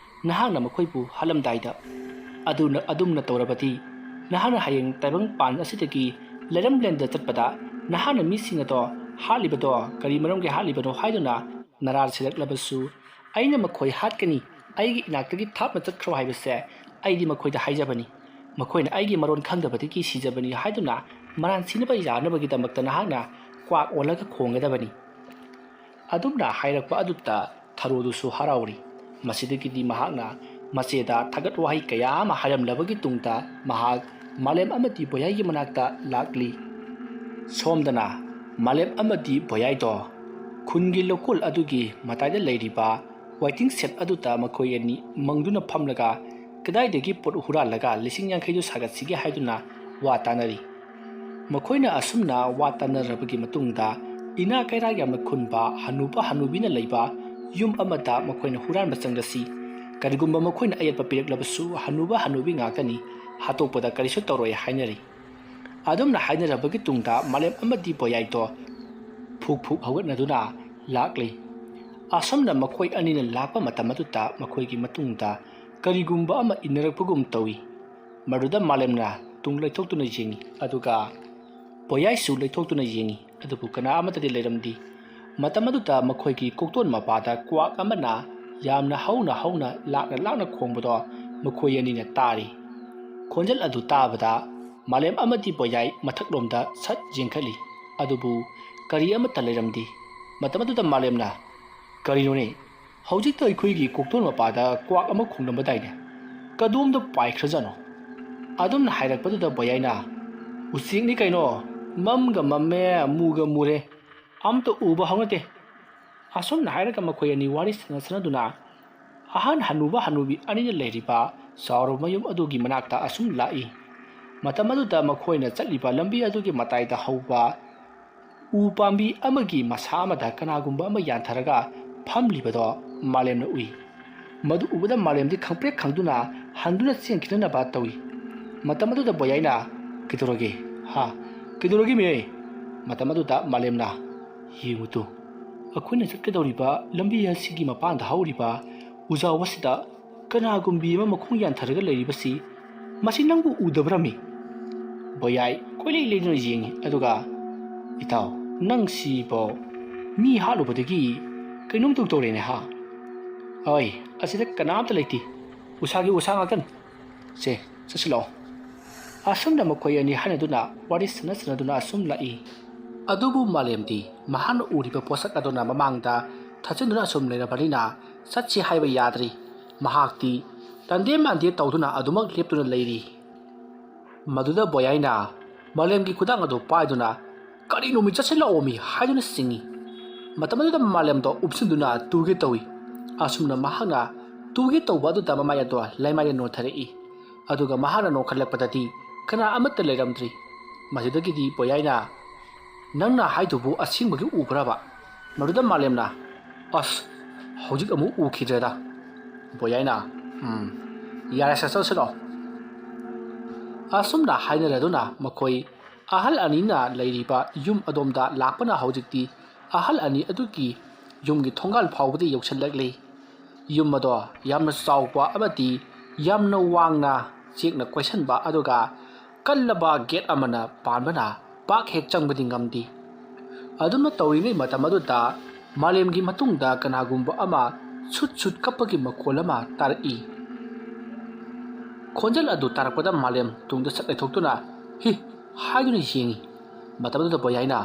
ꯅꯍꯥꯛꯅ ꯃꯈꯣꯏꯕꯨ ꯍꯥꯠꯂꯝꯗꯥꯏꯗ ꯑꯗꯨꯅ, ꯑꯗꯨꯝꯅ ꯇꯧꯔꯕꯗꯤ ꯅꯍꯥꯛꯅ ꯍꯌꯦꯡ ꯇꯥꯏꯕꯪꯄꯥꯟ ꯑꯁꯤꯗꯒꯤ ꯂꯩꯔꯝꯂꯦꯟꯗ ꯆꯠꯄꯗ ꯅꯍꯥꯛꯅ ꯃꯤꯁꯤꯡ ꯑꯗꯣ ꯍꯥꯠꯂꯤꯕꯗꯣ ꯀꯔꯤ ꯃꯔꯝꯒꯤ ꯍꯥꯠꯂꯤꯕꯅꯣ ꯍꯥꯏꯗꯨꯅ ꯅꯔꯥꯜ ꯁꯤꯔꯛꯂꯕꯁꯨ ꯑꯩꯅ ꯃꯈꯣꯏ ꯍꯥꯠꯀꯅꯤ, ꯑꯩꯒꯤ ꯏꯅꯥꯛꯇꯒꯤ ꯊꯥꯞꯅ ꯆꯠꯈ꯭ꯔꯣ ꯍꯥꯏꯕꯁꯦ ꯑꯩꯗꯤ ꯃꯈꯣꯏꯗ ꯍꯥꯏꯖꯕꯅꯤ, ꯃꯈꯣꯏꯅ ꯑꯩꯒꯤ ꯃꯔꯣꯟ ꯈꯪꯗꯕꯗꯒꯤ ꯁꯤꯖꯕꯅꯤ ꯍꯥꯏꯗꯨꯅ ꯃꯔꯥꯟ ꯁꯤꯅꯕ ꯌꯥꯅꯕꯒꯤꯗꯃꯛꯇ ꯅꯍꯥꯛꯅ ꯀ꯭ꯋꯥꯛ ꯑꯣꯜꯂꯒ ꯈꯣꯡꯒꯗꯕꯅꯤ꯫ ꯑꯗꯨꯝꯅ ꯍꯥꯏꯔꯛꯄ ꯑꯗꯨꯗ ꯊꯔꯣꯗꯨꯁꯨ ꯍꯔꯥꯎꯔꯤ꯫ ꯃꯁꯤꯗꯒꯤꯗꯤ ꯃꯍꯥꯛꯅ ꯃꯆꯦꯗ ꯊꯥꯒꯠ ꯋꯥꯍꯩ ꯀꯌꯥ ꯑꯃ ꯍꯥꯏꯔꯝꯂꯕꯒꯤ ꯇꯨꯡꯗ ꯃꯍꯥꯛ ꯃꯥꯂꯦꯝ ꯑꯃꯗꯤ ꯕꯣꯌꯥꯏꯒꯤ ꯃꯅꯥꯛꯇ ꯂꯥꯛꯂꯤ꯫ ꯁꯣꯝꯗꯅ ꯃꯥꯂꯦꯝ ꯑꯃꯗꯤ ꯕꯣꯌꯥꯏꯗꯣ ꯈꯨꯟꯒꯤ ꯂꯧꯀꯣꯜ ꯑꯗꯨꯒꯤ ꯃꯇꯥꯏꯗ ꯂꯩꯔꯤꯕ waiting shed ꯑꯗꯨꯗ ꯃꯈꯣꯏ ꯑꯅꯤ ꯃꯪꯗꯨꯅ ꯐꯝꯂꯒ ꯀꯗꯥꯏꯗꯒꯤ ꯄꯣꯠ ꯍꯨꯔꯥꯜꯂꯒ ꯂꯤꯁꯤꯡ ꯌꯥꯡꯈꯩꯗꯨ ꯁꯥꯒꯠꯁꯤꯒꯦ ꯍꯥꯏꯗꯨꯅ ꯋꯥ ꯇꯥꯅꯔꯤ꯫ ꯃꯈꯣꯏꯅ ꯑꯁꯨꯝꯅ ꯋꯥ ꯇꯥꯅꯔꯕꯒꯤ ꯃꯇꯨꯡꯗ ꯏꯅꯥ ꯀꯩꯔꯥꯛ ꯌꯥꯝꯅ ꯈꯨꯟꯕ ꯍꯅꯨꯕ ꯍꯅꯨꯕꯤꯅ ꯂꯩꯕ ꯌꯨꯝ ꯑꯃꯗ ꯃꯈꯣꯏꯅ ꯍꯨꯔꯥꯟꯕ ꯆꯪꯂꯁꯤ꯫ ꯀꯔꯤꯒꯨꯝꯕ ꯃꯈꯣꯏꯅ ꯑꯌꯦꯠꯄ ꯄꯤꯔꯛꯂꯕꯁꯨ ꯍꯅꯨꯕ ꯍꯅꯨꯕꯤ ꯉꯥꯛꯇꯅꯤ, ꯍꯥꯠꯇꯣꯛꯄꯗ ꯀꯔꯤꯁꯨ ꯇꯧꯔꯣꯏ ꯍꯥꯏꯅꯔꯤ꯫ ꯑꯗꯨꯝꯅ ꯍꯥꯏꯅꯔꯕꯒꯤ ꯇꯨꯡꯗ ꯃꯥꯂꯦꯝ ꯑꯃꯗꯤ ꯕꯣꯌꯥꯏꯗꯣ ꯐꯨꯛ ꯐꯨꯛ ꯍꯧꯒꯠꯅꯗꯨꯅ ꯂꯥꯛꯂꯤ꯫ ꯑꯁꯨꯝꯅ ꯃꯈꯣꯏ ꯑꯅꯤꯅ ꯂꯥꯛꯄ ꯃꯇꯝ ꯑꯗꯨꯗ ꯃꯈꯣꯏꯒꯤ ꯃꯇꯨꯡꯗ ꯀꯔꯤꯒꯨꯝꯕ ꯑꯃ ꯏꯟꯅꯔꯛꯄꯒꯨꯝ ꯇꯧꯏ꯫ ꯃꯗꯨꯗ ꯃꯥꯂꯦꯝꯅ ꯇꯨꯡ ꯂꯩꯊꯣꯛꯇꯨꯅ ꯌꯦꯡꯏ, ꯑꯗꯨꯒ ꯕꯣꯌꯥꯏꯁꯨ ꯂꯩꯊꯣꯛꯇꯨꯅ ꯌꯦꯡꯏ, ꯑꯗꯨꯕꯨ ꯀꯅꯥ ꯑꯃꯠꯇꯗꯤ ꯂꯩꯔꯝꯗꯦ꯫ ꯃꯇꯝ ꯑꯗꯨꯗ ꯃꯈꯣꯏꯒꯤ ꯀꯣꯛꯇꯣꯟ ꯃꯄꯥꯗ ꯀ꯭ꯋꯥꯛ ꯑꯃꯅ ꯌꯥꯝꯅ ꯍꯧꯅ ꯍꯧꯅ ꯂꯥꯛꯅ ꯂꯥꯛꯅ ꯈꯣꯡꯕꯗꯣ ꯃꯈꯣꯏ ꯑꯅꯤꯅ ꯇꯥꯔꯤ꯫ ꯈꯣꯟꯖꯦꯜ ꯑꯗꯨ ꯇꯥꯕꯗ ꯃꯥꯂꯦꯝ ꯑꯃꯗꯤ ꯕꯣꯌꯥꯏ ꯃꯊꯛꯂꯣꯝꯗ ꯁꯠ ꯌꯦꯡꯈꯠꯂꯤ, ꯑꯗꯨꯕꯨ ꯀꯔꯤ ꯑꯃꯠꯇ ꯂꯩꯔꯝꯗꯦ꯫ ꯃꯇꯝ ꯑꯗꯨꯗ ꯃꯥꯂꯦꯝꯅ, "ꯀꯔꯤꯅꯣꯅꯦ? ꯍꯧꯖꯤꯛꯇ ꯑꯩꯈꯣꯏꯒꯤ ꯀꯣꯛꯇꯣꯟ ꯃꯄꯥꯗ ꯀ꯭ꯋꯥꯛ ꯑꯃ ꯈꯣꯡꯂꯝꯕꯗꯥꯏꯅꯦ? ꯀꯗꯣꯝꯗ ꯄꯥꯏꯈ꯭ꯔꯖꯥꯠꯅꯣ?" ꯑꯗꯨꯝꯅ ꯍꯥꯏꯔꯛꯄꯗꯨꯗ ꯕꯣꯌꯥꯏꯅ, "ꯎꯆꯦꯛꯅꯤ ꯀꯩꯅꯣ, ꯃꯝꯒ ꯃꯝꯃꯦ, ꯃꯨꯒ ꯃꯨꯔꯦ, ꯑꯝꯇ ꯎꯕ ꯍꯧꯅꯗꯦ꯫" ꯑꯁꯨꯝꯅ ꯍꯥꯏꯔꯒ ꯃꯈꯣꯏ ꯑꯅꯤ ꯋꯥꯔꯤ ꯁꯥꯟꯅ ꯁꯥꯟꯅꯗꯨꯅ ꯑꯍꯟ ꯍꯅꯨꯕ ꯍꯅꯨꯕꯤ ꯑꯅꯤꯅ ꯂꯩꯔꯤꯕ ꯆꯥꯎꯔꯕ ꯃꯌꯨꯝ ꯑꯗꯨꯒꯤ ꯃꯅꯥꯛꯇ ꯑꯁꯨꯝ ꯂꯥꯛꯏ꯫ ꯃꯇꯝ ꯑꯗꯨꯗ ꯃꯈꯣꯏꯅ ꯆꯠꯂꯤꯕ ꯂꯝꯕꯤ ꯑꯗꯨꯒꯤ ꯃꯇꯥꯏꯗ ꯍꯧꯕ ꯎ ꯄꯥꯝꯕꯤ ꯑꯃꯒꯤ ꯃꯁꯥ ꯑꯃꯗ ꯀꯅꯥꯒꯨꯝꯕ ꯑꯃ ꯌꯥꯟꯊꯔꯒ ꯐꯝꯂꯤꯕꯗꯣ ꯃꯥꯂꯦꯝꯅ ꯎꯏ꯫ ꯃꯗꯨ ꯎꯕꯗ ꯃꯥꯂꯦꯝꯗꯤ ꯈꯪꯄ꯭ꯔꯦꯛ ꯈꯪꯗꯨꯅ ꯍꯟꯗꯨꯅ ꯆꯦꯟꯈꯤꯅꯅꯕ ꯇꯧꯏ꯫ ꯃꯇꯝ ꯑꯗꯨꯗ ꯕꯣꯌꯥꯏꯅ, "ꯀꯩꯗꯧꯔꯒꯦ? ꯍꯥ? ꯀꯩꯗꯧꯔꯒꯦ, ꯃꯤꯑꯣꯏ?" ꯃꯇꯝ ꯑꯗꯨꯗ ꯃꯥꯂꯦꯝꯅ, "ꯌꯦꯡꯉꯨ ꯇꯨ, ꯑꯩꯈꯣꯏꯅ ꯆꯠꯀꯗꯧꯔꯤꯕ ꯂꯝꯕꯤ ꯑꯁꯤꯒꯤ ꯃꯄꯥꯟꯗ ꯍꯧꯔꯤꯕ ꯎꯖꯥꯎ ꯑꯁꯤꯗ ꯀꯅꯥꯒꯨꯝꯕꯤ ꯑꯃ ꯃꯈꯣꯡ ꯌꯥꯟꯊꯔꯒ ꯂꯩꯔꯤꯕꯁꯤ, ꯃꯁꯤ ꯅꯪꯕꯨ ꯎꯗꯕ꯭ꯔꯃꯤ?" ꯕꯣꯌꯥꯏ ꯀꯣꯏꯂꯩ ꯂꯩꯗꯨꯅ ꯌꯦꯡꯉꯤ, ꯑꯗꯨꯒ, "ꯏꯇꯥꯎ, ꯅꯪ ꯁꯤꯕꯣ ꯃꯤ ꯍꯥꯠꯂꯨꯕꯗꯒꯤ ꯀꯩꯅꯣꯝ ꯇꯧ ꯇꯧꯔꯦꯅꯦ ꯍꯥ?" "ꯑꯣꯏ, ꯑꯁꯤꯗ ꯀꯅꯥꯝꯇ ꯂꯩꯇꯦ, ꯎꯁꯥꯒꯤ ꯎꯁꯥ ꯉꯥꯛꯇꯅꯤ꯫ ꯁꯦ, ꯆꯠꯁꯤꯜꯂꯛꯑꯣ꯫ ꯑꯁꯨꯝꯅ ꯃꯈꯣꯏ ꯑꯅꯤ ꯍꯥꯏꯅꯗꯨꯅ ꯋꯥꯔꯤ ꯁꯥꯟꯅ ꯁꯥꯟꯅꯗꯨꯅ ꯑꯁꯨꯝ ꯂꯥꯛꯏ꯫ ꯑꯗꯨꯕꯨ ꯃꯥꯂꯦꯝꯗꯤ ꯃꯍꯥꯛꯅ ꯎꯔꯤꯕ ꯄꯣꯠꯁꯛ ꯑꯗꯨꯅ ꯃꯃꯥꯡꯗ ꯊꯥꯖꯤꯟꯗꯨꯅ ꯑꯁꯨꯝ ꯂꯩꯔꯕꯅꯤꯅ ꯆꯠꯁꯤ ꯍꯥꯏꯕ ꯌꯥꯗ꯭ꯔꯤ꯫ ꯃꯍꯥꯛꯇꯤ ꯇꯟꯗꯦ ꯃꯥꯟꯗꯦ ꯇꯧꯗꯨꯅ ꯑꯗꯨꯃꯛ ꯂꯦꯞꯇꯨꯅ ꯂꯩꯔꯤ꯫ ꯃꯗꯨꯗ ꯕꯣꯌꯥꯏꯅ ꯃꯥꯂꯦꯝꯒꯤ ꯈꯨꯗꯥꯡ ꯑꯗꯨ ꯄꯥꯏꯗꯨꯅ, "ꯀꯔꯤꯅꯣꯃꯤ, ꯆꯠꯁꯤꯜꯂꯛꯑꯣꯃꯤ" ꯍꯥꯏꯗꯨꯅ ꯆꯤꯡꯏ꯫ ꯃꯇꯝ ꯑꯗꯨꯗ ꯃꯥꯂꯦꯝꯗꯣ ꯎꯞꯁꯤꯟꯗꯨꯅ ꯇꯨꯒꯦ ꯇꯧꯏ꯫ ꯑꯁꯨꯝꯅ ꯃꯍꯥꯛꯅ ꯇꯨꯒꯦ ꯇꯧꯕ ꯑꯗꯨꯗ ꯃꯃꯥꯏ ꯑꯗꯣ ꯂꯩꯃꯥꯏꯗ ꯅꯣꯟꯊꯔꯛꯏ꯫ ꯑꯗꯨꯒ ꯃꯍꯥꯛꯅ ꯅꯣꯟꯈꯠꯂꯛꯄꯗꯗꯤ ꯀꯅꯥ ꯑꯃꯠꯇ ꯂꯩꯔꯝꯗ꯭ꯔꯤ꯫ ꯃꯁꯤꯗꯒꯤꯗꯤ ꯕꯣꯌꯥꯏꯅ, "ꯅꯪꯅ ꯍꯥꯏꯗꯨꯕꯨ ꯑꯁꯦꯡꯕꯒꯤ ꯎꯕ꯭ꯔꯕ?" ꯃꯗꯨꯗ ꯃꯥꯂꯦꯝꯅ, "ꯑꯁ, ꯍꯧꯖꯤꯛ ꯑꯃꯨꯛ ꯎꯈꯤꯗ꯭ꯔꯦꯗ꯫" ꯕꯣꯌꯥꯏꯅ, "ꯎꯝ, ꯌꯥꯔꯦꯁꯦ, ꯆꯠꯁꯤꯔꯣ?" ꯑꯁꯨꯝꯅ ꯍꯥꯏꯅꯔꯗꯨꯅ ꯃꯈꯣꯏ ꯑꯍꯜ ꯑꯅꯤꯅ ꯂꯩꯔꯤꯕ ꯌꯨꯝ ꯑꯗꯣꯝꯗ ꯂꯥꯛꯄꯅ ꯍꯧꯖꯤꯛꯇꯤ ꯑꯍꯜ ꯑꯅꯤ ꯑꯗꯨꯒꯤ ꯌꯨꯝꯒꯤ ꯊꯣꯡꯒꯥꯜ ꯐꯥꯎꯕꯗ ꯌꯧꯁꯤꯜꯂꯛꯂꯤ꯫ ꯌꯨꯝ ꯑꯗꯣ ꯌꯥꯝꯅ ꯆꯥꯎꯕ ꯑꯃꯗꯤ ꯌꯥꯝꯅ ꯋꯥꯡꯅ ꯆꯦꯛꯅ ꯀꯣꯏꯁꯟꯕ, ꯑꯗꯨꯒ ꯀꯜꯂꯕ ꯒꯦꯠ ꯑꯃꯅ ꯄꯥꯟꯕꯅ ꯄꯥꯛ ꯍꯦꯛ ꯆꯪꯕꯗꯤ ꯉꯝꯗꯦ꯫ ꯑꯗꯨꯝꯅ ꯇꯧꯔꯤꯉꯩ ꯃꯇꯝ ꯑꯗꯨꯗ ꯃꯥꯂꯦꯝꯒꯤ ꯃꯇꯨꯡꯗ ꯀꯅꯥꯒꯨꯝꯕ ꯑꯃ ꯁꯨꯠ ꯁꯨꯠ ꯀꯞꯄꯒꯤ ꯃꯈꯣꯜ ꯑꯃ ꯇꯥꯔꯛꯏ꯫ ꯈꯣꯟꯖꯦꯜ ꯑꯗꯨ ꯇꯥꯔꯛꯄꯗ ꯃꯥꯂꯦꯝ ꯇꯨꯡꯗ ꯁꯠ ꯂꯩꯊꯣꯛꯇꯨꯅ "ꯍꯤ" ꯍꯥꯏꯗꯨꯅ ꯌꯦꯡꯏ꯫ ꯃꯇꯝ ꯑꯗꯨꯗ ꯕꯣꯌꯥꯏꯅ,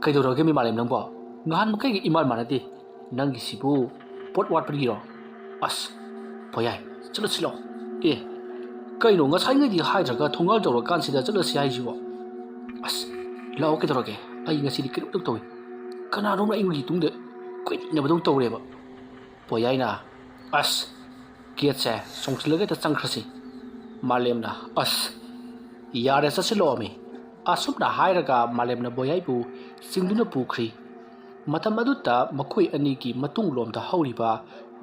"ꯀꯩꯗꯧꯔꯒꯦ ꯃꯤ ꯃꯥꯂꯦꯝ ꯅꯪꯕꯣ? ꯅꯍꯥꯟ ꯃꯈꯩꯒ ꯏꯃꯥꯟ ꯃꯥꯟꯅꯗꯦ꯫ ꯅꯪꯒꯤꯁꯤꯕꯨ ꯄꯣꯠ ꯋꯥꯠꯄꯒꯤꯔꯣ?" "ꯑꯁ, ꯕꯣꯌꯥꯏ, ꯆꯠꯂꯁꯤꯂꯣ꯫ ꯑꯦ, ꯀꯩꯅꯣ, ꯉꯁꯥꯏꯉꯩꯗꯤ ꯍꯥꯏꯗ꯭ꯔꯒ ꯊꯣꯡꯒꯥꯜ ꯌꯧꯔꯀꯥꯟꯁꯤꯗ ꯆꯠꯂꯁꯤ ꯍꯥꯏꯁꯤꯕꯣ? ꯑꯁ, ꯂꯥꯛꯑꯣ, ꯀꯩꯗꯧꯔꯒꯦ? ꯑꯩ ꯉꯁꯤꯗꯤ ꯀꯩꯅꯣꯝꯇ ꯇꯧꯏ꯫ ꯀꯅꯥꯅꯣꯝꯅ ꯑꯩꯒꯤ ꯇꯨꯡꯗ ꯀꯣꯏꯅꯕꯗꯧ ꯇꯧꯔꯦꯕ꯫" ꯕꯣꯌꯥꯏꯅ, "ꯑꯁ, ꯒꯦꯠꯁꯦ ꯆꯣꯡꯁꯤꯜꯂꯒ ꯍꯦꯛꯇ ꯆꯪꯈ꯭ꯔꯁꯤ꯫" ꯃꯥꯂꯦꯝꯅ, "ꯑꯁ, ꯌꯥꯔꯦ, ꯆꯠꯁꯤꯜꯂꯛꯑꯣꯃꯤ꯫" ꯑꯁꯨꯝꯅ ꯍꯥꯏꯔꯒ ꯃꯥꯂꯦꯝꯅ ꯕꯣꯌꯥꯏꯕꯨ ꯆꯤꯡꯗꯨꯅ ꯄꯨꯈ꯭ꯔꯤ꯫ ꯃꯇꯝ ꯑꯗꯨꯗ ꯃꯈꯣꯏ ꯑꯅꯤꯒꯤ ꯃꯇꯨꯡꯂꯣꯝꯗ ꯍꯧꯔꯤꯕ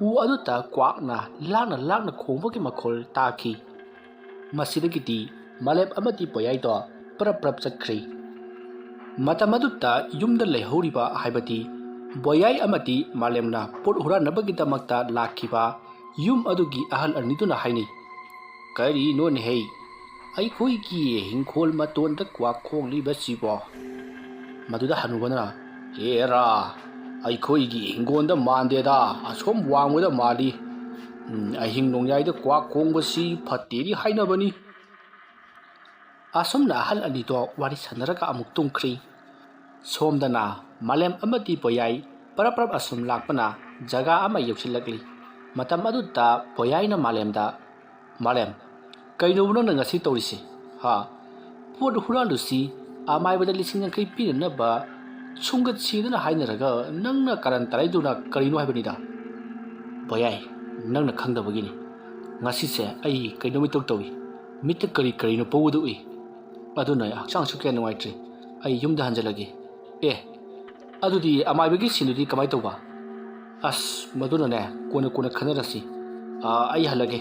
ꯎ ꯑꯗꯨꯗ ꯀ꯭ꯋꯥꯛꯅ ꯂꯥꯡꯅ ꯂꯥꯡꯅ ꯈꯣꯡꯕꯒꯤ ꯃꯈꯣꯜ ꯇꯥꯈꯤ꯫ ꯃꯁꯤꯗꯒꯤꯗꯤ ꯃꯥꯂꯦꯝ ꯑꯃꯗꯤ ꯕꯣꯌꯥꯏꯗꯣ ꯄ꯭ꯔꯞ ꯄ꯭ꯔꯞ ꯆꯠꯈ꯭ꯔꯤ꯫ ꯃꯇꯝ ꯑꯗꯨꯗ ꯌꯨꯝꯗ ꯂꯩꯍꯧꯔꯤꯕ, ꯍꯥꯏꯕꯗꯤ ꯕꯣꯌꯥꯏ ꯑꯃꯗꯤ ꯃꯥꯂꯦꯝꯅ ꯄꯣꯠ ꯍꯨꯔꯥꯟꯅꯕꯒꯤꯗꯃꯛꯇ ꯂꯥꯛꯈꯤꯕ ꯌꯨꯝ ꯑꯗꯨꯒꯤ ꯑꯍꯜ ꯑꯅꯤꯗꯨꯅ ꯍꯥꯏꯅꯩ, "ꯀꯔꯤꯅꯣꯅꯦꯍꯦ, ꯑꯩꯈꯣꯏꯒꯤ ꯍꯤꯡꯈꯣꯜ ꯃꯇꯣꯟꯗ ꯀ꯭ꯋꯥꯛ ꯈꯣꯡꯂꯤꯕꯁꯤꯕꯣ?" ꯃꯗꯨꯗ ꯍꯅꯨꯕꯅ, "ꯍꯦꯔꯥ, ꯑꯩꯈꯣꯏꯒꯤ ꯍꯤꯡꯒꯣꯜꯗ ꯃꯥꯟꯗꯦꯗ, ꯑꯁꯣꯝ ꯋꯥꯡꯃꯗ ꯃꯥꯜꯂꯤ꯫" ꯎꯝ, ꯑꯍꯤꯡ ꯅꯣꯡꯌꯥꯏꯗ ꯀ꯭ꯋꯥꯛ ꯈꯣꯡꯕꯁꯤ ꯐꯠꯇꯦꯗꯤ ꯍꯥꯏꯅꯕꯅꯤ꯫ ꯑꯁꯨꯝꯅ ꯑꯍꯜ ꯑꯅꯤꯗꯣ ꯋꯥꯔꯤ ꯁꯥꯟꯅꯔꯒ ꯑꯃꯨꯛ ꯇꯨꯝꯈ꯭ꯔꯤ꯫ ꯁꯣꯝꯗꯅ ꯃꯥꯂꯦꯝ ꯑꯃꯗꯤ ꯕꯣꯌꯥꯏ ꯄꯔꯞ ꯄꯔꯞ ꯑꯁꯨꯝ ꯂꯥꯛꯄꯅ ꯖꯒꯥ ꯑꯃ ꯌꯧꯁꯤꯜꯂꯛꯂꯤ꯫ ꯃꯇꯝ ꯑꯗꯨꯗ ꯕꯣꯌꯥꯏꯅ ꯃꯥꯂꯦꯝꯗ, "ꯃꯥꯂꯦꯝ, ꯀꯩꯅꯣꯕꯨ ꯅꯪꯅ ꯉꯁꯤ ꯇꯧꯔꯤꯁꯤ? ꯍꯥ? ꯄꯣꯠ ꯍꯨꯔꯥꯜꯂꯨꯁꯤ, ꯑꯃꯥꯏꯕꯗ ꯂꯤꯁꯤꯡ ꯌꯥꯡꯈꯩ ꯄꯤꯅꯅꯕ ꯁꯨꯝꯒꯠꯁꯤꯗꯅ ꯍꯥꯏꯅꯔꯒ ꯅꯪꯅ ꯀꯥꯔꯟ ꯇꯥꯔꯩꯗꯨꯅ ꯀꯔꯤꯅꯣ ꯍꯥꯏꯕꯅꯤꯗ?" "ꯕꯣꯌꯥꯏ, ꯅꯪꯅ ꯈꯪꯗꯕꯒꯤꯅꯤ꯫ ꯉꯁꯤꯁꯦ ꯑꯩ ꯀꯩꯅꯣꯝ ꯏꯇꯧ ꯇꯧꯏ꯫ ꯃꯤꯠꯇ ꯀꯔꯤ ꯀꯔꯤꯅꯣ ꯄꯧꯕꯗꯨ ꯎꯏ꯫ ꯑꯗꯨꯅ ꯍꯛꯆꯥꯡꯁꯨ ꯀꯌꯥ ꯅꯨꯡꯉꯥꯏꯇ꯭ꯔꯤ꯫ ꯑꯩ ꯌꯨꯝꯗ ꯍꯟꯖꯤꯜꯂꯒꯦ꯫ ꯑꯦ, ꯑꯗꯨꯗꯤ ꯑꯃꯥꯏꯕꯒꯤ ꯁꯤꯟꯗꯨꯗꯤ ꯀꯃꯥꯏ ꯇꯧꯕ?" "ꯑꯁ, ꯃꯗꯨꯅꯅꯦ, ꯀꯣꯟꯅ ꯀꯣꯟꯅ ꯈꯟꯅꯔꯁꯤ꯫ ꯑꯥ, ꯑꯩ ꯍꯜꯂꯒꯦ꯫"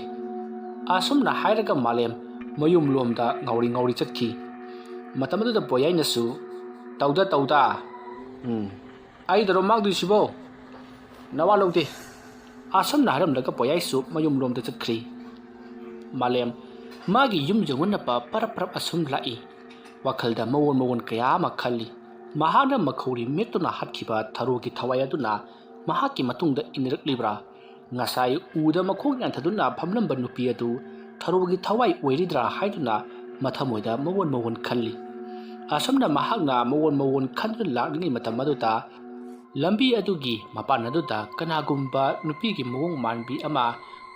ꯑꯁꯨꯝꯅ ꯍꯥꯏꯔꯒ ꯃꯥꯂꯦꯝ ꯃꯌꯨꯝ ꯂꯣꯝꯗ ꯉꯥꯎꯔꯤ ꯉꯥꯎꯔꯤ ꯆꯠꯈꯤ꯫ ꯃꯇꯝ ꯑꯗꯨꯗ ꯕꯣꯌꯥꯏꯅꯁꯨ, "ꯇꯧꯗ, ꯇꯧꯗ꯫ ꯎꯝ, ꯑꯩꯗꯔꯣ ꯃꯥꯡꯗꯣꯏꯁꯤꯕꯣ? ꯅꯋꯥ ꯂꯧꯗꯦ꯫" ꯑꯁꯨꯝꯅ ꯍꯥꯏꯔꯝꯂꯒ ꯕꯣꯌꯥꯏꯁꯨ ꯃꯌꯨꯝ ꯂꯣꯝꯗ ꯆꯠꯈ꯭ꯔꯤ꯫ ꯃꯥꯂꯦꯝ ꯃꯥꯒꯤ ꯌꯨꯝ ꯌꯧꯅꯅꯕ ꯄꯔꯞ ꯄꯔꯞ ꯑꯁꯨꯝ ꯂꯥꯛꯏ꯫ ꯋꯥꯈꯜꯗ ꯃꯑꯣꯟ ꯃꯑꯣꯟ ꯀꯌꯥ ꯑꯃ ꯈꯜꯂꯤ꯫ ꯃꯍꯥꯛꯅ ꯃꯈꯧꯔꯤ ꯃꯦꯠꯇꯨꯅ ꯍꯥꯠꯈꯤꯕ ꯊꯔꯣꯒꯤ ꯊꯋꯥꯏ ꯑꯗꯨꯅ ꯃꯍꯥꯛꯀꯤ ꯃꯇꯨꯡꯗ ꯏꯟꯅꯔꯛꯂꯤꯕ꯭ꯔꯥ? ꯉꯁꯥꯏ ꯎꯗ ꯃꯈꯣꯡ ꯌꯥꯟꯊꯗꯨꯅ ꯐꯝꯂꯝꯕ ꯅꯨꯄꯤ ꯑꯗꯨ ꯊꯔꯣꯒꯤ ꯊꯋꯥꯏ ꯑꯣꯏꯔꯤꯗ꯭ꯔꯥ ꯍꯥꯏꯗꯨꯅ ꯃꯊꯃꯣꯏꯗ ꯃꯑꯣꯟ ꯃꯑꯣꯟ ꯈꯜꯂꯤ꯫ ꯑꯁꯨꯝꯅ ꯃꯍꯥꯛꯅ ꯃꯑꯣꯟ ꯃꯑꯣꯟ ꯈꯟꯗꯨꯅ ꯂꯥꯛꯂꯤꯉꯩ ꯃꯇꯝ ꯑꯗꯨꯗ ꯂꯝꯕꯤ ꯑꯗꯨꯒꯤ ꯃꯄꯥꯟ ꯑꯗꯨꯗ ꯀꯅꯥꯒꯨꯝꯕ ꯅꯨꯄꯤꯒꯤ ꯃꯑꯣꯡ ꯃꯥꯟꯕꯤ ꯑꯃ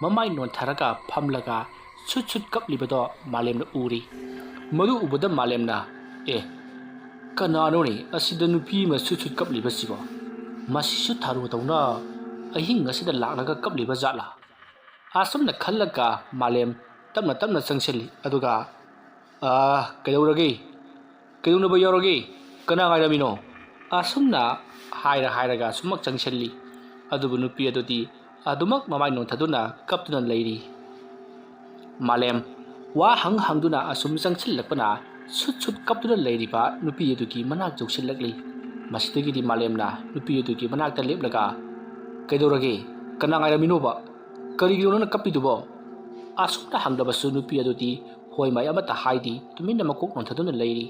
ꯃꯃꯥꯏ ꯅꯣꯟꯊꯔꯒ ꯐꯝꯂꯒ ꯁꯨꯠ ꯁꯨꯠ ꯀꯞꯂꯤꯕꯗꯣ ꯃꯥꯂꯦꯝꯅ ꯎꯔꯤ꯫ ꯃꯗꯨ ꯎꯕꯗ ꯃꯥꯂꯦꯝꯅ, "ꯑꯦ, ꯀꯅꯥꯅꯣꯅꯦ ꯑꯁꯤꯗ ꯅꯨꯄꯤ ꯑꯃ ꯁꯨꯠ ꯁꯨꯠ ꯀꯞꯂꯤꯕꯁꯤꯕꯣ? ꯃꯁꯤꯁꯨ ꯊꯔꯣꯗꯧꯅ ꯑꯍꯤꯡ ꯑꯁꯤꯗ ꯂꯥꯛꯂꯒ ꯀꯞꯂꯤꯕ ꯖꯥꯠꯂꯥ?" ꯑꯁꯨꯝꯅ ꯈꯜꯂꯒ ꯃꯥꯂꯦꯝ ꯇꯞꯅ ꯇꯞꯅ ꯆꯪꯁꯤꯜꯂꯤ꯫ ꯑꯗꯨꯒ, "ꯑꯥ, ꯀꯩꯗꯧꯔꯒꯦ? ꯀꯩꯗꯧꯅꯕ ꯌꯥꯎꯔꯒꯦ? ꯀꯅꯥ ꯉꯥꯏꯔꯝꯃꯤꯅꯣ?" ꯑꯁꯨꯝꯅ ꯍꯥꯏꯔ ꯍꯥꯏꯔꯒ ꯑꯁꯨꯝꯃꯛ ꯆꯪꯁꯤꯜꯂꯤ꯫ ꯑꯗꯨꯕꯨ ꯅꯨꯄꯤ ꯑꯗꯨꯗꯤ ꯑꯗꯨꯃꯛ ꯃꯃꯥꯏ ꯅꯣꯟꯊꯗꯨꯅ ꯀꯞꯇꯨꯅ ꯂꯩꯔꯤ꯫ ꯃꯥꯂꯦꯝ ꯋꯥ ꯍꯪ ꯍꯪꯗꯨꯅ ꯑꯁꯨꯝ ꯆꯪꯁꯤꯜꯂꯛꯄꯅ ꯁꯨꯠ ꯁꯨꯠ ꯀꯞꯇꯨꯅ ꯂꯩꯔꯤꯕ ꯅꯨꯄꯤ ꯑꯗꯨꯒꯤ ꯃꯅꯥꯛ ꯌꯧꯁꯤꯜꯂꯛꯂꯤ꯫ ꯃꯁꯤꯗꯒꯤꯗꯤ ꯃꯥꯂꯦꯝꯅ ꯅꯨꯄꯤ ꯑꯗꯨꯒꯤ ꯃꯅꯥꯛꯇ ꯂꯦꯞꯂꯒ, "ꯀꯩꯗꯧꯔꯒꯦ? ꯀꯅꯥ ꯉꯥꯏꯔꯝꯃꯤꯅꯣꯕ? ꯀꯔꯤꯒꯤꯅꯣ ꯅꯪꯅ ꯀꯞꯄꯤꯗꯨꯕꯣ?" ꯑꯁꯨꯝꯅ ꯍꯪꯂꯕꯁꯨ ꯅꯨꯄꯤ ꯑꯗꯨꯗꯤ ꯍꯣꯏ ꯃꯥꯏ ꯑꯃꯠꯇ ꯍꯥꯏꯗꯦ, ꯇꯨꯃꯤꯟꯅ ꯃꯀꯣꯛ ꯅꯣꯟꯊꯗꯨꯅ ꯂꯩꯔꯤ꯫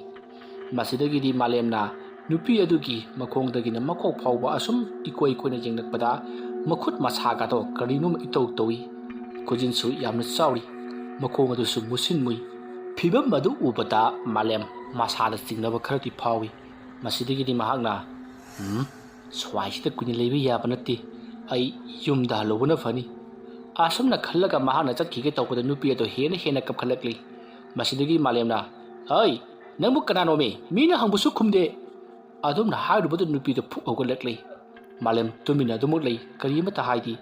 ꯃꯁꯤꯗꯒꯤꯗꯤ ꯃꯥꯂꯦꯝꯅ ꯅꯨꯄꯤ ꯑꯗꯨꯒꯤ ꯃꯈꯣꯡꯗꯒꯤꯅ ꯃꯀꯣꯛ ꯐꯥꯎꯕ ꯑꯁꯨꯝ ꯏꯀꯣꯏ ꯀꯣꯏꯅ ꯌꯦꯡꯂꯛꯄꯗ ꯃꯈꯨꯠ ꯃꯁꯥꯒꯗꯣ ꯀꯔꯤꯅꯣꯝ ꯏꯇꯧ ꯇꯧꯏ꯫ ꯈꯨꯖꯤꯟꯁꯨ ꯌꯥꯝꯅ ꯆꯥꯎꯔꯤ꯫ ꯃꯈꯣꯡ ꯑꯗꯨꯁꯨ ꯃꯨꯁꯤꯟ ꯃꯨꯏ꯫ ꯐꯤꯕꯝ ꯑꯗꯨ ꯎꯕꯗ ꯃꯥꯂꯦꯝ ꯃꯁꯥꯗ ꯆꯤꯡꯅꯕ ꯈꯔꯗꯤ ꯐꯥꯎꯏ꯫ ꯃꯁꯤꯗꯒꯤꯗꯤ ꯃꯍꯥꯛꯅ, "ꯎꯝ, ꯁ꯭ꯋꯥꯏꯁꯤꯗ ꯀꯨꯏꯅ ꯂꯩꯕ ꯌꯥꯕ ꯅꯠꯇꯦ꯫ ꯑꯩ ꯌꯨꯝꯗ ꯍꯜꯂꯨꯕꯅ ꯐꯅꯤ"꯫ ꯑꯁꯨꯝꯅ ꯈꯜꯂꯒ ꯃꯍꯥꯛꯅ ꯆꯠꯈꯤꯒꯦ ꯇꯧꯕꯗ ꯅꯨꯄꯤ ꯑꯗꯨ ꯍꯦꯟꯅ ꯍꯦꯟꯅ ꯀꯞꯈꯠꯂꯛꯂꯤ꯫ ꯃꯁꯤꯗꯒꯤ ꯃꯥꯂꯦꯝꯅ, "ꯍꯩ, ꯅꯪꯕꯨ ꯀꯅꯥꯅꯣꯃꯤ? ꯃꯤꯅ ꯍꯪꯕꯁꯨ ꯈꯨꯝꯗꯦ"꯫ ꯑꯗꯨꯝꯅ ꯍꯥꯏꯔꯨꯕꯗ ꯅꯨꯄꯤꯗꯨ ꯐꯨꯛ ꯍꯧꯒꯠꯂꯛꯂꯤ꯫ ꯃꯥꯂꯦꯝ ꯇꯨꯃꯤꯟꯅ ꯑꯗꯨꯃꯛ ꯂꯩ, ꯀꯔꯤ ꯑꯃꯠꯇ ꯍꯥꯏꯗꯦ꯫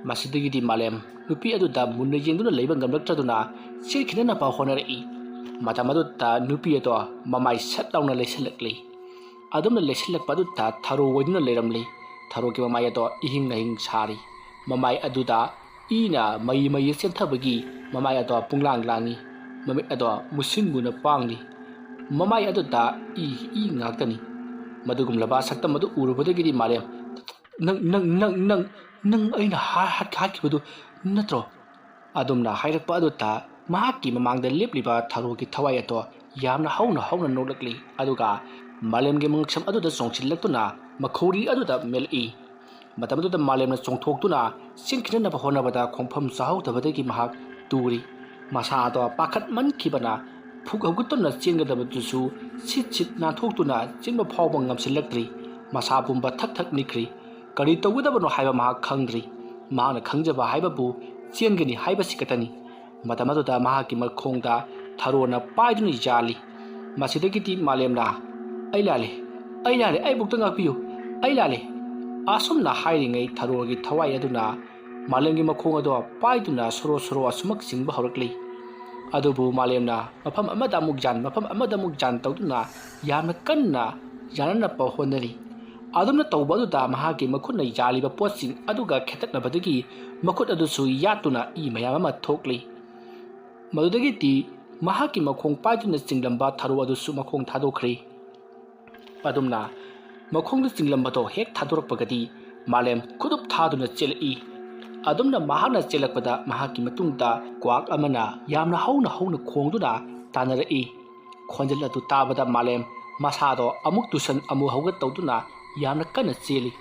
ꯃꯁꯤꯗꯒꯤꯗꯤ ꯃꯥꯂꯦꯝ ꯅꯨꯄꯤ ꯑꯗꯨꯗ ꯃꯨꯟꯅ ꯌꯦꯡꯗꯨꯅ ꯂꯩꯕ ꯉꯝꯂꯛꯇ꯭ꯔꯗꯨꯅ ꯆꯦꯟꯈꯤꯅꯅꯕ ꯍꯣꯠꯅꯔꯛꯏ꯫ ꯃꯇꯝ ꯑꯗꯨꯗ ꯅꯨꯄꯤ ꯑꯗꯣ ꯃꯃꯥꯏ ꯁꯠ ꯂꯥꯎꯅ ꯂꯩꯁꯤꯜꯂꯛꯂꯤ꯫ ꯑꯗꯨꯝꯅ ꯂꯩꯁꯤꯜꯂꯛꯄ ꯑꯗꯨꯗ ꯊꯔꯣ ꯑꯣꯏꯗꯨꯅ ꯂꯩꯔꯝꯂꯤ꯫ ꯊꯔꯣꯒꯤ ꯃꯃꯥꯏ ꯑꯗꯣ ꯏꯍꯤꯡ ꯑꯍꯤꯡ ꯁꯥꯔꯤ꯫ ꯃꯃꯥꯏ ꯑꯗꯨꯗ ꯏꯅ ꯃꯩ ꯃꯩ ꯆꯦꯟꯊꯕꯒꯤ ꯃꯃꯥꯏ ꯑꯗꯣ ꯄꯨꯡꯂꯥꯡ ꯂꯥꯡꯏ꯫ ꯃꯃꯤꯠ ꯑꯗꯣ ꯃꯨꯁꯤꯟ ꯃꯨꯅ ꯄꯥꯡꯂꯤ꯫ ꯃꯃꯥꯏ ꯑꯗꯨꯗ ꯏ, ꯏ ꯉꯥꯛꯇꯅꯤ꯫ ꯃꯗꯨꯒꯨꯝꯂꯕ ꯁꯛꯇꯝ ꯑꯗꯨ ꯎꯔꯨꯕꯗꯒꯤꯗꯤ ꯃꯥꯂꯦꯝ, "ꯅꯪ, ꯅꯪ, ꯅꯪ, ꯅꯪ, ꯅꯪ ꯑꯩꯅ ꯍꯥ-, ꯍꯥꯠ-, ꯍꯥꯠꯈꯤꯕꯗꯨ ꯅꯠꯇ꯭ꯔꯣ?" ꯑꯗꯨꯝꯅ ꯍꯥꯏꯔꯛꯄ ꯑꯗꯨꯗ ꯃꯍꯥꯛꯀꯤ ꯃꯃꯥꯡꯗ ꯂꯦꯞꯂꯤꯕ ꯊꯔꯣꯒꯤ ꯊꯋꯥꯏ ꯑꯗꯣ ꯌꯥꯝꯅ ꯍꯧꯅ ꯍꯧꯅ ꯅꯣꯛꯂꯛꯂꯤ꯫ ꯑꯗꯨꯒ ꯃꯥꯂꯦꯝꯒꯤ ꯃꯉꯛꯁꯝ ꯑꯗꯨꯗ ꯆꯣꯡꯁꯤꯜꯂꯛꯇꯨꯅ ꯃꯈꯧꯔꯤ ꯑꯗꯨꯗ ꯃꯦꯜꯂꯛꯏ꯫ ꯃꯇꯝ ꯑꯗꯨꯗ ꯃꯥꯂꯦꯝꯅ ꯆꯣꯡꯊꯣꯛꯇꯨꯅ ꯆꯦꯟꯈꯤꯅꯅꯕ ꯍꯣꯠꯅꯕꯗ ꯈꯣꯡꯐꯝ ꯆꯥꯍꯧꯗꯕꯗꯒꯤ ꯃꯍꯥꯛ ꯇꯨꯔꯤ꯫ ꯃꯁꯥ ꯑꯗꯣ ꯄꯥꯈꯠꯃꯟꯈꯤꯕꯅ ꯐꯨꯛ ꯍꯧꯒꯠꯇꯨꯅ ꯆꯦꯟꯒꯗꯕꯗꯨꯁꯨ ꯁꯤꯠ ꯁꯤꯠ ꯅꯥꯟꯊꯣꯛꯇꯨꯅ ꯆꯦꯟꯕ ꯐꯥꯎꯕ ꯉꯝꯁꯤꯜꯂꯛꯇ꯭ꯔꯤ꯫ ꯃꯁꯥ ꯄꯨꯝꯕ ꯊꯛ ꯊꯛ ꯅꯤꯛꯈ꯭ꯔꯤ꯫ ꯀꯔꯤ ꯇꯧꯒꯗꯕꯅꯣ ꯍꯥꯏꯕ ꯃꯍꯥꯛ ꯈꯪꯗ꯭ꯔꯤ꯫ ꯃꯍꯥꯛꯅ ꯈꯪꯖꯕ ꯍꯥꯏꯕꯕꯨ ꯆꯦꯟꯒꯅꯤ ꯍꯥꯏꯕꯁꯤ ꯈꯛꯇꯅꯤ꯫ ꯃꯇꯝ ꯑꯗꯨꯗ ꯃꯍꯥꯛꯀꯤ ꯃꯈꯣꯡꯗ ꯊꯔꯣꯅ ꯄꯥꯏꯗꯨꯅ ꯌꯥꯜꯂꯤ꯫ ꯃꯁꯤꯗꯒꯤꯗꯤ ꯃꯥꯂꯦꯝꯅ, "ꯑꯩ ꯂꯥꯜꯂꯦ, ꯑꯩ ꯂꯥꯜꯂꯦ, ꯑꯩꯕꯨꯛꯇ ꯉꯥꯛꯄꯤꯌꯨ, ꯑꯩ ꯂꯥꯜꯂꯦ"꯫ ꯑꯁꯨꯝꯅ ꯍꯥꯏꯔꯤꯉꯩ ꯊꯔꯣꯒꯤ ꯊꯋꯥꯏ ꯑꯗꯨꯅ ꯃꯥꯂꯦꯝꯒꯤ ꯃꯈꯣꯡ ꯑꯗꯣ ꯄꯥꯏꯗꯨꯅ ꯁꯣꯔꯣ ꯁꯣꯔꯣ ꯑꯁꯨꯃꯛ ꯆꯤꯡꯕ ꯍꯧꯔꯛꯂꯤ꯫ ꯑꯗꯨꯕꯨ ꯃꯥꯂꯦꯝꯅ ꯃꯐꯝ ꯑꯃꯗ ꯑꯃꯨꯛ ꯌꯥꯟ, ꯃꯐꯝ ꯑꯃꯗ ꯑꯃꯨꯛ ꯌꯥꯟ ꯇꯧꯗꯨꯅ ꯌꯥꯝꯅ ꯀꯟꯅ ꯌꯥꯅꯅꯕ ꯍꯣꯠꯅꯔꯤ꯫ ꯑꯗꯨꯝꯅ ꯇꯧꯕ ꯑꯗꯨꯗ ꯃꯍꯥꯛꯀꯤ ꯃꯈꯨꯠꯅ ꯌꯥꯜꯂꯤꯕ ꯄꯣꯠꯁꯤꯡ ꯑꯗꯨꯒ ꯈꯦꯠꯇꯠꯅꯕꯗꯒꯤ ꯃꯈꯨꯠ ꯑꯗꯨꯁꯨ ꯌꯥꯠꯇꯨꯅ ꯏ ꯃꯌꯥꯝ ꯑꯃ ꯊꯣꯛꯂꯤ꯫ ꯃꯗꯨꯗꯒꯤꯗꯤ ꯃꯍꯥꯛꯀꯤ ꯃꯈꯣꯡ ꯄꯥꯏꯗꯨꯅ ꯆꯤꯡꯂꯝꯕ ꯊꯔꯣ ꯑꯗꯨꯁꯨ ꯃꯈꯣꯡ ꯊꯥꯗꯣꯛꯈ꯭ꯔꯤ꯫ ꯑꯗꯨꯝꯅ ꯃꯈꯣꯡꯗ ꯆꯤꯡꯂꯝꯕꯗꯣ ꯍꯦꯛ ꯊꯥꯗꯣꯔꯛꯄꯒꯗꯤ ꯃꯥꯂꯦꯝ ꯈꯨꯗꯨꯞ ꯊꯥꯗꯨꯅ ꯆꯦꯜꯂꯛꯏ꯫ ꯑꯗꯨꯝꯅ ꯃꯍꯥꯛꯅ ꯆꯦꯜꯂꯛꯄꯗ ꯃꯍꯥꯛꯀꯤ ꯃꯇꯨꯡꯗ ꯀ꯭ꯋꯥꯛ ꯑꯃꯅ ꯌꯥꯝꯅ ꯍꯧꯅ ꯍꯧꯅ ꯈꯣꯡꯗꯨꯅ ꯇꯥꯟꯅꯔꯛꯏ꯫ ꯈꯣꯟꯖꯦꯜ ꯑꯗꯨ ꯇꯥꯕꯗ ꯃꯥꯂꯦꯝ ꯃꯁꯥꯗꯣ ꯑꯃꯨꯛ ꯇꯨꯁꯟ ꯑꯃꯨꯛ ꯍꯧꯒꯠ ꯇꯧꯗꯨꯅ ꯌꯥꯝꯅ ꯀꯟꯅ ꯆꯦꯜꯂꯤ꯫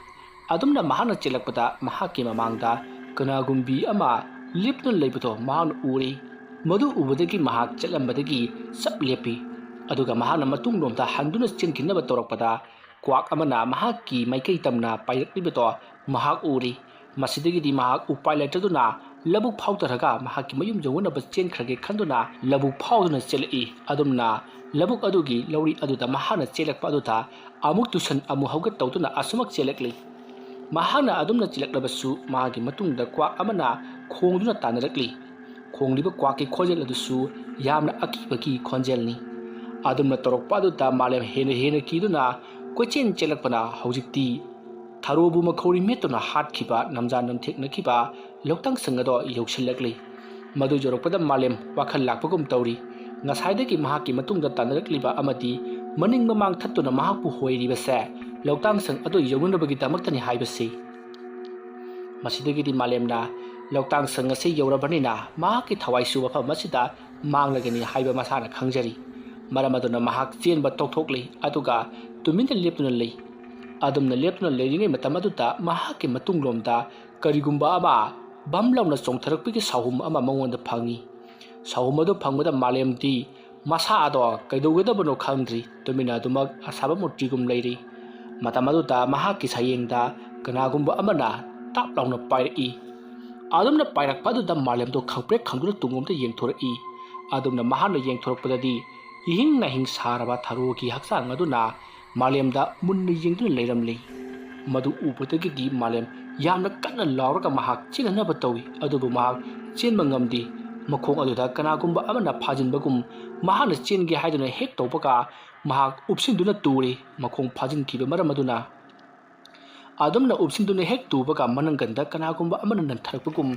ꯑꯗꯨꯝꯅ ꯃꯍꯥꯛꯅ ꯆꯦꯜꯂꯛꯄꯗ ꯃꯍꯥꯛꯀꯤ ꯃꯃꯥꯡꯗ ꯀꯅꯥꯒꯨꯝꯕꯤ ꯑꯃ ꯂꯦꯞꯇꯨꯅ ꯂꯩꯕꯗꯣ ꯃꯍꯥꯛꯅ ꯎꯔꯦ꯫ ꯃꯗꯨ ꯎꯕꯗꯒꯤ ꯃꯍꯥꯛ ꯆꯠꯂꯝꯕꯗꯒꯤ ꯆꯞ ꯂꯦꯞꯄꯤ꯫ ꯑꯗꯨꯒ ꯃꯍꯥꯛꯅ ꯃꯇꯨꯡꯂꯣꯝꯗ ꯍꯟꯗꯨꯅ ꯆꯦꯟꯈꯤꯅꯕ ꯇꯧꯔꯛꯄꯗ, ꯀ꯭ꯋꯥꯛ ꯑꯃꯅ ꯃꯍꯥꯛꯀꯤ ꯃꯥꯏꯀꯩ ꯇꯝꯅ ꯄꯥꯏꯔꯛꯂꯤꯕꯗꯣ ꯃꯍꯥꯛ ꯎꯔꯤ꯫ ꯃꯁꯤꯗꯒꯤꯗꯤ ꯃꯍꯥꯛ ꯎꯄꯥꯏ ꯂꯩꯇꯗꯨꯅ ꯂꯧꯕꯨꯛ ꯐꯥꯎꯊꯔꯒ ꯃꯍꯥꯛꯀꯤ ꯃꯌꯨꯝ ꯌꯧꯅꯅꯕ ꯆꯦꯟꯈ꯭ꯔꯒꯦ ꯈꯟꯗꯨꯅ ꯂꯧꯕꯨꯛ ꯐꯥꯎꯗꯨꯅ ꯆꯦꯜꯂꯛꯏ꯫ ꯑꯗꯨꯝꯅ ꯂꯧꯕꯨꯛ ꯑꯗꯨꯒꯤ ꯂꯧꯔꯤ ꯑꯗꯨꯗ ꯃꯍꯥꯛꯅ ꯆꯦꯜꯂꯛꯄ ꯑꯗꯨꯗ ꯑꯃꯨꯛ ꯇꯨꯁꯟ ꯑꯃꯨꯛ ꯍꯧꯒꯠ ꯇꯧꯗꯨꯅ ꯑꯁꯨꯃꯛ ꯆꯦꯜꯂꯛꯂꯤ꯫ ꯃꯍꯥꯛꯅ ꯑꯗꯨꯝꯅ ꯆꯦꯜꯂꯛꯂꯕꯁꯨ ꯃꯍꯥꯛꯀꯤ ꯃꯇꯨꯡꯗ ꯀ꯭ꯋꯥꯛ ꯑꯃꯅ ꯈꯣꯡꯗꯨꯅ ꯇꯥꯟꯅꯔꯛꯂꯤ꯫ ꯈꯣꯡꯂꯤꯕ ꯀ꯭ꯋꯥꯛꯀꯤ ꯈꯣꯟꯖꯦꯜ ꯑꯗꯨꯁꯨ ꯌꯥꯝꯅ ꯑꯀꯤꯕꯒꯤ ꯈꯣꯟꯖꯦꯜꯅꯤ꯫ ꯑꯗꯨꯝꯅ ꯇꯧꯔꯛꯄ ꯑꯗꯨꯗ ꯃꯥꯂꯦꯝ ꯍꯦꯟꯅ ꯍꯦꯟꯅ ꯀꯤꯗꯨꯅ ꯀꯣꯏꯆꯦꯟ ꯆꯦꯜꯂꯛꯄꯅ ꯍꯧꯖꯤꯛꯇꯤ ꯊꯔꯣꯕꯨ ꯃꯈꯧꯔꯤ ꯃꯦꯠꯇꯨꯅ ꯍꯥꯠꯈꯤꯕ, ꯅꯝꯖꯥ ꯅꯝꯊꯦꯛꯅꯈꯤꯕ ꯂꯧꯇꯥꯡꯁꯪ ꯑꯗꯣ ꯌꯧꯁꯤꯜꯂꯛꯂꯤ꯫ ꯃꯗꯨ ꯌꯧꯔꯛꯄꯗ ꯃꯥꯂꯦꯝ ꯋꯥꯈꯜ ꯂꯥꯛꯄꯒꯨꯝ ꯇꯧꯔꯤ꯫ ꯉꯁꯥꯏꯗꯒꯤ ꯃꯍꯥꯛꯀꯤ ꯃꯇꯨꯡꯗ ꯇꯥꯟꯅꯔꯛꯂꯤꯕ ꯑꯃꯗꯤ ꯃꯅꯤꯡ ꯃꯃꯥꯡ ꯊꯠꯇꯨꯅ ꯃꯍꯥꯛꯄꯨ ꯍꯣꯏꯔꯤꯕꯁꯦ ꯂꯧꯇꯥꯡꯁꯪ ꯑꯗꯨ ꯌꯧꯅꯅꯕꯒꯤꯗꯃꯛꯇꯅꯤ ꯍꯥꯏꯕꯁꯤ꯫ ꯃꯁꯤꯗꯒꯤꯗꯤ ꯃꯥꯂꯦꯝꯅ ꯂꯧꯇꯥꯡꯁꯪ ꯑꯁꯤ ꯌꯧꯔꯕꯅꯤꯅ ꯃꯍꯥꯛꯀꯤ ꯊꯋꯥꯏꯁꯨ ꯃꯐꯝ ꯑꯁꯤꯗ ꯃꯥꯡꯂꯒꯅꯤ ꯍꯥꯏꯕ ꯃꯁꯥꯅ ꯈꯪꯖꯔꯤ꯫ ꯃꯔꯝ ꯑꯗꯨꯅ ꯃꯍꯥꯛ ꯆꯦꯟꯕ ꯇꯣꯛꯊꯣꯛꯂꯤ, ꯑꯗꯨꯒ ꯇꯨꯃꯤꯟꯅ ꯂꯦꯞꯇꯨꯅ ꯂꯩ꯫ ꯑꯗꯨꯝꯅ ꯂꯦꯞꯇꯨꯅ ꯂꯩꯔꯤꯉꯩ ꯃꯇꯝ ꯑꯗꯨꯗ ꯃꯍꯥꯛꯀꯤ ꯃꯇꯨꯡꯂꯣꯝꯗ ꯀꯔꯤꯒꯨꯝꯕ ꯑꯃ ꯕꯝ ꯂꯥꯎꯅ ꯆꯣꯡꯊꯔꯛꯄꯒꯤ ꯁꯥꯍꯨꯝ ꯑꯃ ꯃꯉꯣꯟꯗ ꯐꯪꯏ꯫ ꯁꯥꯍꯨꯝ ꯑꯗꯨ ꯐꯪꯕꯗ ꯃꯥꯂꯦꯝꯗꯤ ꯃꯁꯥ ꯑꯗꯣ ꯀꯩꯗꯧꯒꯗꯕꯅꯣ ꯈꯪꯗ꯭ꯔꯤ, ꯇꯨꯃꯤꯟꯅ ꯑꯗꯨꯃꯛ ꯑꯁꯥꯕ ꯃꯨꯔꯇꯤꯒꯨꯝ ꯂꯩꯔꯤ꯫ ꯃꯇꯝ ꯑꯗꯨꯗ ꯃꯍꯥꯛꯀꯤ ꯁꯌꯦꯡꯗ ꯀꯅꯥꯒꯨꯝꯕ ꯑꯃꯅ ꯇꯥꯞ ꯂꯥꯎꯅ ꯄꯥꯏꯔꯛꯏ꯫ ꯑꯗꯨꯝꯅ ꯄꯥꯏꯔꯛꯄ ꯑꯗꯨꯗ ꯃꯥꯂꯦꯝꯗꯣ ꯈꯪꯄ꯭ꯔꯦꯛ ꯈꯪꯗꯨꯅ ꯇꯨꯡꯂꯣꯝꯗ ꯌꯦꯡꯊꯣꯔꯛꯏ꯫ ꯑꯗꯨꯝꯅ ꯃꯍꯥꯛꯅ ꯌꯦꯡꯊꯣꯔꯛꯄꯗꯗꯤ ꯏꯍꯤꯡ ꯅꯥꯍꯤꯡ ꯁꯥꯔꯕ ꯊꯔꯣꯒꯤ ꯍꯛꯆꯥꯡ ꯑꯗꯨꯅ ꯃꯥꯂꯦꯝꯗ ꯃꯨꯟꯅ ꯌꯦꯡꯗꯨꯅ ꯂꯩꯔꯝꯂꯤ꯫ ꯃꯗꯨ ꯎꯕꯗꯒꯤꯗꯤ ꯃꯥꯂꯦꯝ ꯌꯥꯝꯅ ꯀꯟꯅ ꯂꯥꯎꯔꯒ ꯃꯍꯥꯛ ꯆꯦꯟꯅꯅꯕ ꯇꯧꯏ, ꯑꯗꯨꯕꯨ ꯃꯍꯥꯛ ꯆꯦꯟꯕ ꯉꯝꯗꯦ꯫ ꯃꯈꯣꯡ ꯑꯗꯨꯗ ꯀꯅꯥꯒꯨꯝꯕ ꯑꯃꯅ ꯐꯥꯖꯤꯟꯕꯒꯨꯝ ꯃꯍꯥꯛꯅ ꯆꯦꯟꯒꯦ ꯍꯥꯏꯗꯨꯅ ꯍꯦꯛ ꯇꯧꯕꯒ ꯃꯍꯥꯛ ꯎꯞꯁꯤꯟꯗꯨꯅ ꯇꯨꯔꯦ꯫ ꯃꯈꯣꯡ ꯐꯥꯖꯤꯟꯈꯤꯕ ꯃꯔꯝ ꯑꯗꯨꯅ ꯑꯗꯨꯝꯅ ꯎꯞꯁꯤꯟꯗꯨꯅ ꯍꯦꯛ ꯇꯨꯕꯒ ꯃꯅꯪꯒꯟꯗ ꯀꯅꯥꯒꯨꯝꯕ ꯑꯃꯅ ꯅꯟꯊꯔꯛꯄꯒꯨꯝ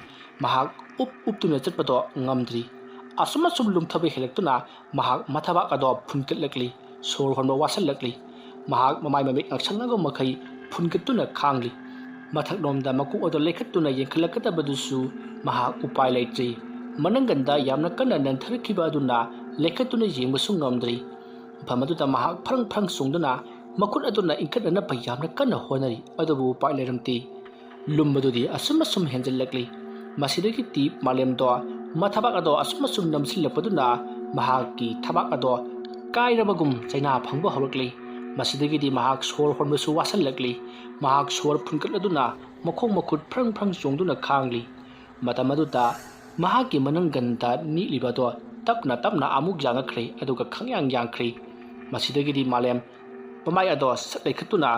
ꯃꯍꯥꯛ ꯎꯞ ꯎꯞꯇꯨꯅ ꯆꯠꯄꯗꯣ ꯉꯝꯗ꯭ꯔꯤ꯫ ꯑꯁꯨꯝ ꯑꯁꯨꯝ ꯂꯨꯝꯊꯕ ꯍꯦꯜꯂꯛꯇꯨꯅ ꯃꯍꯥꯛ ꯃꯊꯕꯥꯛ ꯑꯗꯣ ꯐꯨꯟꯒꯠꯂꯛꯂꯤ꯫ ꯁꯣꯔ ꯍꯣꯟꯕ ꯋꯥꯁꯤꯜꯂꯛꯂꯤ꯫ ꯃꯍꯥꯛ ꯃꯃꯥꯏ ꯃꯃꯤꯠ ꯉꯛꯁꯪꯅꯕ ꯃꯈꯩ ꯐꯨꯟꯒꯠꯇꯨꯅ ꯈꯥꯡꯂꯤ꯫ ꯃꯊꯛꯂꯣꯝꯗ ꯃꯀꯣꯛ ꯑꯗꯨ ꯂꯩꯈꯠꯇꯨꯅ ꯌꯦꯡꯈꯠꯂꯛꯀꯗꯕꯗꯨꯁꯨ ꯃꯍꯥꯛ ꯎꯄꯥꯏ ꯂꯩꯇ꯭ꯔꯤ꯫ ꯃꯅꯪꯒꯟꯗ ꯌꯥꯝꯅ ꯀꯟꯅ ꯅꯟꯊꯔꯛꯈꯤꯕ ꯑꯗꯨꯅ ꯂꯩꯈꯠꯇꯨꯅ ꯌꯦꯡꯕꯁꯨ ꯉꯝꯗ꯭ꯔꯤ꯫ ꯃꯐꯝ ꯑꯗꯨꯗ ꯃꯍꯥꯛ ꯐ꯭ꯔꯪ ꯐ꯭ꯔꯪ ꯆꯣꯡꯗꯨꯅ ꯃꯈꯨꯠ ꯑꯗꯨꯅ ꯏꯟꯈꯠꯅꯅꯕ ꯌꯥꯝꯅ ꯀꯟꯅ ꯍꯣꯠꯅꯔꯤ, ꯑꯗꯨꯕꯨ ꯎꯄꯥꯏ ꯂꯩꯔꯝꯗꯦ꯫ ꯂꯨꯝꯕꯗꯨꯗꯤ ꯑꯁꯨꯝ ꯑꯁꯨꯝ ꯍꯦꯟꯖꯜꯂꯛꯂꯤ꯫ ꯃꯁꯤꯗꯒꯤꯗꯤ ꯃꯥꯂꯦꯝꯗꯣ ꯃꯊꯕꯥꯛ ꯑꯗꯣ ꯑꯁꯨꯝ ꯑꯁꯨꯝ ꯅꯝꯁꯤꯜꯂꯛꯄꯗꯨꯅ ꯃꯍꯥꯛꯀꯤ ꯊꯕꯥꯛ ꯑꯗꯣ ꯀꯥꯏꯔꯕꯒꯨꯝ ꯆꯩꯅꯥ ꯐꯪꯕ ꯍꯧꯔꯛꯂꯤ꯫ ꯃꯁꯤꯗꯒꯤꯗꯤ ꯃꯍꯥꯛ ꯁꯣꯔ ꯍꯣꯟꯕꯁꯨ ꯋꯥꯁꯤꯜꯂꯛꯂꯤ꯫ ꯃꯍꯥꯛ ꯁꯣꯔ ꯐꯨꯟꯒꯠꯂꯗꯨꯅ ꯃꯈꯣꯡ ꯃꯈꯨꯠ ꯐ꯭ꯔꯪ ꯐ꯭ꯔꯪ ꯆꯣꯡꯗꯨꯅ ꯈꯥꯡꯂꯤ꯫ ꯃꯇꯝ ꯑꯗꯨꯗ ꯃꯍꯥꯛꯀꯤ ꯃꯅꯪꯒꯟꯗ ꯅꯤꯛꯂꯤꯕꯗꯣ ꯇꯞꯅ ꯇꯞꯅ ꯑꯃꯨꯛ ꯌꯥꯡꯉꯛꯈ꯭ꯔꯦ, ꯑꯗꯨꯒ ꯈꯪꯌꯥꯡ ꯌꯥꯡꯈ꯭ꯔꯦ꯫ ꯃꯁꯤꯗꯒꯤꯗꯤ ꯃꯥꯂꯦꯝ ꯃꯃꯥꯏ ꯑꯗꯣ ꯁꯠ ꯂꯩꯈꯠꯇꯨꯅ,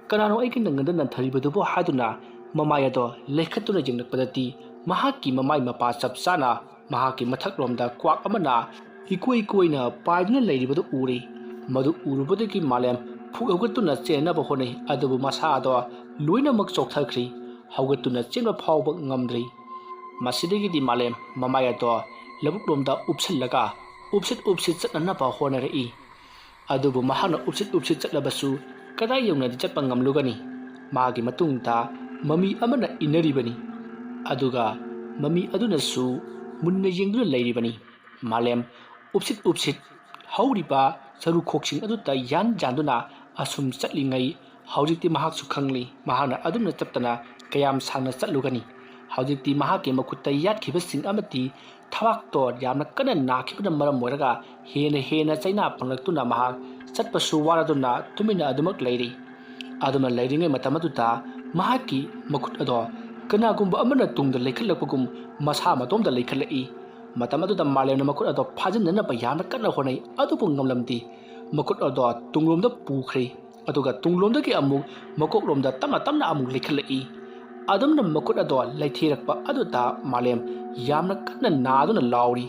"ꯀꯅꯥꯅꯣ ꯑꯩꯒꯤ ꯅꯪꯒꯟꯗ ꯅꯟꯊꯔꯤꯕꯗꯨꯕꯨ?" ꯍꯥꯏꯗꯨꯅ ꯃꯃꯥꯏ ꯑꯗꯣ ꯂꯩꯈꯠꯇꯨꯅ ꯌꯦꯡꯂꯛꯄꯗꯗꯤ ꯃꯍꯥꯛꯀꯤ ꯃꯃꯥꯏ ꯃꯄꯥ ꯆꯞ ꯆꯥꯅ ꯃꯍꯥꯛꯀꯤ ꯃꯊꯛꯂꯣꯝꯗ ꯀ꯭ꯋꯥꯛ ꯑꯃꯅ ꯏꯀꯣꯏ ꯀꯣꯏꯅ ꯄꯥꯏꯗꯨꯅ ꯂꯩꯔꯤꯕꯗꯨ ꯎꯔꯦ꯫ ꯃꯗꯨ ꯎꯔꯨꯕꯗꯒꯤ ꯃꯥꯂꯦꯝ ꯐꯨꯛ ꯍꯧꯒꯠꯇꯨꯅ ꯆꯦꯟꯅꯕ ꯍꯣꯠꯅꯩ, ꯑꯗꯨꯕꯨ ꯃꯁꯥ ꯑꯗꯣ ꯂꯣꯏꯅꯃꯛ ꯆꯣꯛꯊꯈ꯭ꯔꯦ꯫ ꯍꯧꯒꯠꯇꯨꯅ ꯆꯦꯟꯕ ꯐꯥꯎꯕ ꯉꯝꯗ꯭ꯔꯦ꯫ ꯃꯁꯤꯗꯒꯤꯗꯤ ꯃꯥꯂꯦꯝ ꯃꯃꯥꯏ ꯑꯗꯣ ꯂꯧꯕꯨꯛꯂꯣꯝꯗ ꯎꯞꯁꯤꯜꯂꯒ ꯎꯞꯁꯤꯠ ꯎꯞꯁꯤꯠ ꯆꯠꯅꯅꯕ ꯍꯣꯠꯅꯔꯛꯏ꯫ ꯑꯗꯨꯕꯨ ꯃꯍꯥꯛꯅ ꯎꯞꯁꯤꯠ ꯎꯞꯁꯤꯠ ꯆꯠꯂꯕꯁꯨ ꯀꯗꯥꯏ ꯌꯧꯅꯗꯤ ꯆꯠꯄ ꯉꯝꯂꯨꯒꯅꯤ? ꯃꯥꯒꯤ ꯃꯇꯨꯡꯗ ꯃꯃꯤ ꯑꯃꯅ ꯏꯟꯅꯔꯤꯕꯅꯤ꯫ ꯑꯗꯨꯒ ꯃꯃꯤ ꯑꯗꯨꯅꯁꯨ ꯃꯨꯟꯅ ꯌꯦꯡꯗꯨꯅ ꯂꯩꯔꯤꯕꯅꯤ꯫ ꯃꯥꯂꯦꯝ ꯎꯞꯁꯤꯠ ꯎꯞꯁꯤꯠ ꯍꯧꯔꯤꯕ ꯆꯔꯨꯈꯣꯛꯁꯤꯡ ꯑꯗꯨꯗ ꯌꯥꯟ ꯌꯥꯟꯗꯨꯅ ꯑꯁꯨꯝ ꯆꯠꯂꯤꯉꯩ, ꯍꯧꯖꯤꯛꯇꯤ ꯃꯍꯥꯛꯁꯨ ꯈꯪꯂꯤ, ꯃꯍꯥꯛꯅ ꯑꯗꯨꯝꯅ ꯆꯠꯇꯅ ꯀꯌꯥꯝ ꯁꯥꯡꯅ ꯆꯠꯂꯨꯒꯅꯤ? ꯍꯧꯖꯤꯛꯇꯤ ꯃꯍꯥꯛꯀꯤ ꯃꯈꯨꯠꯇ ꯌꯥꯠꯈꯤꯕꯁꯤꯡ ꯑꯃꯗꯤ ꯊꯕꯥꯛꯇꯣ ꯌꯥꯝꯅ ꯀꯟꯅ ꯅꯥꯈꯤꯕꯅ ꯃꯔꯝ ꯑꯣꯏꯔꯒ ꯍꯦꯟꯅ ꯍꯦꯟꯅ ꯆꯩꯅꯥ ꯐꯪꯂꯛꯇꯨꯅ ꯃꯍꯥꯛ ꯆꯠꯄꯁꯨ ꯋꯥꯔꯗꯨꯅ ꯇꯨꯃꯤꯟꯅ ꯑꯗꯨꯃꯛ ꯂꯩꯔꯤ꯫ ꯑꯗꯨꯅ ꯂꯩꯔꯤꯉꯩ ꯃꯇꯝ ꯑꯗꯨꯗ ꯃꯍꯥꯛꯀꯤ ꯃꯈꯨꯠ ꯑꯗꯣ ꯀꯅꯥꯒꯨꯝꯕ ꯑꯃꯅ ꯇꯨꯡꯗ ꯂꯩꯈꯠꯂꯛꯄꯒꯨꯝ ꯃꯁꯥ ꯃꯇꯣꯝꯇ ꯂꯩꯈꯠꯂꯛꯏ꯫ ꯃꯇꯝ ꯑꯗꯨꯗ ꯃꯥꯂꯦꯝꯅ ꯃꯈꯨꯠ ꯑꯗꯣ ꯐꯥꯖꯤꯟꯅꯅꯕ ꯌꯥꯝꯅ ꯀꯟꯅ ꯍꯣꯠꯅꯩ, ꯑꯗꯨꯕꯨ ꯉꯝꯂꯝꯗꯦ꯫ ꯃꯈꯨꯠ ꯑꯗꯣ ꯇꯨꯡꯂꯣꯝꯗ ꯄꯨꯈ꯭ꯔꯦ꯫ ꯑꯗꯨꯒ ꯇꯨꯡꯂꯣꯝꯗꯒꯤ ꯑꯃꯨꯛ ꯃꯀꯣꯛꯂꯣꯝꯗ ꯇꯞꯅ ꯇꯞꯅ ꯑꯃꯨꯛ ꯂꯩꯈꯠꯂꯛꯏ꯫ ꯑꯗꯨꯝꯅ ꯃꯈꯨꯠ ꯑꯗꯣ ꯂꯩꯊꯦꯔꯛꯄ ꯑꯗꯨꯗ ꯃꯥꯂꯦꯝ ꯌꯥꯝꯅ ꯀꯟꯅ ꯅꯥꯗꯨꯅ ꯂꯥꯎꯔꯤ꯫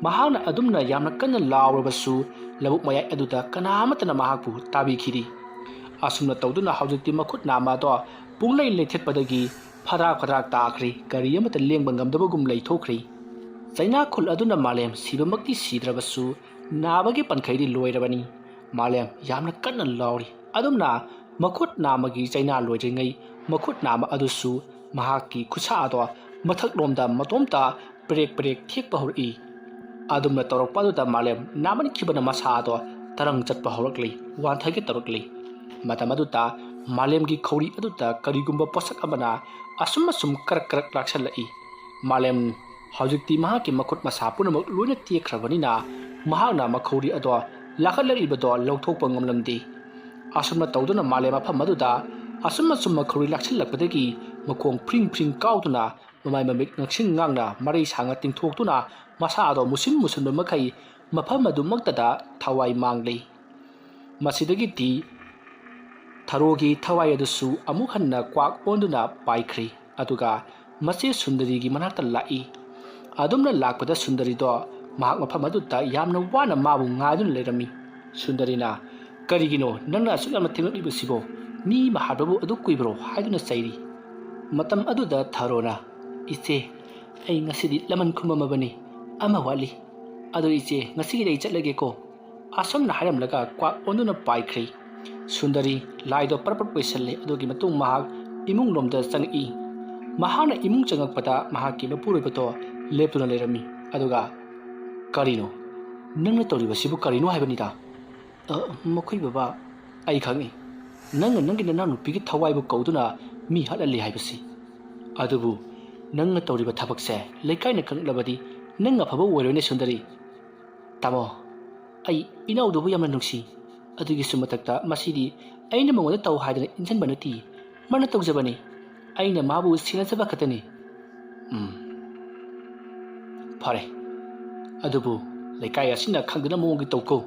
ꯃꯍꯥꯛꯅ ꯑꯗꯨꯝꯅ ꯌꯥꯝꯅ ꯀꯟꯅ ꯂꯥꯎꯔꯕꯁꯨ ꯂꯧꯕꯨꯛ ꯃꯌꯥꯏ ꯑꯗꯨꯗ ꯀꯅꯥ ꯑꯃꯠꯇꯅ ꯃꯍꯥꯛꯄꯨ ꯇꯥꯕꯤꯈꯤꯗꯦ꯫ ꯑꯁꯨꯝꯅ ꯇꯧꯗꯨꯅ ꯍꯧꯖꯤꯛꯇꯤ ꯃꯈꯨꯠ ꯅꯥꯝꯃ ꯑꯗꯣ ꯄꯨꯡꯂꯩ ꯂꯩꯊꯠꯄꯗꯒꯤ ꯐꯗ꯭ꯔꯥꯛ ꯐꯗ꯭ꯔꯥꯛ ꯇꯥꯈ꯭ꯔꯦ, ꯀꯔꯤ ꯑꯃꯠꯇ ꯂꯦꯡꯕ ꯉꯝꯗꯕꯒꯨꯝ ꯂꯩꯊꯣꯛꯈ꯭ꯔꯦ꯫ ꯆꯩꯅꯥꯈꯨꯜ ꯑꯗꯨꯅ ꯃꯥꯂꯦꯝ ꯁꯤꯕꯃꯛꯇꯤ ꯁꯤꯗ꯭ꯔꯕꯁꯨ ꯅꯥꯕꯒꯤ ꯄꯟꯈꯩꯗꯤ ꯂꯣꯏꯔꯕꯅꯤ꯫ ꯃꯥꯂꯦꯝ ꯌꯥꯝꯅ ꯀꯟꯅ ꯂꯥꯎꯔꯤ꯫ ꯑꯗꯨꯝꯅ ꯃꯈꯨꯠ ꯅꯥꯝꯃꯒꯤ ꯆꯩꯅꯥ ꯂꯣꯏꯗ꯭ꯔꯤꯉꯩ ꯃꯈꯨꯠ ꯅꯥꯝꯃ ꯑꯗꯨꯁꯨ ꯃꯍꯥꯛꯀꯤ ꯈꯨꯠꯁꯥ ꯑꯗꯣ ꯃꯊꯛꯂꯣꯝꯗ ꯃꯇꯣꯝꯇ ꯄ꯭ꯔꯦꯛ ꯄ꯭ꯔꯦꯛ ꯊꯦꯛꯄ ꯍꯧꯔꯛꯏ꯫ ꯑꯗꯨꯝꯅ ꯇꯧꯔꯛꯄ ꯑꯗꯨꯗ ꯃꯥꯂꯦꯝ ꯅꯥꯃꯟꯈꯤꯕꯅ ꯃꯁꯥ ꯑꯗꯣ ꯇꯔꯪ ꯆꯠꯄ ꯍꯧꯔꯛꯂꯤ, ꯋꯥꯟꯊꯒꯦ ꯇꯧꯔꯛꯂꯤ꯫ ꯃꯇꯝ ꯑꯗꯨꯗ ꯃꯥꯂꯦꯝꯒꯤ ꯈꯧꯔꯤ ꯑꯗꯨꯗ ꯀꯔꯤꯒꯨꯝꯕ ꯄꯣꯠꯁꯛ ꯑꯃꯅ ꯑꯁꯨꯝ ꯑꯁꯨꯝ ꯀꯔꯛ ꯀꯔꯛ ꯂꯥꯛꯁꯜꯂꯛꯏ꯫ ꯃꯥꯂꯦꯝ ꯍꯧꯖꯤꯛꯇꯤ ꯃꯍꯥꯛꯀꯤ ꯃꯈꯨꯠ ꯃꯁꯥ ꯄꯨꯝꯅꯃꯛ ꯂꯣꯏꯅ ꯇꯦꯛꯈ꯭ꯔꯕꯅꯤꯅ ꯃꯍꯥꯛꯅ ꯃꯈꯧꯔꯤ ꯑꯗꯣ ꯂꯥꯈꯠꯂꯛꯂꯤꯕꯗꯣ ꯂꯧꯊꯣꯛꯄ ꯉꯝꯂꯝꯗꯦ꯫ ꯑꯁꯨꯝꯅ ꯇꯧꯗꯨꯅ ꯃꯥꯂꯦꯝ ꯃꯐꯝ ꯑꯗꯨꯗ ꯑꯁꯨꯝ ꯑꯁꯨꯝ ꯃꯈꯧꯔꯤ ꯂꯥꯛꯁꯤꯜꯂꯛꯄꯗꯒꯤ ꯃꯈꯣꯡ ꯐ꯭ꯔꯤꯡ ꯐ꯭ꯔꯤꯡ ꯀꯥꯎꯗꯨꯅ ꯃꯃꯥꯏ ꯃꯃꯤꯠ ꯉꯛꯁꯤꯡ ꯉꯥꯡꯅ ꯃꯔꯩ ꯁꯥꯡꯅ ꯇꯤꯡꯊꯣꯛꯇꯨꯅ ꯃꯁꯥ ꯑꯗꯣ ꯃꯨꯁꯤꯟ ꯃꯨꯁꯤꯟꯕ ꯃꯈꯩ ꯃꯐꯝ ꯑꯗꯨꯃꯛꯇꯗ ꯊꯋꯥꯏ ꯃꯥꯡꯂꯤ꯫ ꯃꯁꯤꯗꯒꯤꯗꯤ ꯊꯔꯣꯒꯤ ꯊꯋꯥꯏ ꯑꯗꯨꯁꯨ ꯑꯃꯨꯛ ꯍꯟꯅ ꯀ꯭ꯋꯥꯛ ꯑꯣꯟꯗꯨꯅ ꯄꯥꯏꯈ꯭ꯔꯦ꯫ ꯑꯗꯨꯒ ꯃꯆꯦ ꯁꯨꯟꯗꯔꯤꯒꯤ ꯃꯅꯥꯛꯇ ꯂꯥꯛꯏ꯫ ꯑꯗꯨꯝꯅ ꯂꯥꯛꯄꯗ ꯁꯨꯟꯗꯔꯤꯗꯣ ꯃꯍꯥꯛ ꯃꯐꯝ ꯑꯗꯨꯗ ꯌꯥꯝꯅ ꯋꯥꯅ ꯃꯥꯕꯨ ꯉꯥꯏꯗꯨꯅ ꯂꯩꯔꯝꯃꯤ꯫ ꯁꯨꯟꯗꯔꯤꯅ, "ꯀꯔꯤꯒꯤꯅꯣ ꯅꯪꯅ ꯑꯁꯨꯛ ꯌꯥꯝꯅ ꯊꯦꯡꯂꯛꯂꯤꯕꯁꯤꯕꯣ? ꯃꯤ ꯑꯃ ꯍꯥꯠꯄꯕꯨ ꯑꯗꯨꯛ ꯀꯨꯏꯕ꯭ꯔꯣ?" ꯍꯥꯏꯗꯨꯅ ꯆꯩꯔꯤ꯫ ꯃꯇꯝ ꯑꯗꯨꯗ ꯊꯔꯣꯅ, "ꯏꯆꯦ, ꯑꯩ ꯉꯁꯤꯗꯤ ꯂꯃꯟ ꯈꯨꯝꯃꯝꯃꯕꯅꯤ꯫ ꯑꯃ ꯋꯥꯠꯂꯤ꯫ ꯑꯗꯨ ꯏꯆꯦ, ꯉꯁꯤꯒꯤꯗꯤ ꯑꯩ ꯆꯠꯂꯒꯦꯀꯣ"꯫ ꯑꯁꯨꯝꯅ ꯍꯥꯏꯔꯝꯂꯒ ꯀ꯭ꯋꯥꯛ ꯑꯣꯟꯗꯨꯅ ꯄꯥꯏꯈ꯭ꯔꯦ꯫ ꯁꯨꯟꯗꯔꯤ ꯂꯥꯏꯗꯣ ꯄꯔꯞ ꯄꯔꯞ ꯑꯣꯏꯁꯜꯂꯦ꯫ ꯑꯗꯨꯒꯤ ꯃꯇꯨꯡ ꯃꯍꯥꯛ ꯏꯃꯨꯡ ꯂꯣꯝꯗ ꯆꯪꯉꯛꯏ꯫ ꯃꯍꯥꯛꯅ ꯏꯃꯨꯡ ꯆꯪꯉꯛꯄꯗ ꯃꯍꯥꯛꯀꯤ ꯃꯄꯨꯔꯣꯏꯕꯗꯣ ꯂꯦꯞꯇꯨꯅ ꯂꯩꯔꯝꯃꯤ꯫ ꯑꯗꯨꯒ, "ꯀꯔꯤꯅꯣ? ꯅꯪꯅ ꯇꯧꯔꯤꯕꯁꯤꯕꯨ ꯀꯔꯤꯅꯣ ꯍꯥꯏꯕꯅꯤꯗ?" "ꯑ, ꯃꯈꯣꯏ ꯕꯕꯥ, ꯑꯩ ꯈꯪꯏ꯫ ꯅꯪꯅ ꯅꯪꯒꯤ ꯅꯅꯥꯎꯅꯨꯄꯤꯒꯤ ꯊꯋꯥꯏꯕꯨ ꯀꯧꯗꯨꯅ ꯃꯤ ꯍꯥꯠꯍꯜꯂꯤ ꯍꯥꯏꯕꯁꯤ꯫ ꯑꯗꯨꯕꯨ ꯅꯪꯅ ꯇꯧꯔꯤꯕ ꯊꯕꯛꯁꯦ ꯂꯩꯀꯥꯏꯅ ꯈꯪꯂꯕꯗꯤ ꯅꯪ ꯑꯐꯕ ꯑꯣꯏꯔꯣꯏꯅꯦ ꯁꯨꯟꯗꯔꯤ꯫ ꯇꯥꯃꯣ, ꯑꯩ ꯏꯅꯥꯎꯗꯨꯕꯨ ꯌꯥꯝꯅ ꯅꯨꯡꯁꯤ꯫ ꯑꯗꯨꯒꯤꯁꯨ ꯃꯊꯛꯇ ꯃꯁꯤꯗꯤ ꯑꯩꯅ ꯃꯉꯣꯟꯗ ꯇꯧ ꯍꯥꯏꯗꯅ ꯏꯟꯁꯤꯟꯕ ꯅꯠꯇꯦ꯫ ꯃꯥꯅ ꯇꯧꯖꯕꯅꯤ꯫ ꯑꯩꯅ ꯃꯥꯕꯨ ꯁꯦꯟꯅꯖꯕ ꯈꯛꯇꯅꯤ"꯫ "ꯎꯝ, ꯐꯔꯦ꯫ ꯑꯗꯨꯕꯨ ꯂꯩꯀꯥꯏ ꯑꯁꯤꯅ ꯈꯪꯗꯅ ꯃꯑꯣꯡꯒꯤ ꯇꯧꯀꯣ꯫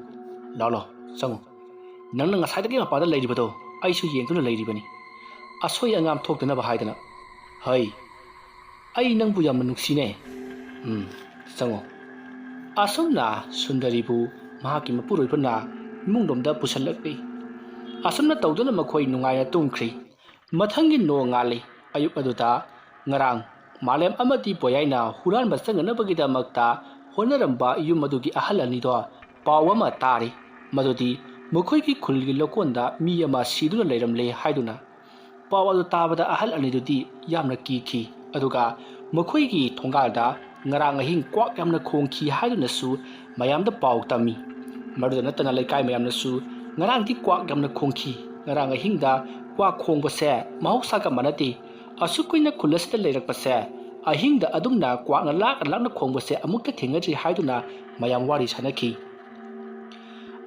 ꯂꯥꯛꯂꯣ, ꯆꯪꯉꯨ꯫ ꯅꯪꯅ ꯉꯁꯥꯏꯗꯒꯤ ꯃꯄꯥꯟꯗ ꯂꯩꯔꯤꯕꯗꯣ ꯑꯩꯁꯨ ꯌꯦꯡꯗꯨꯅ ꯂꯩꯔꯤꯕꯅꯤ꯫ ꯑꯁꯣꯏ ꯑꯉꯥꯝ ꯊꯣꯛꯇꯅꯕ ꯍꯥꯏꯗꯅ꯫ ꯍꯩ, ꯑꯩ ꯅꯪꯕꯨ ꯌꯥꯝꯅ ꯅꯨꯡꯁꯤꯅꯦ꯫ ꯎꯝ, ꯆꯪꯉꯣ"꯫ ꯑꯁꯨꯝꯅ ꯁꯨꯟꯗꯔꯤꯕꯨ ꯃꯍꯥꯛꯀꯤ ꯃꯄꯨꯔꯣꯏꯕꯅ ꯏꯃꯨꯡꯂꯣꯝꯗ ꯄꯨꯁꯜꯂꯛꯂꯤ꯫ ꯑꯁꯨꯝꯅ ꯇꯧꯗꯨꯅ ꯃꯈꯣꯏ ꯅꯨꯡꯉꯥꯏꯅ ꯇꯨꯝꯈ꯭ꯔꯤ꯫ ꯃꯊꯪꯒꯤ ꯅꯣꯡꯉꯥꯜꯂꯤ꯫ ꯑꯌꯨꯛ ꯑꯗꯨꯗ ꯉꯔꯥꯡ ꯃꯥꯂꯦꯝ ꯑꯃꯗꯤ ꯄꯣꯌꯥꯏꯅ ꯍꯨꯔꯥꯟꯕ ꯆꯪꯅꯅꯕꯒꯤꯗꯃꯛꯇ ꯍꯣꯠꯅꯔꯝꯕ ꯌꯨꯝ ꯑꯗꯨꯒꯤ ꯑꯍꯜ ꯑꯅꯤꯗꯣ ꯄꯥꯎ ꯑꯃ ꯇꯥꯔꯤ꯫ ꯃꯗꯨꯗꯤ ꯃꯈꯣꯏꯒꯤ ꯈꯨꯜꯒꯤ ꯂꯧꯀꯣꯟꯗ ꯃꯤ ꯑꯃ ꯁꯤꯗꯨꯅ ꯂꯩꯔꯝꯂꯦ ꯍꯥꯏꯗꯨꯅ꯫ ꯄꯥꯎ ꯑꯗꯨ ꯇꯥꯕꯗ ꯑꯍꯜ ꯑꯅꯤꯗꯨꯗꯤ ꯌꯥꯝꯅ ꯀꯤꯈꯤ꯫ ꯑꯗꯨꯒ ꯃꯈꯣꯏꯒꯤ ꯊꯣꯡꯒꯥꯜꯗ ꯉꯔꯥꯡ ꯑꯍꯤꯡ ꯀ꯭ꯋꯥꯛ ꯌꯥꯝꯅ ꯈꯣꯡꯈꯤ ꯍꯥꯏꯗꯨꯅꯁꯨ ꯃꯌꯥꯝꯗ ꯄꯥꯎ ꯇꯝꯃꯤ꯫ ꯃꯗꯨꯗ ꯅꯠꯇꯅ ꯂꯩꯀꯥꯏ ꯃꯌꯥꯝꯅꯁꯨ, "ꯉꯔꯥꯡꯗꯤ ꯀ꯭ꯋꯥꯛ ꯌꯥꯝꯅ ꯈꯣꯡꯈꯤ꯫ ꯉꯔꯥꯡ ꯑꯍꯤꯡꯗ ꯀ꯭ꯋꯥꯛ ꯈꯣꯡꯕꯁꯦ ꯃꯍꯧꯁꯥꯒ ꯃꯥꯟꯅꯗꯦ꯫ ꯑꯁꯨꯛ ꯀꯨꯏꯅ ꯈꯨꯜ ꯑꯁꯤꯗ ꯂꯩꯔꯛꯄꯁꯦ ꯑꯍꯤꯡꯗ ꯑꯗꯨꯝꯅ ꯀ꯭ꯋꯥꯛꯅ ꯂꯥꯛꯅ ꯂꯥꯛꯅ ꯈꯣꯡꯕꯁꯦ ꯑꯃꯨꯛꯇ ꯊꯦꯡꯅꯗ꯭ꯔꯤ ꯍꯥꯏꯗꯨꯅ ꯃꯌꯥꯝ ꯋꯥꯔꯤ ꯁꯥꯅꯈꯤ꯫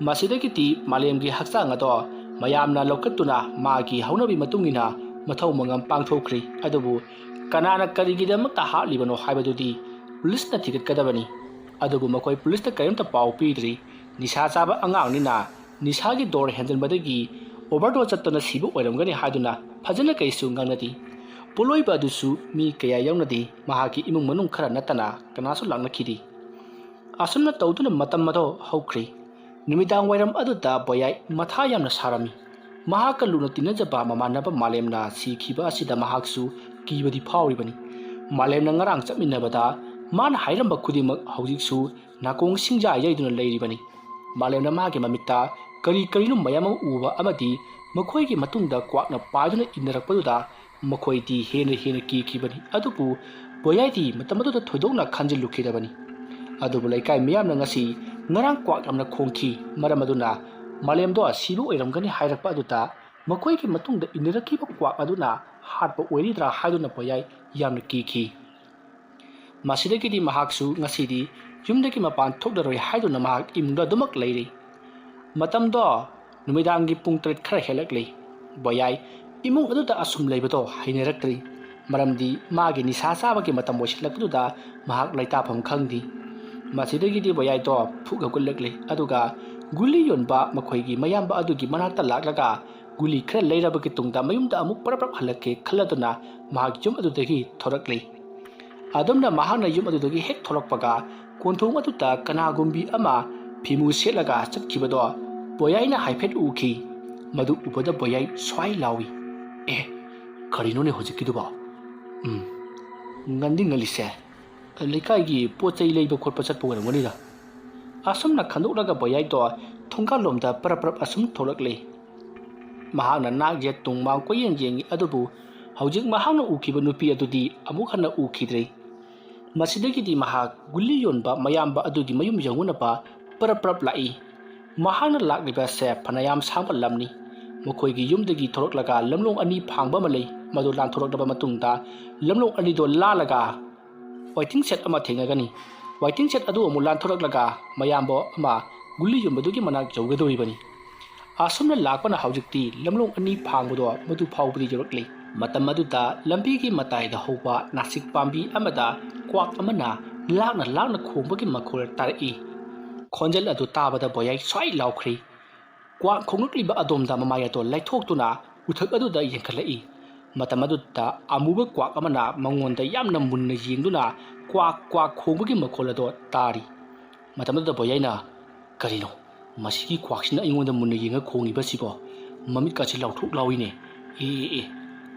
ꯃꯁꯤꯗꯒꯤꯗꯤ ꯃꯥꯂꯦꯝꯒꯤ ꯍꯛꯆꯥꯡ ꯑꯗꯣ ꯃꯌꯥꯝꯅ ꯂꯧꯈꯠꯇꯨꯅ ꯃꯥꯒꯤ ꯍꯧꯅꯕꯤ ꯃꯇꯨꯡ ꯏꯟꯅ ꯃꯊꯧ ꯃꯉꯝ ꯄꯥꯡꯊꯣꯛꯈ꯭ꯔꯤ꯫ ꯑꯗꯨꯕꯨ ꯀꯅꯥꯅ ꯀꯔꯤꯒꯤꯗꯃꯛꯇ ꯍꯥꯠꯂꯤꯕꯅꯣ ꯍꯥꯏꯕꯗꯨꯗꯤ ꯄꯨꯂꯤꯁꯅ ꯊꯤꯒꯠꯀꯗꯕꯅꯤ꯫ ꯑꯗꯨꯕꯨ ꯃꯈꯣꯏ ꯄꯨꯂꯤꯁꯇ ꯀꯔꯤꯝꯇ ꯄꯥꯎ ꯄꯤꯗ꯭ꯔꯤ꯫ ꯅꯤꯁꯥ ꯆꯥꯕ ꯑꯉꯥꯡꯅꯤꯅ ꯅꯤꯁꯥꯒꯤ ꯗꯣꯔ ꯍꯦꯟꯖꯟꯕꯗꯒꯤ ꯑꯣꯚꯔꯗꯣꯁ ꯆꯠꯇꯅ ꯁꯤꯕ ꯑꯣꯏꯔꯝꯒꯅꯤ ꯍꯥꯏꯗꯨꯅ ꯐꯖꯅ ꯀꯩꯁꯨ ꯉꯥꯡꯅꯗꯦ꯫ ꯄꯣꯠꯂꯣꯏꯕ ꯑꯗꯨꯁꯨ ꯃꯤ ꯀꯌꯥ ꯌꯥꯎꯅꯗꯦ꯫ ꯃꯍꯥꯛꯀꯤ ꯏꯃꯨꯡ ꯃꯅꯨꯡ ꯈꯔ ꯅꯠꯇꯅ ꯀꯅꯥꯁꯨ ꯂꯥꯛꯅꯈꯤꯗꯦ꯫ ꯑꯁꯨꯝꯅ ꯇꯧꯗꯨꯅ ꯃꯇꯝ ꯑꯗꯣ ꯍꯧꯈ꯭ꯔꯦ꯫ ꯅꯨꯃꯤꯗꯥꯡ ꯋꯥꯏꯔꯝ ꯑꯗꯨꯗ ꯕꯣꯌꯥꯏ ꯃꯊꯥ ꯌꯥꯝꯅ ꯁꯥꯔꯝꯃꯤ꯫ ꯃꯍꯥꯛꯀ ꯂꯨꯅ ꯇꯤꯟꯅꯖꯕ ꯃꯃꯥꯟꯅꯕ ꯃꯥꯂꯦꯝꯅ ꯁꯤꯈꯤꯕ ꯑꯁꯤꯗ ꯃꯍꯥꯛꯁꯨ ꯀꯤꯕꯗꯤ ꯐꯥꯎꯔꯤꯕꯅꯤ꯫ ꯃꯥꯂꯦꯝꯅ ꯉꯔꯥꯡ ꯆꯠꯃꯤꯟꯅꯕꯗ ꯃꯥꯅ ꯍꯥꯏꯔꯝꯕ ꯈꯨꯗꯤꯡꯃꯛ ꯍꯧꯖꯤꯛꯁꯨ ꯅꯥꯀꯣꯡ ꯁꯤꯡꯖꯥ ꯌꯩꯗꯨꯅ ꯂꯩꯔꯤꯕꯅꯤ꯫ ꯃꯥꯂꯦꯝꯅ ꯃꯥꯒꯤ ꯃꯃꯤꯠꯇ ꯀꯔꯤ ꯀꯔꯤꯅꯣ ꯃꯌꯥꯝ ꯑꯃ ꯎꯕ ꯑꯃꯗꯤ ꯃꯈꯣꯏꯒꯤ ꯃꯇꯨꯡꯗ ꯀ꯭ꯋꯥꯛꯅ ꯄꯥꯏꯗꯨꯅ ꯏꯟꯅꯔꯛꯄꯗꯨꯗ ꯃꯈꯣꯏꯗꯤ ꯍꯦꯟꯅ ꯍꯦꯟꯅ ꯀꯤꯈꯤꯕꯅꯤ꯫ ꯑꯗꯨꯕꯨ ꯕꯣꯌꯥꯏꯗꯤ ꯃꯇꯝ ꯑꯗꯨꯗ ꯊꯣꯏꯗꯣꯛꯅ ꯈꯟꯖꯤꯜꯂꯨꯈꯤꯗꯕꯅꯤ꯫ ꯑꯗꯨꯕꯨ ꯂꯩꯀꯥꯏ ꯃꯤꯌꯥꯝꯅ ꯉꯁꯤ ꯉꯔꯥꯡ ꯀ꯭ꯋꯥꯛ ꯌꯥꯝꯅ ꯈꯣꯡꯈꯤ, ꯃꯔꯝ ꯑꯗꯨꯅ ꯃꯥꯂꯦꯝꯗꯣ ꯁꯤꯕ ꯑꯣꯏꯔꯝꯒꯅꯤ ꯍꯥꯏꯔꯛꯄ ꯑꯗꯨꯗ ꯃꯈꯣꯏꯒꯤ ꯃꯇꯨꯡꯗ ꯏꯟꯅꯔꯛꯈꯤꯕ ꯀ꯭ꯋꯥꯛ ꯑꯗꯨꯅ ꯍꯥꯠꯄ ꯑꯣꯏꯔꯤꯗ꯭ꯔꯥ ꯍꯥꯏꯗꯨꯅ ꯕꯣꯌꯥꯏ ꯌꯥꯝꯅ ꯀꯤꯈꯤ꯫ ꯃꯁꯤꯗꯒꯤꯗꯤ ꯃꯍꯥꯛꯁꯨ ꯉꯁꯤꯗꯤ ꯌꯨꯝꯗꯒꯤ ꯃꯄꯥꯟ ꯊꯣꯛꯂꯔꯣꯏ ꯍꯥꯏꯗꯨꯅ ꯃꯍꯥꯛ ꯏꯃꯨꯡꯗ ꯑꯗꯨꯃꯛ ꯂꯩꯔꯤ꯫ ꯃꯇꯝꯗꯣ ꯅꯨꯃꯤꯗꯥꯡꯒꯤ ꯄꯨꯡ ꯇꯔꯦꯠ ꯈꯔ ꯍꯦꯜꯂꯛꯂꯤ꯫ ꯕꯣꯌꯥꯏ ꯏꯃꯨꯡ ꯑꯗꯨꯗ ꯑꯁꯨꯝ ꯂꯩꯕꯗꯣ ꯍꯩꯅꯔꯛꯇ꯭ꯔꯤ, ꯃꯔꯝꯗꯤ ꯃꯥꯒꯤ ꯅꯤꯁꯥ ꯆꯥꯕꯒꯤ ꯃꯇꯝ ꯑꯣꯏꯁꯤꯜꯂꯛꯄꯗꯨꯗ ꯃꯍꯥꯛ ꯂꯩꯇꯥꯐꯝ ꯈꯪꯗꯦ꯫ ꯃꯁꯤꯗꯒꯤꯗꯤ ꯕꯣꯌꯥꯏꯗꯣ ꯐꯨꯛ ꯍꯧꯒꯠꯂꯛꯂꯦ, ꯑꯗꯨꯒ ꯒꯨꯂꯤ ꯌꯣꯟꯕ ꯃꯈꯣꯏꯒꯤ ꯃꯌꯥꯝꯕ ꯑꯗꯨꯒꯤ ꯃꯅꯥꯛꯇ ꯂꯥꯛꯂꯒ ꯒꯨꯂꯤ ꯈꯔ ꯂꯩꯔꯕꯒꯤ ꯇꯨꯡꯗ ꯃꯌꯨꯝꯗ ꯑꯃꯨꯛ ꯄꯔꯞ ꯄꯔꯞ ꯍꯜꯂꯛꯀꯦ ꯈꯜꯂꯗꯨꯅ ꯃꯍꯥꯛ ꯌꯨꯝ ꯑꯗꯨꯗꯒꯤ ꯊꯣꯔꯛꯂꯤ꯫ ꯑꯗꯨꯝꯅ ꯃꯍꯥꯛꯅ ꯌꯨꯝ ꯑꯗꯨꯗꯒꯤ ꯍꯦꯛ ꯊꯣꯔꯛꯄꯒ ꯀꯣꯟꯊꯣꯡ ꯑꯗꯨꯗ ꯀꯅꯥꯒꯨꯝꯕꯤ ꯑꯃ ꯐꯤꯃꯨ ꯁꯦꯠꯂꯒ ꯆꯠꯈꯤꯕꯗꯣ ꯕꯣꯌꯥꯏꯅ ꯍꯥꯏꯐꯦꯠ ꯎꯈꯤ꯫ ꯃꯗꯨ ꯎꯕꯗ ꯕꯣꯌꯥꯏ ꯁ꯭ꯋꯥꯏ ꯂꯥꯎꯏ, "ꯑꯦ, ꯀꯔꯤꯅꯣꯅꯦ ꯍꯧꯖꯤꯛꯀꯤꯗꯨꯕꯣ? ꯎꯝ, ꯉꯟꯗꯤ ꯉꯜꯂꯤꯁꯦ꯫ ꯂꯩꯀꯥꯏꯒꯤ ꯄꯣꯠ ꯆꯩ ꯂꯩꯕ ꯈꯣꯠꯄ ꯆꯠꯄ ꯑꯣꯏꯔꯝꯒꯅꯤꯗ"꯫ ꯑꯁꯨꯝꯅ ꯈꯟꯗꯣꯛꯂꯒ ꯕꯣꯌꯥꯏꯗꯣ ꯊꯣꯡꯒꯥꯜꯂꯣꯝꯗ ꯄꯔꯞ ꯄꯔꯞ ꯑꯁꯨꯝ ꯊꯣꯛꯂꯛꯂꯤ꯫ ꯃꯍꯥꯛꯅ ꯅꯥꯛ ꯌꯦꯠ ꯇꯨꯡ ꯃꯥꯡ ꯀꯣꯏꯌꯦꯡ ꯌꯦꯡꯉꯤ, ꯑꯗꯨꯕꯨ ꯍꯧꯖꯤꯛ ꯃꯍꯥꯛꯅ ꯎꯈꯤꯕ ꯅꯨꯄꯤ ꯑꯗꯨꯗꯤ ꯑꯃꯨꯛ ꯍꯟꯅ ꯎꯈꯤꯗ꯭ꯔꯦ꯫ ꯃꯁꯤꯗꯒꯤꯗꯤ ꯃꯍꯥꯛ ꯒꯨꯂꯤ ꯌꯣꯟꯕ ꯃꯌꯥꯝꯕ ꯑꯗꯨꯒꯤ ꯃꯌꯨꯝ ꯌꯧꯅꯅꯕ ꯄꯔꯞ ꯄꯔꯞ ꯂꯥꯛꯏ꯫ ꯃꯍꯥꯛꯅ ꯂꯥꯛꯂꯤꯕ ꯑꯁꯦ ꯐꯅꯌꯥꯝ ꯁꯥꯡꯕ ꯂꯝꯅꯤ꯫ ꯃꯈꯣꯏꯒꯤ ꯌꯨꯝꯗꯒꯤ ꯊꯣꯔꯛꯂꯒ ꯂꯝꯂꯣꯡ ꯑꯅꯤ ꯐꯥꯡꯕ ꯑꯃ ꯂꯩ꯫ ꯃꯗꯨ ꯂꯥꯟꯊꯣꯔꯛꯂꯕ ꯃꯇꯨꯡꯗ ꯂꯝꯂꯣꯡ ꯑꯅꯤꯗꯣ ꯂꯥꯜꯂꯒ waiting shed ꯑꯃ ꯊꯦꯡꯅꯒꯅꯤ꯫ Waiting shed ꯑꯗꯨ ꯑꯃꯨꯛ ꯂꯥꯟꯊꯣꯔꯛꯂꯒ ꯃꯌꯥꯝꯕ ꯑꯃ ꯒꯨꯂꯤ ꯌꯣꯟꯕꯗꯨꯒꯤ ꯃꯅꯥꯛ ꯌꯧꯒꯗꯧꯔꯤꯕꯅꯤ꯫ ꯑꯁꯨꯝꯅ ꯂꯥꯛꯄꯅ ꯍꯧꯖꯤꯛꯇꯤ ꯂꯝꯂꯣꯡ ꯑꯅꯤ ꯐꯥꯡꯕꯗꯣ ꯃꯗꯨ ꯐꯥꯎꯕꯗ ꯌꯧꯔꯛꯂꯤ꯫ ꯃꯇꯝ ꯑꯗꯨꯗ ꯂꯝꯕꯤꯒꯤ ꯃꯇꯥꯏꯗ ꯍꯧꯕ ꯅꯥꯁꯤꯛ ꯄꯥꯝꯕꯤ ꯑꯃꯗ ꯀ꯭ꯋꯥꯛ ꯑꯃꯅ ꯂꯥꯛꯅ ꯂꯥꯛꯅ ꯈꯣꯡꯕꯒꯤ ꯃꯈꯣꯜ ꯇꯥꯔꯛꯏ꯫ ꯈꯣꯟꯖꯦꯜ ꯑꯗꯨ ꯇꯥꯕꯗ ꯕꯣꯌꯥꯏ ꯁ꯭ꯋꯥꯏ ꯂꯥꯎꯈ꯭ꯔꯤ꯫ ꯀ꯭ꯋꯥꯛ ꯈꯣꯡꯂꯛꯂꯤꯕ ꯑꯗꯣꯝꯗ ꯃꯃꯥꯏ ꯑꯗꯣ ꯂꯩꯊꯣꯛꯇꯨꯅ ꯎꯊꯛ ꯑꯗꯨꯗ ꯌꯦꯡꯈꯠꯂꯛꯏ꯫ ꯃꯇꯝ ꯑꯗꯨꯗ ꯑꯃꯨꯕ ꯀ꯭ꯋꯥꯛ ꯑꯃꯅ ꯃꯉꯣꯟꯗ ꯌꯥꯝꯅ ꯃꯨꯟꯅ ꯌꯦꯡꯗꯨꯅ ꯀ꯭ꯋꯥꯛ ꯀ꯭ꯋꯥꯛ ꯈꯣꯡꯕꯒꯤ ꯃꯈꯣꯜ ꯑꯗꯣ ꯇꯥꯔꯤ꯫ ꯃꯇꯝ ꯑꯗꯨꯗ ꯕꯣꯌꯥꯏꯅ, "ꯀꯔꯤꯅꯣ? ꯃꯁꯤꯒꯤ ꯀ꯭ꯋꯥꯛꯁꯤꯅ ꯑꯩꯉꯣꯟꯗ ꯃꯨꯟꯅ ꯌꯦꯡꯉ ꯈꯣꯡꯉꯤꯕꯁꯤꯕꯣ? ꯃꯃꯤꯠꯀꯁꯤ ꯂꯥꯎꯊꯣꯛ ꯂꯥꯎꯏꯅꯦ꯫ ꯑꯦ, ꯑꯦ, ꯑꯦ,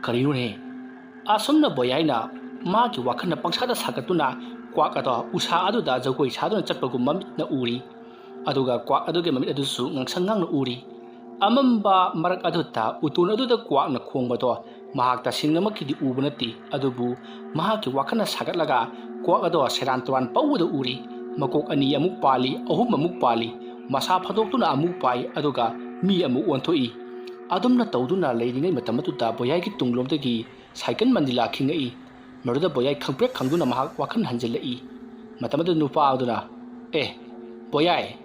ꯀꯔꯤꯅꯣꯅꯦ?" ꯑꯁꯨꯝꯅ ꯕꯣꯌꯥꯏꯅ ꯃꯥꯒꯤ ꯋꯥꯈꯜꯅ ꯄꯪꯁꯥꯗ ꯁꯥꯒꯠꯇꯨꯅ ꯀ꯭ꯋꯥꯛ ꯑꯗꯣ ꯎꯁꯥ ꯑꯗꯨꯗ ꯖꯒꯣꯏ ꯁꯥꯗꯨꯅ ꯆꯠꯄꯒꯨꯝ ꯃꯃꯤꯠꯅ ꯎꯔꯤ꯫ ꯑꯗꯨꯒ ꯀ꯭ꯋꯥꯛ ꯑꯗꯨꯒꯤ ꯃꯃꯤꯠ ꯑꯗꯨꯁꯨ ꯉꯥꯡꯁꯪ ꯉꯥꯡꯅ ꯎꯔꯤ꯫ ꯑꯃꯝꯕ ꯃꯔꯛ ꯑꯗꯨꯗ ꯎꯇꯣꯟ ꯑꯗꯨꯗ ꯀ꯭ꯋꯥꯛꯅ ꯈꯣꯡꯕꯗꯣ ꯃꯍꯥꯛ ꯇꯁꯦꯡꯅꯃꯛꯀꯤꯗꯤ ꯎꯕ ꯅꯠꯇꯦ, ꯑꯗꯨꯕꯨ ꯃꯍꯥꯛꯀꯤ ꯋꯥꯈꯜꯅ ꯁꯥꯒꯠꯂꯒ ꯀ꯭ꯋꯥꯛ ꯑꯗꯣ ꯁꯦꯔꯥꯟ ꯇꯨꯔꯥꯟ ꯄꯧꯕꯗ ꯎꯔꯤ꯫ ꯃꯀꯣꯛ ꯑꯅꯤ ꯑꯃꯨꯛ ꯄꯥꯜꯂꯤ, ꯑꯍꯨꯝ ꯑꯃꯨꯛ ꯄꯥꯜꯂꯤ, ꯃꯁꯥ ꯐꯟꯗꯣꯛꯇꯨꯅ ꯑꯃꯨꯛ ꯄꯥꯏ, ꯑꯗꯨꯒ ꯃꯤ ꯑꯃꯨꯛ ꯑꯣꯟꯊꯣꯛꯏ꯫ ꯑꯗꯨꯝꯅ ꯇꯧꯗꯨꯅ ꯂꯩꯔꯤꯉꯩ ꯃꯇꯝ ꯑꯗꯨꯗ ꯕꯣꯌꯥꯏꯒꯤ ꯇꯨꯡꯂꯣꯝꯗꯒꯤ ꯁꯥꯏꯀꯜ ꯃꯟꯗꯤꯂꯥ ꯈꯤꯡꯉꯛꯏ꯫ ꯃꯗꯨꯗ ꯕꯣꯌꯥꯏ ꯈꯪꯄ꯭ꯔꯦꯛ ꯈꯪꯗꯨꯅ ꯃꯍꯥꯛ ꯋꯥꯈꯜ ꯍꯟꯖꯤꯜꯂꯛꯏ꯫ ꯃꯇꯝ ꯑꯗꯨꯗ ꯅꯨꯄꯥ ꯑꯗꯨꯅ, "ꯑꯦ, ꯕꯣꯌꯥꯏ,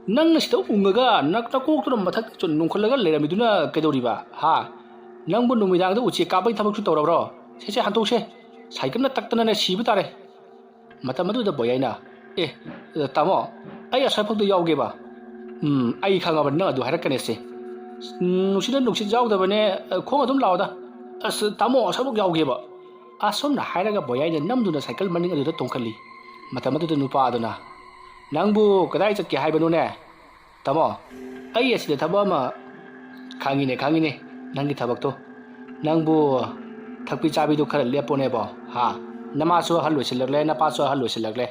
ꯅꯪꯅ ꯁꯤꯗ ꯎꯪꯉꯒ ꯅ-, ꯅꯀꯣꯛꯇꯨꯅ ꯃꯊꯛꯇ ꯆꯨꯝ ꯅꯣꯡꯈꯠꯂꯒ ꯂꯩꯔꯝꯃꯤꯗꯨꯅ ꯀꯩꯗꯧꯔꯤꯕ? ꯍꯥ? ꯅꯪꯕꯨ ꯅꯨꯃꯤꯗꯥꯡꯗ ꯎꯆꯦꯛ ꯀꯥꯞꯄꯒꯤ ꯊꯕꯛꯁꯨ ꯇꯧꯔꯕ꯭ꯔꯣ? ꯁꯦ, ꯁꯦ, ꯍꯟꯗꯣꯛꯁꯦ꯫ ꯁꯥꯏꯀꯜꯅ ꯇꯛꯇꯅꯅꯦ ꯁꯤꯕ ꯇꯥꯔꯦ꯫" ꯃꯇꯝ ꯑꯗꯨꯗ ꯕꯣꯌꯥꯏꯅ, "ꯑꯦ, ꯇꯥꯃꯣ, ꯑꯩ ꯑꯁ꯭ꯋꯥꯏꯐꯥꯎꯗ ꯌꯥꯎꯒꯦꯕ꯫" "ꯎꯝ, ꯑꯩ ꯈꯪꯉꯕꯅꯤ ꯅꯪ ꯑꯗꯨ ꯍꯥꯏꯔꯛꯀꯅꯦꯁꯦ꯫ ꯎꯝ, ꯅꯨꯡꯁꯤꯠꯅ ꯅꯨꯡꯁꯤꯠ ꯌꯥꯎꯗꯕꯅꯦ, ꯈꯣꯡ ꯑꯗꯨꯝ ꯂꯥꯛꯑꯣꯗ꯫ ꯑꯁ, ꯇꯥꯃꯣ, ꯑꯁ꯭ꯋꯥꯏꯐꯥꯎ ꯌꯥꯎꯒꯦꯕ꯫" ꯑꯁꯨꯝꯅ ꯍꯥꯏꯔꯒ ꯕꯣꯌꯥꯏꯅ ꯅꯝꯗꯨꯅ ꯁꯥꯏꯀꯜ ꯃꯅꯤꯡ ꯑꯗꯨꯗ ꯇꯣꯡꯈꯠꯂꯤ꯫ ꯃꯇꯝ ꯑꯗꯨꯗ ꯅꯨꯄꯥ ꯑꯗꯨꯅ, "ꯅꯪꯕꯨ ꯀꯗꯥꯏ ꯆꯠꯀꯦ ꯍꯥꯏꯕꯅꯣꯅꯦ?" "ꯇꯥꯃꯣ, ꯑꯩ ꯑꯁꯤꯗ ꯊꯕꯛ ꯑꯃ"꯫ "ꯈꯪꯉꯤꯅꯦ, ꯈꯪꯉꯤꯅꯦ, ꯅꯪꯒꯤ ꯊꯕꯛꯇꯣ꯫ ꯅꯪꯕꯨ ꯊꯛꯄꯤ ꯆꯥꯕꯤꯗꯣ ꯈꯔ ꯂꯦꯞꯄꯣꯅꯦꯕꯣ, ꯍꯥ? ꯅꯃꯥꯁꯨ ꯑꯍꯜ ꯑꯣꯏꯁꯤꯜꯂꯛꯂꯦ, ꯅꯄꯥꯁꯨ ꯑꯍꯜ ꯑꯣꯏꯁꯤꯜꯂꯛꯂꯦ꯫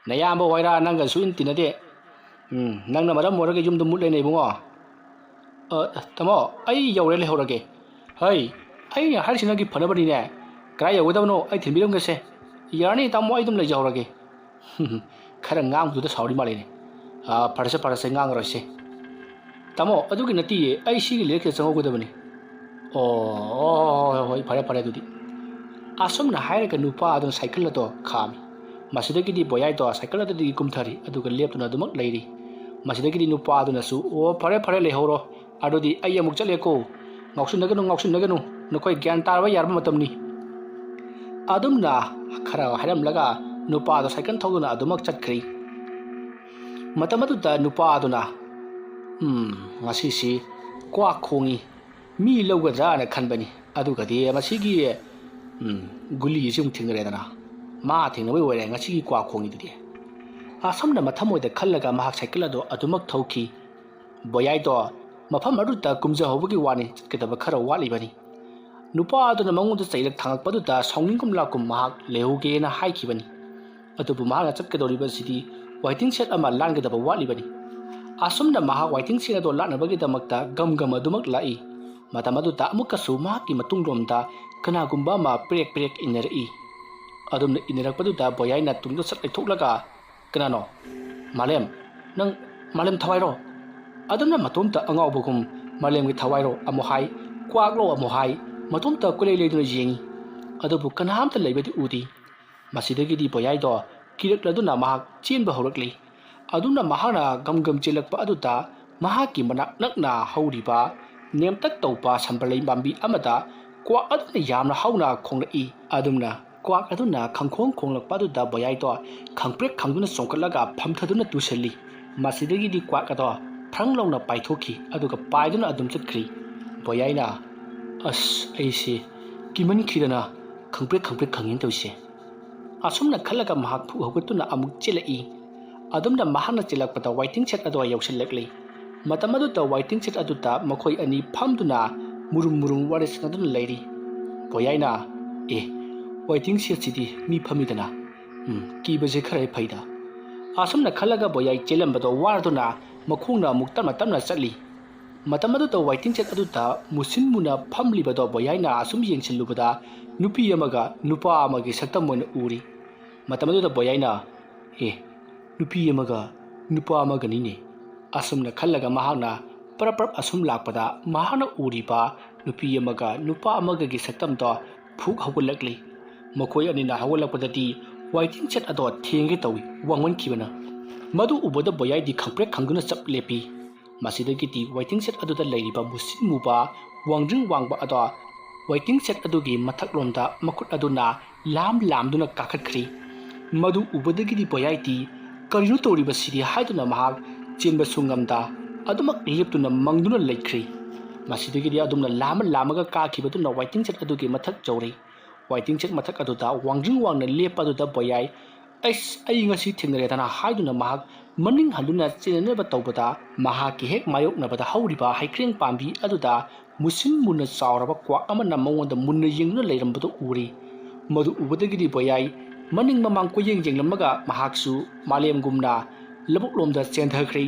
ꯅꯌꯥꯝꯕ ꯍꯣꯏꯔꯥ ꯅꯪꯒꯁꯨ ꯏꯟ ꯇꯤꯟꯅꯗꯦ꯫ ꯎꯝ, ꯅꯪꯅ ꯃꯔꯝ ꯑꯣꯏꯔꯒ ꯌꯨꯝꯗ ꯃꯨꯠ ꯂꯩꯅꯩ ꯏꯕꯨꯡꯉꯣ꯫" "ꯑ, ꯇꯥꯃꯣ, ꯑꯩ ꯌꯧꯔꯦ, ꯂꯩꯍꯧꯔꯒꯦ꯫" "ꯍꯩ, ꯑꯩꯅ ꯍꯥꯏꯔꯤꯁꯤ ꯅꯪꯒꯤ ꯐꯅꯕꯅꯤꯅꯦ꯫ ꯀꯗꯥꯏ ꯌꯧꯒꯗꯕꯅꯣ ꯑꯩ ꯊꯤꯟꯕꯤꯔꯝꯒꯦꯁꯦ꯫" "ꯌꯥꯔꯅꯤ ꯇꯥꯃꯣ, ꯑꯩ ꯑꯗꯨꯝ ꯂꯩꯖꯍꯧꯔꯒꯦ꯫" ꯈꯔ ꯉꯥꯡꯕꯗꯨꯗ ꯁꯥꯎꯔꯤ ꯃꯥꯜꯂꯤꯅꯦ꯫ "ꯑ, ꯐꯔꯦꯁꯦ, ꯐꯔꯦꯁꯦ, ꯉꯥꯡꯉꯔꯣꯏꯁꯦ꯫" "ꯇꯥꯃꯣ, ꯑꯗꯨꯒꯤ ꯅꯠꯇꯤꯌꯦ, ꯑꯩ ꯁꯤꯒꯤ ꯂꯩꯔꯛꯁꯤꯗ ꯆꯪꯍꯧꯒꯗꯕꯅꯤ꯫" ꯑꯣ, ꯑꯣ, ꯍꯣꯏ, ꯍꯣꯏ, ꯍꯣꯏ, ꯐꯔꯦ, ꯐꯔꯦ ꯑꯗꯨꯗꯤ꯫ ꯑꯁꯨꯝꯅ ꯍꯥꯏꯔꯒ ꯅꯨꯄꯥ ꯑꯗꯨꯅ ꯁꯥꯏꯀꯜ ꯑꯗꯣ ꯈꯥꯝꯃꯤ꯫ ꯃꯁꯤꯗꯒꯤꯗꯤ ꯕꯣꯌꯥꯏꯗꯣ ꯁꯥꯏꯀꯜ ꯑꯗꯨꯗꯒꯤ ꯀꯨꯝꯊꯔꯤ, ꯑꯗꯨꯒ ꯂꯦꯞꯇꯨꯅ ꯑꯗꯨꯃꯛ ꯂꯩꯔꯤ꯫ ꯃꯁꯤꯗꯒꯤꯗꯤ ꯅꯨꯄꯥ ꯑꯗꯨꯅꯁꯨ, "ꯑꯣ, ꯐꯔꯦ, ꯐꯔꯦ, ꯂꯩꯍꯧꯔꯣ꯫ ꯑꯗꯨꯗꯤ ꯑꯩ ꯑꯃꯨꯛ ꯆꯠꯂꯦꯀꯣ꯫ ꯉꯥꯎꯁꯤꯟꯅꯒꯅꯨ, ꯉꯥꯎꯁꯤꯟꯅꯒꯅꯨ꯫ ꯅꯈꯣꯏ ꯒ꯭ꯌꯥꯟ ꯇꯥꯔꯕ ꯌꯥꯔꯕ ꯃꯇꯝꯅꯤ꯫" ꯑꯗꯨꯝꯅ ꯈꯔ ꯍꯥꯏꯔꯝꯂꯒ ꯅꯨꯄꯥꯗꯣ ꯁꯥꯏꯀꯜ ꯊꯧꯗꯨꯅ ꯑꯗꯨꯃꯛ ꯆꯠꯈ꯭ꯔꯤ꯫ ꯃꯇꯝ ꯑꯗꯨꯗ ꯅꯨꯄꯥ ꯑꯗꯨꯅ, "ꯎꯝ, ꯉꯁꯤꯁꯤ ꯀ꯭ꯋꯥꯛ ꯈꯣꯡꯉꯤ꯫ ꯃꯤ ꯂꯧꯒꯗ꯭ꯔꯥꯅ ꯈꯟꯕꯅꯤ꯫ ꯑꯗꯨꯒꯗꯤ ꯃꯁꯤꯒꯤ, ꯎꯝ, ꯒꯨꯂꯤꯁꯤ ꯑꯃꯨꯛ ꯊꯦꯡꯅꯔꯦꯗꯅ꯫ ꯃꯥ ꯊꯦꯡꯅꯕꯩ ꯑꯣꯏꯔꯦ ꯉꯁꯤꯒꯤ ꯀ꯭ꯋꯥꯛ ꯈꯣꯡꯉꯤꯗꯨꯗꯤ꯫" ꯑꯁꯨꯝꯅ ꯃꯊꯃꯣꯏꯗ ꯈꯜꯂꯒ ꯃꯍꯥꯛ ꯁꯥꯏꯀꯜ ꯑꯗꯨ ꯑꯗꯨꯃꯛ ꯊꯧꯈꯤ꯫ ꯕꯣꯌꯥꯏꯗꯣ ꯃꯐꯝ ꯑꯗꯨꯗ ꯀꯨꯝꯖꯍꯧꯕꯒꯤ ꯋꯥꯅꯤ, ꯆꯠꯀꯗꯕ ꯈꯔ ꯋꯥꯠꯂꯤꯕꯅꯤ꯫ ꯅꯨꯄꯥ ꯑꯗꯨꯅ ꯃꯉꯣꯟꯗ ꯆꯩꯔꯛ ꯊꯥꯡꯉꯛꯄꯗꯨꯗ ꯁꯥꯎꯅꯤꯡꯒꯨꯝ ꯂꯥꯛꯀꯨꯝ ꯃꯍꯥꯛ ꯂꯩꯍꯧꯒꯦꯅ ꯍꯥꯏꯈꯤꯕꯅꯤ꯫ ꯑꯗꯨꯕꯨ ꯃꯍꯥꯛꯅ ꯆꯠꯀꯗꯧꯔꯤꯕꯁꯤꯗꯤ ꯋꯥꯏꯇꯤꯡ ꯁꯦꯠ ꯑꯃ ꯂꯥꯟꯒꯗꯕ ꯋꯥꯠꯂꯤꯕꯅꯤ꯫ ꯑꯁꯨꯝꯅ ꯃꯍꯥꯛ ꯋꯥꯏꯇꯤꯡ ꯁꯦꯠ ꯑꯗꯨ ꯂꯥꯟꯅꯕꯒꯤꯗꯃꯛꯇ ꯒꯝ ꯒꯝ ꯑꯗꯨꯃꯛ ꯂꯥꯛꯏ꯫ ꯃꯇꯝ ꯑꯗꯨꯗ ꯑꯃꯨꯛꯀꯁꯨ ꯃꯍꯥꯛꯀꯤ ꯃꯇꯨꯡꯂꯣꯝꯗ ꯀꯅꯥꯒꯨꯝꯕ ꯑꯃ ꯄ꯭ꯔꯦꯛ ꯄ꯭ꯔꯦꯛ ꯏꯟꯅꯔꯛꯏ꯫ ꯑꯗꯨꯝꯅ ꯏꯟꯅꯔꯛꯄꯗꯨꯗ ꯕꯣꯌꯥꯏꯅ ꯇꯨꯡꯗ ꯁꯠ ꯂꯩꯊꯣꯛꯂꯒ, "ꯀꯅꯥꯅꯣ? ꯃꯥꯂꯦꯝ, ꯅꯪ ꯃꯥꯂꯦꯝ ꯊꯋꯥꯏꯔꯣ?" ꯑꯗꯨꯝꯅ ꯃꯇꯣꯝꯇ ꯑꯉꯥꯎꯕꯒꯨꯝ ꯃꯥꯂꯦꯝꯒꯤ ꯊꯋꯥꯏꯔꯣ ꯑꯃꯨꯛ ꯍꯥꯏ, ꯀ꯭ꯋꯥꯛꯂꯣ ꯑꯃꯨꯛ ꯍꯥꯏ, ꯃꯇꯣꯝꯇ ꯀꯣꯏꯂꯩ ꯂꯩꯗꯨꯅ ꯌꯦꯡꯏ꯫ ꯑꯗꯨꯕꯨ ꯀꯅꯥꯝꯇ ꯂꯩꯕꯗꯤ ꯎꯗꯦ꯫ ꯃꯁꯤꯗꯒꯤꯗꯤ ꯕꯣꯌꯥꯏꯗꯣ ꯀꯤꯔꯛꯂꯗꯨꯅ ꯃꯍꯥꯛ ꯆꯦꯟꯕ ꯍꯧꯔꯛꯂꯤ꯫ ꯑꯗꯨꯝꯅ ꯃꯍꯥꯛꯅ ꯒꯝ ꯒꯝ ꯆꯦꯜꯂꯛꯄ ꯑꯗꯨꯗ ꯃꯍꯥꯛꯀꯤ ꯃꯅꯥꯛ ꯅꯛꯅ ꯍꯧꯔꯤꯕ ꯅꯦꯝꯇꯛ ꯇꯧꯕ ꯁꯝꯕ꯭ꯔꯂꯩ ꯄꯥꯝꯕꯤ ꯑꯃꯗ ꯀ꯭ꯋꯥꯛ ꯑꯗꯨꯅ ꯌꯥꯝꯅ ꯍꯧꯅ ꯈꯣꯡꯂꯛꯏ꯫ ꯑꯗꯨꯝꯅ ꯀ꯭ꯋꯥꯛ ꯑꯗꯨꯅ ꯈꯪꯈꯣꯡ ꯈꯣꯡꯂꯛꯄ ꯑꯗꯨꯗ ꯕꯣꯌꯥꯏꯗꯣ ꯈꯪꯄ꯭ꯔꯦꯛ ꯈꯪꯗꯨꯅ ꯆꯣꯡꯈꯠꯂꯒ ꯐꯝꯊꯗꯨꯅ ꯇꯨꯁꯜꯂꯤ꯫ ꯃꯁꯤꯗꯒꯤꯗꯤ ꯀ꯭ꯋꯥꯛ ꯑꯗꯣ ꯐ꯭ꯔꯪ ꯂꯥꯎꯅ ꯄꯥꯏꯊꯣꯛꯈꯤ, ꯑꯗꯨꯒ ꯄꯥꯏꯗꯨꯅ ꯑꯗꯨꯝ ꯆꯠꯈ꯭ꯔꯤ꯫ ꯕꯣꯌꯥꯏꯅ, "ꯑꯁ, ꯑꯩꯁꯦ ꯀꯤꯃꯟꯈꯤꯗꯅ ꯈꯪꯄ꯭ꯔꯦꯛ ꯈꯪꯄ꯭ꯔꯦꯛ ꯈꯪꯉꯦꯅ ꯇꯧꯔꯤꯁꯦ꯫" ꯑꯁꯨꯝꯅ ꯈꯜꯂꯒ ꯃꯍꯥꯛ ꯐꯨꯛ ꯍꯧꯒꯠꯇꯨꯅ ꯑꯃꯨꯛ ꯆꯦꯜꯂꯛꯏ꯫ ꯑꯗꯨꯝꯅ ꯃꯍꯥꯛꯅ ꯆꯦꯜꯂꯛꯄꯗ ꯋꯥꯏꯇꯤꯡ ꯁꯦꯠ ꯑꯗꯨ ꯌꯧꯁꯤꯜꯂꯛꯂꯤ꯫ ꯃꯇꯝ ꯑꯗꯨꯗ ꯋꯥꯏꯇꯤꯡ ꯁꯦꯠ ꯑꯗꯨꯗ ꯃꯈꯣꯏ ꯑꯅꯤ ꯐꯝꯗꯨꯅ ꯃꯨꯔꯨꯝ ꯃꯨꯔꯨꯝ ꯋꯥꯔꯤ ꯁꯥꯟꯅꯗꯨꯅ ꯂꯩꯔꯤ꯫ ꯕꯣꯌꯥꯏꯅ, "ꯑꯦ, ꯋꯥꯏꯇꯤꯡ ꯁꯦꯠꯁꯤꯗꯤ ꯃꯤ ꯐꯝꯃꯤꯗꯅ꯫ ꯎꯝ, ꯀꯤꯕꯁꯦ ꯈꯔ ꯍꯦꯛ ꯐꯩꯗ꯫" ꯑꯁꯨꯝꯅ ꯈꯜꯂꯒ ꯕꯣꯌꯥꯏ ꯆꯦꯜꯂꯝꯕꯗꯣ ꯋꯥꯔꯗꯨꯅ ꯃꯈꯣꯡꯅ ꯑꯃꯨꯛ ꯇꯞꯅ ꯇꯞꯅ ꯆꯠꯂꯤ꯫ ꯃꯇꯝ ꯑꯗꯨꯗ ꯋꯥꯏꯇꯤꯡ ꯁꯦꯠ ꯑꯗꯨꯗ ꯃꯨꯁꯤꯟ ꯃꯨꯅ ꯐꯝꯂꯤꯕꯗꯣ ꯕꯣꯌꯥꯏꯅ ꯑꯁꯨꯝ ꯌꯦꯡꯁꯤꯜꯂꯨꯕꯗ ꯅꯨꯄꯤ ꯑꯃꯒ ꯅꯨꯄꯥ ꯑꯃꯒꯤ ꯁꯛꯇꯝ ꯑꯣꯏꯅ ꯎꯔꯤ꯫ ꯃꯇꯝ ꯑꯗꯨꯗ ꯕꯣꯌꯥꯏꯅ, "ꯑꯦ, ꯅꯨꯄꯤ ꯑꯃꯒ ꯅꯨꯄꯥ ꯑꯃꯒꯅꯤꯅꯦ꯫" ꯑꯁꯨꯝꯅ ꯈꯜꯂꯒ ꯃꯍꯥꯛꯅ ꯄꯔꯞ ꯄꯔꯞ ꯑꯁꯨꯝ ꯂꯥꯛꯄꯗ ꯃꯍꯥꯛꯅ ꯎꯔꯤꯕ ꯅꯨꯄꯤ ꯑꯃꯒ ꯅꯨꯄꯥ ꯑꯃꯒꯒꯤ ꯁꯛꯇꯝꯗꯣ ꯐꯨꯛ ꯍꯧꯒꯠꯂꯛꯂꯤ꯫ ꯃꯈꯣꯏ ꯑꯅꯤꯅ ꯍꯧꯒꯠꯂꯛꯄꯗꯗꯤ ꯋꯥꯏꯇꯤꯡ ꯁꯦꯠ ꯑꯗꯣ ꯊꯦꯡꯒꯦ ꯇꯧꯏ, ꯋꯥꯡꯃꯟꯈꯤꯕꯅ꯫ ꯃꯗꯨ ꯎꯕꯗ ꯕꯣꯌꯥꯏꯗꯤ ꯈꯪꯄ꯭ꯔꯦꯛ ꯈꯪꯗꯨꯅ ꯆꯞ ꯂꯦꯞꯄꯤ꯫ ꯃꯁꯤꯗꯒꯤꯗꯤ ꯋꯥꯏꯇꯤꯡ ꯁꯦꯠ ꯑꯗꯨꯗ ꯂꯩꯔꯤꯕ ꯃꯨꯁꯤꯟ ꯃꯨꯕ ꯋꯥꯡꯗ꯭ꯔꯤꯡ ꯋꯥꯡꯕ ꯑꯗꯣ ꯋꯥꯏꯇꯤꯡ ꯁꯦꯠ ꯑꯗꯨꯒꯤ ꯃꯊꯛꯂꯣꯝꯗ ꯃꯈꯨꯠ ꯑꯗꯨꯅ ꯂꯥꯝ ꯂꯥꯝꯗꯨꯅ ꯀꯥꯈꯠꯈ꯭ꯔꯤ꯫ ꯃꯗꯨ ꯎꯕꯗꯒꯤꯗꯤ ꯕꯣꯌꯥꯏꯗꯤ "ꯀꯔꯤꯅꯣ ꯇꯧꯔꯤꯕꯁꯤꯗꯤ?" ꯍꯥꯏꯗꯨꯅ ꯃꯍꯥꯛ ꯆꯦꯟꯕꯁꯨ ꯉꯝꯗ ꯑꯗꯨꯃꯛ ꯂꯦꯞꯇꯨꯅ ꯃꯪꯗꯨꯅ ꯂꯩꯈ꯭ꯔꯤ꯫ ꯃꯁꯤꯗꯒꯤꯗꯤ ꯑꯗꯨꯝꯅ ꯂꯥꯝꯃ ꯂꯥꯝꯃꯒ ꯀꯥꯈꯤꯕꯗꯨꯅ ꯋꯥꯏꯇꯤꯡ ꯁꯦꯠ ꯑꯗꯨꯒꯤ ꯃꯊꯛ ꯌꯧꯔꯤ꯫ ꯋꯥꯏꯇꯤꯡ ꯁꯦꯠ ꯃꯊꯛ ꯑꯗꯨꯗ ꯋꯥꯡꯗ꯭ꯔꯤꯡ ꯋꯥꯡꯅ ꯂꯦꯞꯄ ꯑꯗꯨꯗ ꯕꯣꯌꯥꯏ, "ꯑꯩꯁ, ꯑꯩ ꯉꯁꯤ ꯊꯦꯡꯅꯔꯦꯗꯅ" ꯍꯥꯏꯗꯨꯅ ꯃꯍꯥꯛ ꯃꯅꯤꯡ ꯍꯟꯗꯨꯅ ꯆꯦꯟꯅꯅꯕ ꯇꯧꯕꯗ, ꯃꯍꯥꯛꯀꯤ ꯍꯦꯛ ꯃꯥꯌꯣꯛꯅꯕꯗ ꯍꯧꯔꯤꯕ ꯍꯩꯀ꯭ꯔꯦꯡ ꯄꯥꯝꯕꯤ ꯑꯗꯨꯗ ꯃꯨꯁꯤꯟ ꯃꯨꯅ ꯆꯥꯎꯔꯕ ꯀ꯭ꯋꯥꯛ ꯑꯃꯅ ꯃꯉꯣꯟꯗ ꯃꯨꯟꯅ ꯌꯦꯡꯗꯨꯅ ꯂꯩꯔꯝꯕꯗꯨ ꯎꯔꯤ꯫ ꯃꯗꯨ ꯎꯕꯗꯒꯤꯗꯤ ꯕꯣꯌꯥꯏ ꯃꯅꯤꯡ ꯃꯃꯥꯡ ꯀꯣꯏꯌꯦꯡ ꯌꯦꯡꯂꯝꯃꯒ ꯃꯍꯥꯛꯁꯨ ꯃꯥꯂꯦꯝꯒꯨꯝꯅ ꯂꯧꯕꯨꯛꯂꯣꯝꯗ ꯆꯦꯟꯊꯈ꯭ꯔꯤ꯫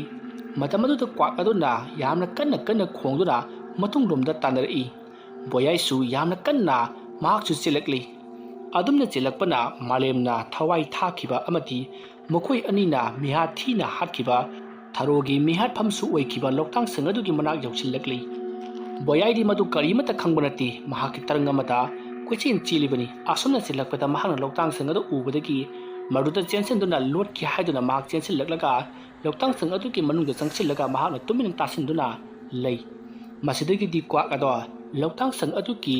ꯃꯇꯝ ꯑꯗꯨꯗ ꯀ꯭ꯋꯥꯛ ꯑꯗꯨꯅ ꯌꯥꯝꯅ ꯀꯟꯅ ꯀꯟꯅ ꯈꯣꯡꯗꯨꯅ ꯃꯇꯨꯡꯂꯣꯝꯗ ꯇꯥꯟꯅꯔꯛꯏ꯫ ꯕꯣꯌꯥꯏꯁꯨ ꯌꯥꯝꯅ ꯀꯟꯅ ꯃꯍꯥꯛꯁꯨ ꯆꯦꯜꯂꯛꯂꯤ꯫ ꯑꯗꯨꯝꯅ ꯆꯦꯜꯂꯛꯄꯅ ꯃꯥꯂꯦꯝꯅ ꯊꯋꯥꯏ ꯊꯥꯈꯤꯕ ꯑꯃꯗꯤ ꯃꯈꯣꯏ ꯑꯅꯤꯅ ꯃꯤꯍꯥꯠ ꯊꯤꯅ ꯍꯥꯠꯈꯤꯕ ꯊꯔꯣꯒꯤ ꯃꯤꯍꯥꯠꯐꯝꯁꯨ ꯑꯣꯏꯈꯤꯕ ꯂꯣꯛꯇꯥꯡꯁꯪ ꯑꯗꯨꯒꯤ ꯃꯅꯥꯛ ꯌꯧꯁꯤꯜꯂꯛꯂꯤ꯫ ꯕꯣꯌꯥꯏꯗꯤ ꯃꯗꯨ ꯀꯔꯤꯃꯠꯇ ꯈꯪꯕ ꯅꯠꯇꯦ꯫ ꯃꯍꯥꯛꯀꯤ ꯇꯔꯪ ꯑꯃꯗ ꯀꯣꯏꯆꯦꯟ ꯆꯦꯜꯂꯤꯕꯅꯤ꯫ ꯑꯁꯨꯝꯅ ꯆꯦꯜꯂꯛꯄꯗ ꯃꯍꯥꯛꯅ ꯂꯣꯛꯇꯥꯡꯁꯪ ꯑꯗꯨ ꯎꯕꯗꯒꯤ ꯃꯗꯨꯗ ꯆꯦꯟꯁꯤꯟꯗꯨꯅ ꯂꯣꯠꯈꯤ ꯍꯥꯏꯗꯨꯅ ꯃꯍꯥꯛ ꯆꯦꯟꯁꯤꯜꯂꯛꯂꯒ ꯂꯣꯛꯇꯥꯡꯁꯪ ꯑꯗꯨꯒꯤ ꯃꯅꯨꯡꯗ ꯆꯪꯁꯤꯜꯂꯒ ꯃꯍꯥꯛꯅ ꯇꯨꯃꯤꯟꯅ ꯇꯥꯁꯤꯟꯗꯨꯅ ꯂꯩ꯫ ꯃꯁꯤꯗꯒꯤꯗꯤ ꯀ꯭ꯋꯥꯛ ꯑꯗꯣ ꯂꯣꯛꯇꯥꯡꯁꯪ ꯑꯗꯨꯒꯤ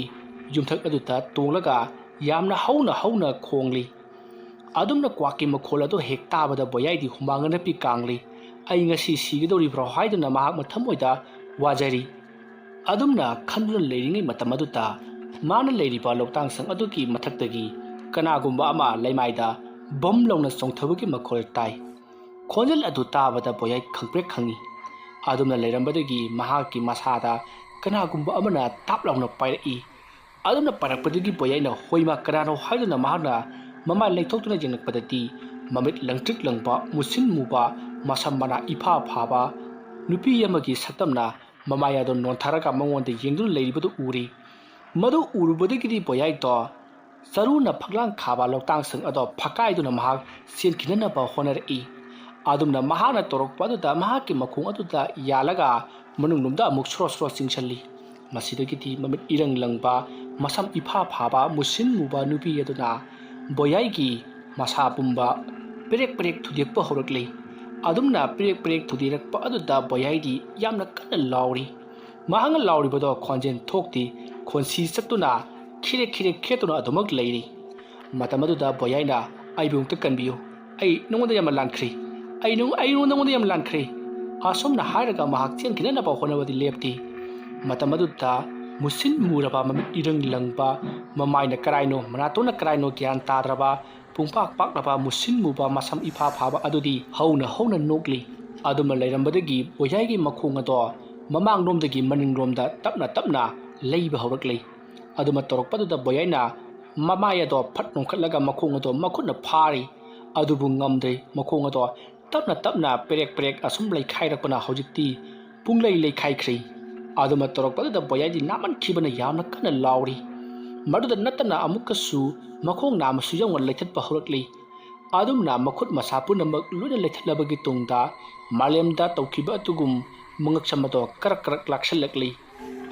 ꯌꯨꯝꯊꯛ ꯑꯗꯨꯗ ꯇꯣꯡꯂꯒ ꯌꯥꯝꯅ ꯍꯧꯅ ꯍꯧꯅ ꯈꯣꯡꯂꯤ꯫ ꯑꯗꯨꯝꯅ ꯀ꯭ꯋꯥꯛꯀꯤ ꯃꯈꯣꯜ ꯑꯗꯨ ꯍꯦꯛ ꯇꯥꯕꯗ ꯕꯣꯌꯥꯏꯗꯤ ꯍꯨꯃꯥꯡ ꯑꯅꯞꯄꯤ ꯀꯥꯡꯂꯤ꯫ "ꯑꯩ ꯉꯁꯤ ꯁꯤꯒꯗꯧꯔꯤꯕ꯭ꯔꯣ?" ꯍꯥꯏꯗꯨꯅ ꯃꯍꯥꯛ ꯃꯊꯃꯣꯏꯗ ꯋꯥꯖꯔꯤ꯫ ꯑꯗꯨꯝꯅ ꯈꯟꯗꯨꯅ ꯂꯩꯔꯤꯉꯩ ꯃꯇꯝ ꯑꯗꯨꯗ ꯃꯥꯅ ꯂꯩꯔꯤꯕ ꯂꯣꯛꯇꯥꯡꯁꯪ ꯑꯗꯨꯒꯤ ꯃꯊꯛꯇꯒꯤ ꯀꯅꯥꯒꯨꯝꯕ ꯑꯃ ꯂꯩꯃꯥꯏꯗ ꯕꯝ ꯂꯥꯎꯅ ꯆꯣꯡꯊꯕꯒꯤ ꯃꯈꯣꯜ ꯇꯥꯏ꯫ ꯈꯣꯟꯖꯦꯜ ꯑꯗꯨ ꯇꯥꯕꯗ ꯕꯣꯌꯥꯏ ꯈꯪꯄ꯭ꯔꯦꯛ ꯈꯪꯏ꯫ ꯑꯗꯨꯝꯅ ꯂꯩꯔꯝꯕꯗꯒꯤ ꯃꯍꯥꯛꯀꯤ ꯃꯁꯥꯗ ꯀꯅꯥꯒꯨꯝꯕ ꯑꯃꯅ ꯇꯥꯞ ꯂꯥꯎꯅ ꯄꯥꯏꯔꯛꯏ꯫ ꯑꯗꯨꯝꯅ ꯄꯥꯏꯔꯛꯄꯗꯒꯤ ꯕꯣꯌꯥꯏꯅ "ꯍꯣꯏꯃꯥ, ꯀꯅꯥꯅꯣ?" ꯍꯥꯏꯗꯨꯅ ꯃꯍꯥꯛꯅ ꯃꯃꯥꯏ ꯂꯦꯡꯊꯣꯛꯇꯨꯅ ꯌꯦꯡꯂꯛꯄꯗꯗꯤ ꯃꯃꯤꯠ ꯂꯪꯇ꯭ꯔꯤꯛ ꯂꯪꯕ, ꯃꯨꯁꯤꯟ ꯃꯨꯕ, ꯃꯁꯝ ꯃꯅꯥ ꯏꯐꯥ ꯐꯥꯕ ꯅꯨꯄꯤ ꯑꯃꯒꯤ ꯁꯛꯇꯝꯅ ꯃꯃꯥꯏ ꯑꯗꯨ ꯅꯣꯟꯊꯔꯒ ꯃꯉꯣꯟꯗ ꯌꯦꯡꯗꯨꯅ ꯂꯩꯔꯤꯕꯗꯨ ꯎꯔꯤ꯫ ꯃꯗꯨ ꯎꯔꯨꯕꯗꯒꯤꯗꯤ ꯕꯣꯌꯥꯏꯗꯣ ꯆꯔꯨꯅ ꯐꯛꯂꯥꯡ ꯈꯥꯕ ꯂꯣꯛꯇꯥꯡꯁꯪ ꯑꯗꯣ ꯐꯛꯀꯥꯏꯗꯨꯅ ꯃꯍꯥꯛ ꯆꯦꯟꯈꯤꯅꯅꯕ ꯍꯣꯠꯅꯔꯛꯏ꯫ ꯑꯗꯨꯝꯅ ꯃꯍꯥꯛꯅ ꯇꯧꯔꯛꯄ ꯑꯗꯨꯗ ꯃꯍꯥꯛꯀꯤ ꯃꯈꯣꯡ ꯑꯗꯨꯗ ꯌꯥꯜꯂꯒ ꯃꯅꯨꯡꯂꯣꯝꯗ ꯑꯃꯨꯛ ꯁꯣꯔꯣ ꯁꯣꯔꯣ ꯆꯤꯡꯁꯤꯜꯂꯤ꯫ ꯃꯁꯤꯗꯒꯤꯗꯤ ꯃꯃꯤꯠ ꯏꯔꯪ ꯂꯪꯕ, ꯃꯁꯝ ꯏꯐꯥ ꯐꯥꯕ, ꯃꯨꯁꯤꯟ ꯃꯨꯕ ꯅꯨꯄꯤ ꯑꯗꯨꯅ ꯕꯣꯌꯥꯏꯒꯤ ꯃꯁꯥ ꯄꯨꯝꯕ ꯄꯦꯔꯦꯛ ꯄꯦꯔꯦꯛ ꯊꯨꯗꯦꯛꯄ ꯍꯧꯔꯛꯂꯤ꯫ ꯑꯗꯨꯝꯅ ꯄꯦꯔꯦꯛ ꯄꯦꯔꯦꯛ ꯊꯨꯗꯦꯛꯂꯛꯄ ꯑꯗꯨꯗ ꯕꯣꯌꯥꯏꯗꯤ ꯌꯥꯝꯅ ꯀꯟꯅ ꯂꯥꯎꯔꯤ꯫ ꯃꯍꯥꯛꯅ ꯂꯥꯎꯔꯤꯕꯗꯣ ꯈꯣꯟꯖꯦꯜ ꯊꯣꯛꯇꯦ, ꯈꯣꯟꯁꯤ ꯆꯠꯇꯨꯅ ꯈꯤꯔꯦꯛ ꯈꯤꯔꯦꯛ ꯈꯦꯠꯇꯨꯅ ꯑꯗꯨꯃꯛ ꯂꯩꯔꯤ꯫ ꯃꯇꯝ ꯑꯗꯨꯗ ꯕꯣꯌꯥꯏꯅ, "ꯑꯩꯕꯨ ꯑꯃꯨꯛꯇ ꯀꯟꯕꯤꯌꯨ, ꯑꯩ ꯅꯉꯣꯟꯗ ꯌꯥꯝꯅ ꯂꯥꯟꯈ꯭ꯔꯦ, ꯑꯩ ꯅꯉꯣꯟ-, ꯑꯩ ꯅꯉꯣꯟꯗ ꯌꯥꯝꯅ ꯂꯥꯟꯈ꯭ꯔꯦ"꯫ ꯑꯁꯨꯝꯅ ꯍꯥꯏꯔꯒ ꯃꯍꯥꯛ ꯆꯦꯟꯈꯤꯅꯅꯕ ꯍꯣꯠꯅꯕꯗꯤ ꯂꯦꯞꯇꯦ꯫ ꯃꯇꯝ ꯑꯗꯨꯗ ꯃꯨꯁꯤꯟ ꯃꯨꯔꯕ, ꯃꯃꯤꯠ ꯏꯔꯪ ꯂꯪꯕ, ꯃꯃꯥꯏꯅ ꯀꯔꯥꯏꯅꯣ, ꯃꯅꯥꯇꯣꯟꯅ ꯀꯔꯥꯏꯅꯣ ꯒ꯭ꯌꯥꯟ ꯇꯥꯗ꯭ꯔꯕ, ꯄꯨꯡꯄꯥꯛ ꯄꯥꯛꯂꯕ, ꯃꯨꯁꯤꯟ ꯃꯨꯕ, ꯃꯁꯝ ꯏꯐꯥ ꯐꯥꯕ ꯑꯗꯨꯗꯤ ꯍꯧꯅ ꯍꯧꯅ ꯅꯣꯛꯂꯤ꯫ ꯑꯗꯨꯃ ꯂꯩꯔꯝꯕꯗꯒꯤ ꯕꯣꯌꯥꯏꯒꯤ ꯃꯈꯣꯡ ꯑꯗꯣ ꯃꯃꯥꯡꯂꯣꯝꯗꯒꯤ ꯃꯅꯤꯡꯂꯣꯝꯗ ꯇꯞꯅ ꯇꯞꯅ ꯂꯩꯕ ꯍꯧꯔꯛꯂꯤ꯫ ꯑꯗꯨꯃ ꯇꯧꯔꯛꯄꯗꯨꯗ ꯕꯣꯌꯥꯏꯅ ꯃꯃꯥꯏ ꯑꯗꯣ ꯐꯠ ꯅꯣꯡꯈꯠꯂꯒ ꯃꯈꯣꯡ ꯑꯗꯣ ꯃꯈꯨꯠꯅ ꯐꯥꯔꯤ꯫ ꯑꯗꯨꯕꯨ ꯉꯝꯗ꯭ꯔꯦ꯫ ꯃꯈꯣꯡ ꯑꯗꯣ ꯇꯞꯅ ꯇꯞꯅ ꯄꯦꯔꯦꯛ ꯄꯦꯔꯦꯛ ꯑꯁꯨꯝ ꯂꯩꯈꯥꯏꯔꯛꯄꯅ ꯍꯧꯖꯤꯛꯇꯤ ꯄꯨꯡꯂꯩ ꯂꯩꯈꯥꯏꯈ꯭ꯔꯦ꯫ ꯑꯗꯨꯃ ꯇꯧꯔꯛꯄꯗꯨꯗ ꯕꯣꯌꯥꯏꯗꯤ ꯅꯥꯃꯟꯈꯤꯕꯅ ꯌꯥꯝꯅ ꯀꯟꯅ ꯂꯥꯎꯔꯤ꯫ ꯃꯗꯨꯗ ꯅꯠꯇꯅ ꯑꯃꯨꯛꯀꯁꯨ ꯃꯈꯣꯡ ꯅꯥꯝꯃꯁꯨ ꯌꯥꯎꯅ ꯂꯩꯊꯠꯄ ꯍꯧꯔꯛꯂꯤ꯫ ꯑꯗꯨꯝꯅ ꯃꯈꯨꯠ ꯃꯁꯥ ꯄꯨꯝꯅꯃꯛ ꯂꯣꯏꯅ ꯂꯩꯊꯠꯂꯕꯒꯤ ꯇꯨꯡꯗ ꯃꯥꯂꯦꯝꯗ ꯇꯧꯈꯤꯕ ꯑꯗꯨꯒꯨꯝ ꯃꯉꯛꯁꯝ ꯑꯗꯣ ꯀꯔꯛ ꯀꯔꯛ ꯂꯥꯛꯁꯜꯂꯛꯂꯤ꯫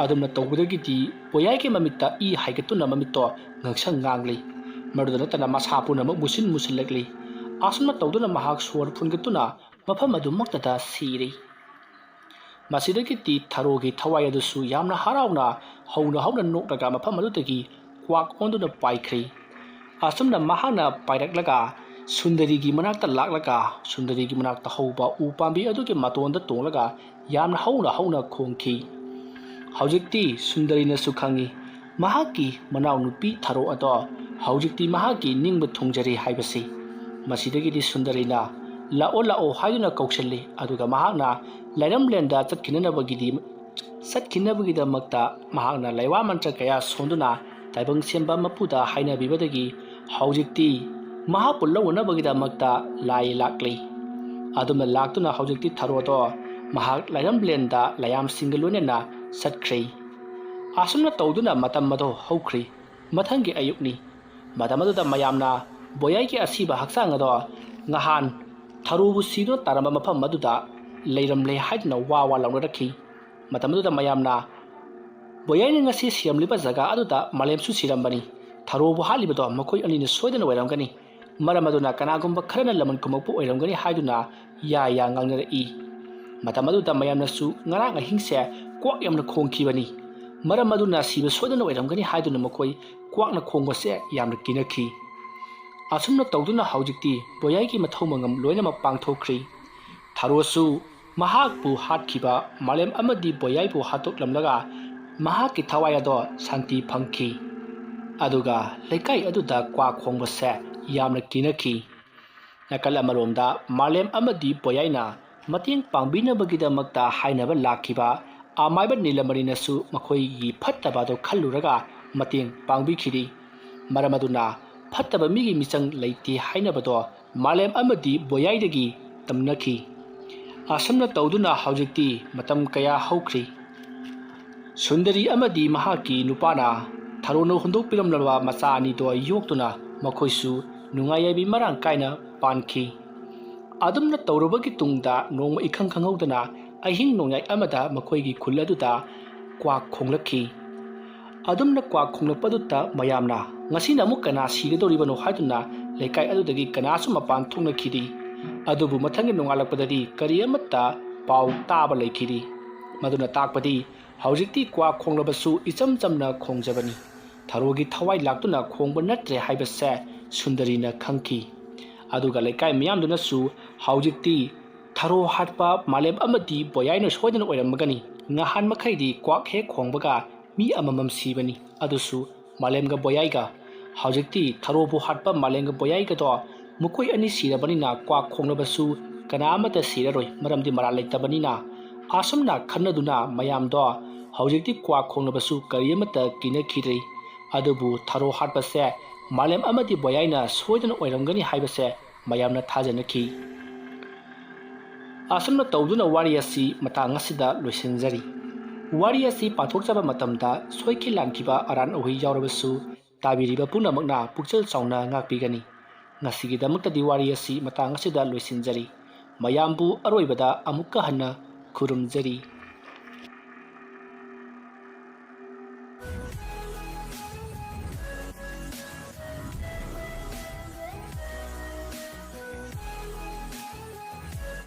ꯑꯗꯨꯝꯅ ꯇꯧꯕꯗꯒꯤꯗꯤ ꯕꯣꯌꯥꯏꯒꯤ ꯃꯃꯤꯠꯇ ꯏ ꯍꯥꯏꯒꯠꯇꯨꯅ ꯃꯃꯤꯠꯇꯣ ꯉꯥꯡꯁꯪ ꯉꯥꯡꯂꯤ꯫ ꯃꯗꯨꯗ ꯅꯠꯇꯅ ꯃꯁꯥ ꯄꯨꯝꯅꯃꯛ ꯃꯨꯁꯤꯟ ꯃꯨꯁꯤꯜꯂꯛꯂꯤ꯫ ꯑꯁꯨꯝꯅ ꯇꯧꯗꯨꯅ ꯃꯍꯥꯛ ꯁꯣꯔ ꯐꯨꯟꯒꯠꯇꯨꯅ ꯃꯐꯝ ꯑꯗꯨꯃꯛꯇꯗ ꯁꯤꯔꯤ꯫ ꯃꯁꯤꯗꯒꯤꯗꯤ ꯊꯔꯣꯒꯤ ꯊꯋꯥꯏ ꯑꯗꯨꯁꯨ ꯌꯥꯝꯅ ꯍꯔꯥꯎꯅ ꯍꯧꯅ ꯍꯧꯅ ꯅꯣꯛꯂꯒ ꯃꯐꯝ ꯑꯗꯨꯗꯒꯤ ꯀ꯭ꯋꯥꯛ ꯑꯣꯟꯗꯨꯅ ꯄꯥꯏꯈ꯭ꯔꯤ꯫ ꯑꯁꯨꯝꯅ ꯃꯍꯥꯛꯅ ꯄꯥꯏꯔꯛꯂꯒ ꯁꯨꯟꯗꯔꯤꯒꯤ ꯃꯅꯥꯛꯇ ꯂꯥꯛꯂꯒ ꯁꯨꯟꯗꯔꯤꯒꯤ ꯃꯅꯥꯛꯇ ꯍꯧꯕ ꯎ ꯄꯥꯝꯕꯤ ꯑꯗꯨꯒꯤ ꯃꯇꯣꯟꯗ ꯇꯣꯡꯂꯒ ꯌꯥꯝꯅ ꯍꯧꯅ ꯍꯧꯅ ꯈꯣꯡꯈꯤ꯫ ꯍꯧꯖꯤꯛꯇꯤ ꯁꯨꯟꯗꯔꯤꯅꯁꯨ ꯈꯪꯏ, ꯃꯍꯥꯛꯀꯤ ꯃꯅꯥꯎꯅꯨꯄꯤ ꯊꯔꯣ ꯑꯗꯣ ꯍꯧꯖꯤꯛꯇꯤ ꯃꯍꯥꯛꯀꯤ ꯅꯤꯡꯕ ꯊꯨꯡꯖꯔꯦ ꯍꯥꯏꯕꯁꯤ꯫ ꯃꯁꯤꯗꯒꯤꯗꯤ ꯁꯨꯟꯗꯔꯤꯅ "ꯂꯥꯛꯑꯣ, ꯂꯥꯛꯑꯣ" ꯍꯥꯏꯗꯨꯅ ꯀꯧꯁꯤꯜꯂꯤ꯫ ꯑꯗꯨꯒ ꯃꯍꯥꯛꯅ ꯂꯥꯏꯔꯝꯂꯦꯟꯗ ꯆꯠꯈꯤꯅꯅꯕꯒꯤꯗꯤ, ꯆꯠꯈꯤꯅꯕꯒꯤꯗꯃꯛꯇ ꯃꯍꯥꯛꯅ ꯂꯥꯏꯋꯥ ꯃꯟꯇ꯭ꯔ ꯀꯌꯥ ꯁꯣꯟꯗꯨꯅ ꯇꯥꯏꯕꯪ ꯁꯦꯝꯕ ꯃꯄꯨꯗ ꯍꯥꯏꯅꯕꯤꯕꯗꯒꯤ ꯍꯧꯖꯤꯛꯇꯤ ꯃꯍꯥꯛꯄꯨ ꯂꯧꯅꯅꯕꯒꯤꯗꯃꯛꯇ ꯂꯥꯏ ꯂꯥꯛꯂꯤ꯫ ꯑꯗꯨꯝꯅ ꯂꯥꯛꯇꯨꯅ ꯍꯧꯖꯤꯛꯇꯤ ꯊꯔꯣꯗꯣ ꯃꯍꯥꯛ ꯂꯥꯏꯔꯝꯂꯦꯟꯗ ꯂꯥꯏꯌꯥꯝꯁꯤꯡꯒ ꯂꯣꯏꯅꯅ ꯆꯠꯈ꯭ꯔꯦ꯫ ꯑꯁꯨꯝꯅ ꯇꯧꯗꯨꯅ ꯃꯇꯝ ꯑꯗꯣ ꯍꯧꯈ꯭ꯔꯦ꯫ ꯃꯊꯪꯒꯤ ꯑꯌꯨꯛꯅꯤ꯫ ꯃꯇꯝ ꯑꯗꯨꯗ ꯃꯌꯥꯝꯅ ꯕꯣꯌꯥꯏꯒꯤ ꯑꯁꯤꯕ ꯍꯛꯆꯥꯡ ꯑꯗꯣ ꯉꯍꯥꯟ ꯊꯔꯣꯕꯨ ꯁꯤꯗꯨꯅ ꯇꯥꯔꯝꯕ ꯃꯐꯝ ꯑꯗꯨꯗ ꯂꯩꯔꯝꯂꯦ ꯍꯥꯏꯗꯨꯅ ꯋꯥ ꯋꯥ ꯂꯥꯎꯅꯔꯛꯈꯤ꯫ ꯃꯇꯝ ꯑꯗꯨꯗ ꯃꯌꯥꯝꯅ ꯕꯣꯌꯥꯏꯅ ꯉꯁꯤ ꯁꯤꯔꯝꯂꯤꯕ ꯖꯒꯥ ꯑꯗꯨꯗ ꯃꯥꯂꯦꯝꯁꯨ ꯁꯤꯔꯝꯕꯅꯤ꯫ ꯊꯔꯣꯕꯨ ꯍꯥꯠꯂꯤꯕꯗꯣ ꯃꯈꯣꯏ ꯑꯅꯤꯅ ꯁꯣꯏꯗꯅ ꯑꯣꯏꯔꯝꯒꯅꯤ꯫ ꯃꯔꯝ ꯑꯗꯨꯅ ꯀꯅꯥꯒꯨꯝꯕ ꯈꯔꯅ ꯂꯃꯟ ꯈꯨꯝꯃꯛꯄ ꯑꯣꯏꯔꯝꯒꯅꯤ ꯍꯥꯏꯗꯨꯅ ꯌꯥ ꯌꯥ ꯉꯥꯡꯅꯔꯛꯏ꯫ ꯃꯇꯝ ꯑꯗꯨꯗ ꯃꯌꯥꯝꯅꯁꯨ ꯉꯔꯥꯡ ꯑꯍꯤꯡꯁꯦ ꯀ꯭ꯋꯥꯛ ꯌꯥꯝꯅ ꯈꯣꯡꯈꯤꯕꯅꯤ꯫ ꯃꯔꯝ ꯑꯗꯨꯅ ꯁꯤꯕ ꯁꯣꯏꯗꯅ ꯑꯣꯏꯔꯝꯒꯅꯤ ꯍꯥꯏꯗꯨꯅ ꯃꯈꯣꯏ ꯀ꯭ꯋꯥꯛꯅ ꯈꯣꯡꯕꯁꯦ ꯌꯥꯝꯅ ꯀꯤꯅꯈꯤ꯫ ꯑꯁꯨꯝꯅ ꯇꯧꯗꯨꯅ ꯍꯧꯖꯤꯛꯇꯤ ꯕꯣꯌꯥꯏꯒꯤ ꯃꯊꯧ ꯃꯉꯝ ꯂꯣꯏꯅꯃꯛ ꯄꯥꯡꯊꯣꯛꯈ꯭ꯔꯤ꯫ ꯊꯔꯣꯁꯨ ꯃꯍꯥꯛꯄꯨ ꯍꯥꯠꯈꯤꯕ ꯃꯥꯂꯦꯝ ꯑꯃꯗꯤ ꯕꯣꯌꯥꯏꯕꯨ ꯍꯥꯠꯇꯣꯛꯂꯝꯂꯒ ꯃꯍꯥꯛꯀꯤ ꯊꯋꯥꯏ ꯑꯗꯣ ꯁꯥꯟꯇꯤ ꯐꯪꯈꯤ꯫ ꯑꯗꯨꯒ ꯂꯩꯀꯥꯏ ꯑꯗꯨꯗ ꯀ꯭ꯋꯥꯛ ꯈꯣꯡꯕꯁꯦ ꯌꯥꯝꯅ ꯀꯤꯅꯈꯤ꯫ ꯅꯥꯀꯜ ꯑꯃꯔꯣꯝꯗ ꯃꯥꯂꯦꯝ ꯑꯃꯗꯤ ꯕꯣꯌꯥꯏꯅ ꯃꯇꯦꯡ ꯄꯥꯡꯕꯤꯅꯕꯒꯤꯗꯃꯛꯇ ꯍꯥꯏꯅꯕ ꯂꯥꯛꯈꯤꯕ ꯑꯃꯥꯏꯕ ꯅꯤꯂꯃꯅꯤꯅꯁꯨ ꯃꯈꯣꯏꯒꯤ ꯐꯠꯇꯕ ꯑꯗꯨ ꯈꯜꯂꯨꯔꯒ ꯃꯇꯦꯡ ꯄꯥꯡꯕꯤꯈꯤꯔꯤ꯫ ꯃꯔꯝ ꯑꯗꯨꯅ ꯐꯠꯇꯕ ꯃꯤꯒꯤ ꯃꯤꯆꯪ ꯂꯩꯇꯦ ꯍꯥꯏꯅꯕꯗꯣ ꯃꯥꯂꯦꯝ ꯑꯃꯗꯤ ꯕꯣꯌꯥꯏꯗꯒꯤ ꯇꯝꯅꯈꯤ꯫ ꯑꯁꯨꯝꯅ ꯇꯧꯗꯨꯅ ꯍꯧꯖꯤꯛꯇꯤ ꯃꯇꯝ ꯀꯌꯥ ꯍꯧꯈ꯭ꯔꯤ꯫ ꯁꯨꯟꯗꯔꯤ ꯑꯃꯗꯤ ꯃꯍꯥꯛꯀꯤ ꯅꯨꯄꯥꯅ ꯊꯔꯣꯅ ꯍꯨꯟꯗꯣꯛꯄꯤꯔꯝꯂꯕ ꯃꯆꯥ ꯑꯅꯤꯗꯣ ꯌꯣꯛꯇꯨꯅ ꯃꯈꯣꯏꯁꯨ ꯅꯨꯡꯉꯥꯏ ꯌꯥꯏꯕꯤ ꯃꯔꯥꯡ ꯀꯥꯏꯅ ꯄꯥꯟꯈꯤ꯫ ꯑꯗꯨꯝꯅ ꯇꯧꯔꯕꯒꯤ ꯇꯨꯡꯗ ꯅꯣꯡꯃ ꯏꯈꯪ ꯈꯪꯍꯧꯗꯅ ꯑꯍꯤꯡ ꯅꯣꯡꯌꯥꯏ ꯑꯃꯗ ꯃꯈꯣꯏꯒꯤ ꯈꯨꯜ ꯑꯗꯨꯗ ꯀ꯭ꯋꯥꯛ ꯈꯣꯡꯂꯛꯈꯤ꯫ ꯑꯗꯨꯝꯅ ꯀ꯭ꯋꯥꯛ ꯈꯣꯡꯂꯛꯄꯗꯨꯗ ꯃꯌꯥꯝꯅ, "ꯉꯁꯤꯅ ꯑꯃꯨꯛ ꯀꯅꯥ ꯁꯤꯒꯗꯧꯔꯤꯕꯅꯣ?" ꯍꯥꯏꯗꯨꯅ ꯂꯩꯀꯥꯏ ꯑꯗꯨꯗꯒꯤ ꯀꯅꯥꯁꯨ ꯃꯄꯥꯟ ꯊꯣꯛꯅꯈꯤꯗꯦ꯫ ꯑꯗꯨꯕꯨ ꯃꯊꯪꯒꯤ ꯅꯣꯡꯉꯥꯜꯂꯛꯄꯗꯗꯤ ꯀꯔꯤ ꯑꯃꯠꯇ ꯄꯥꯎ ꯇꯥꯕ ꯂꯩꯈꯤꯗꯦ꯫ ꯃꯗꯨꯅ ꯇꯥꯛꯄꯗꯤ ꯍꯧꯖꯤꯛꯇꯤ ꯀ꯭ꯋꯥꯛ ꯈꯣꯡꯂꯕꯁꯨ ꯏꯆꯝ ꯆꯝꯅ ꯈꯣꯡꯖꯕꯅꯤ꯫ ꯊꯔꯣꯒꯤ ꯊꯋꯥꯏ ꯂꯥꯛꯇꯨꯅ ꯈꯣꯡꯕ ꯅꯠꯇ꯭ꯔꯦ ꯍꯥꯏꯕꯁꯦ ꯁꯨꯟꯗꯔꯤꯅ ꯈꯪꯈꯤ꯫ ꯑꯗꯨꯒ ꯂꯩꯀꯥꯏ ꯃꯤꯌꯥꯝꯗꯨꯅꯁꯨ ꯍꯧꯖꯤꯛꯇꯤ ꯊꯔꯣ ꯍꯥꯠꯄ ꯃꯥꯂꯦꯝ ꯑꯃꯗꯤ ꯕꯣꯌꯥꯏꯅ ꯁꯣꯏꯗꯅ ꯑꯣꯏꯔꯝꯃꯒꯅꯤ꯫ ꯉꯍꯥꯟ ꯃꯈꯩꯗꯤ ꯀ꯭ꯋꯥꯛ ꯍꯦꯛ ꯈꯣꯡꯕꯒ ꯃꯤ ꯑꯃꯃꯝ ꯁꯤꯕꯅꯤ, ꯑꯗꯨꯁꯨ ꯃꯥꯂꯦꯝꯒ ꯕꯣꯌꯥꯏꯒ꯫ ꯍꯧꯖꯤꯛꯇꯤ ꯊꯔꯣꯕꯨ ꯍꯥꯠꯄ ꯃꯥꯂꯦꯝꯒ ꯕꯣꯌꯥꯏꯒꯗꯣ ꯃꯈꯣꯏ ꯑꯅꯤ ꯁꯤꯔꯕꯅꯤꯅ ꯀ꯭ꯋꯥꯛ ꯈꯣꯡꯂꯕꯁꯨ ꯀꯅꯥ ꯑꯃꯠꯇ ꯁꯤꯔꯔꯣꯏ, ꯃꯔꯝꯗꯤ ꯃꯔꯥꯜ ꯂꯩꯇꯕꯅꯤꯅ꯫ ꯑꯁꯨꯝꯅ ꯈꯟꯅꯗꯨꯅ ꯃꯌꯥꯝꯗꯣ ꯍꯧꯖꯤꯛꯇꯤ ꯀ꯭ꯋꯥꯛ ꯈꯣꯡꯂꯕꯁꯨ ꯀꯔꯤ ꯑꯃꯠꯇ ꯀꯤꯅꯈꯤꯗ꯭ꯔꯤ꯫ ꯑꯗꯨꯕꯨ ꯊꯔꯣ ꯍꯥꯠꯄꯁꯦ ꯃꯥꯂꯦꯝ ꯑꯃꯗꯤ ꯕꯣꯌꯥꯏꯅ ꯁꯣꯏꯗꯅ ꯑꯣꯏꯔꯝꯒꯅꯤ ꯍꯥꯏꯕꯁꯦ ꯃꯌꯥꯝꯅ ꯊꯥꯖꯅꯈꯤ꯫ ꯑꯁꯨꯝꯅ ꯇꯧꯗꯨꯅ ꯋꯥꯔꯤ ꯑꯁꯤ ꯃꯇꯥꯡ ꯑꯁꯤꯗ ꯂꯣꯏꯁꯤꯟꯖꯔꯤ꯫ ꯋꯥꯔꯤ ꯑꯁꯤ ꯄꯥꯊꯣꯛꯆꯕ ꯃꯇꯝꯗ ꯁꯣꯏꯈꯤ ꯂꯥꯟꯈꯤꯕ ꯑꯔꯥꯟ ꯑꯍꯣꯏ ꯌꯥꯎꯔꯕꯁꯨ ꯇꯥꯕꯤꯔꯤꯕ ꯄꯨꯝꯅꯃꯛꯅ ꯄꯨꯛꯆꯦꯜ ꯆꯥꯎꯅ ꯉꯥꯛꯄꯤꯒꯅꯤ꯫ ꯉꯁꯤꯒꯤꯗꯃꯛꯇꯗꯤ ꯋꯥꯔꯤ ꯑꯁꯤ ꯃꯇꯥꯡ ꯑꯁꯤꯗ ꯂꯣꯏꯁꯤꯟꯖꯔꯤ꯫ ꯃꯌꯥꯝꯕꯨ ꯑꯔꯣꯏꯕꯗ ꯑꯃꯨꯛꯀ ꯍꯟꯅ ꯈꯨꯔꯨꯝꯖꯔꯤ꯫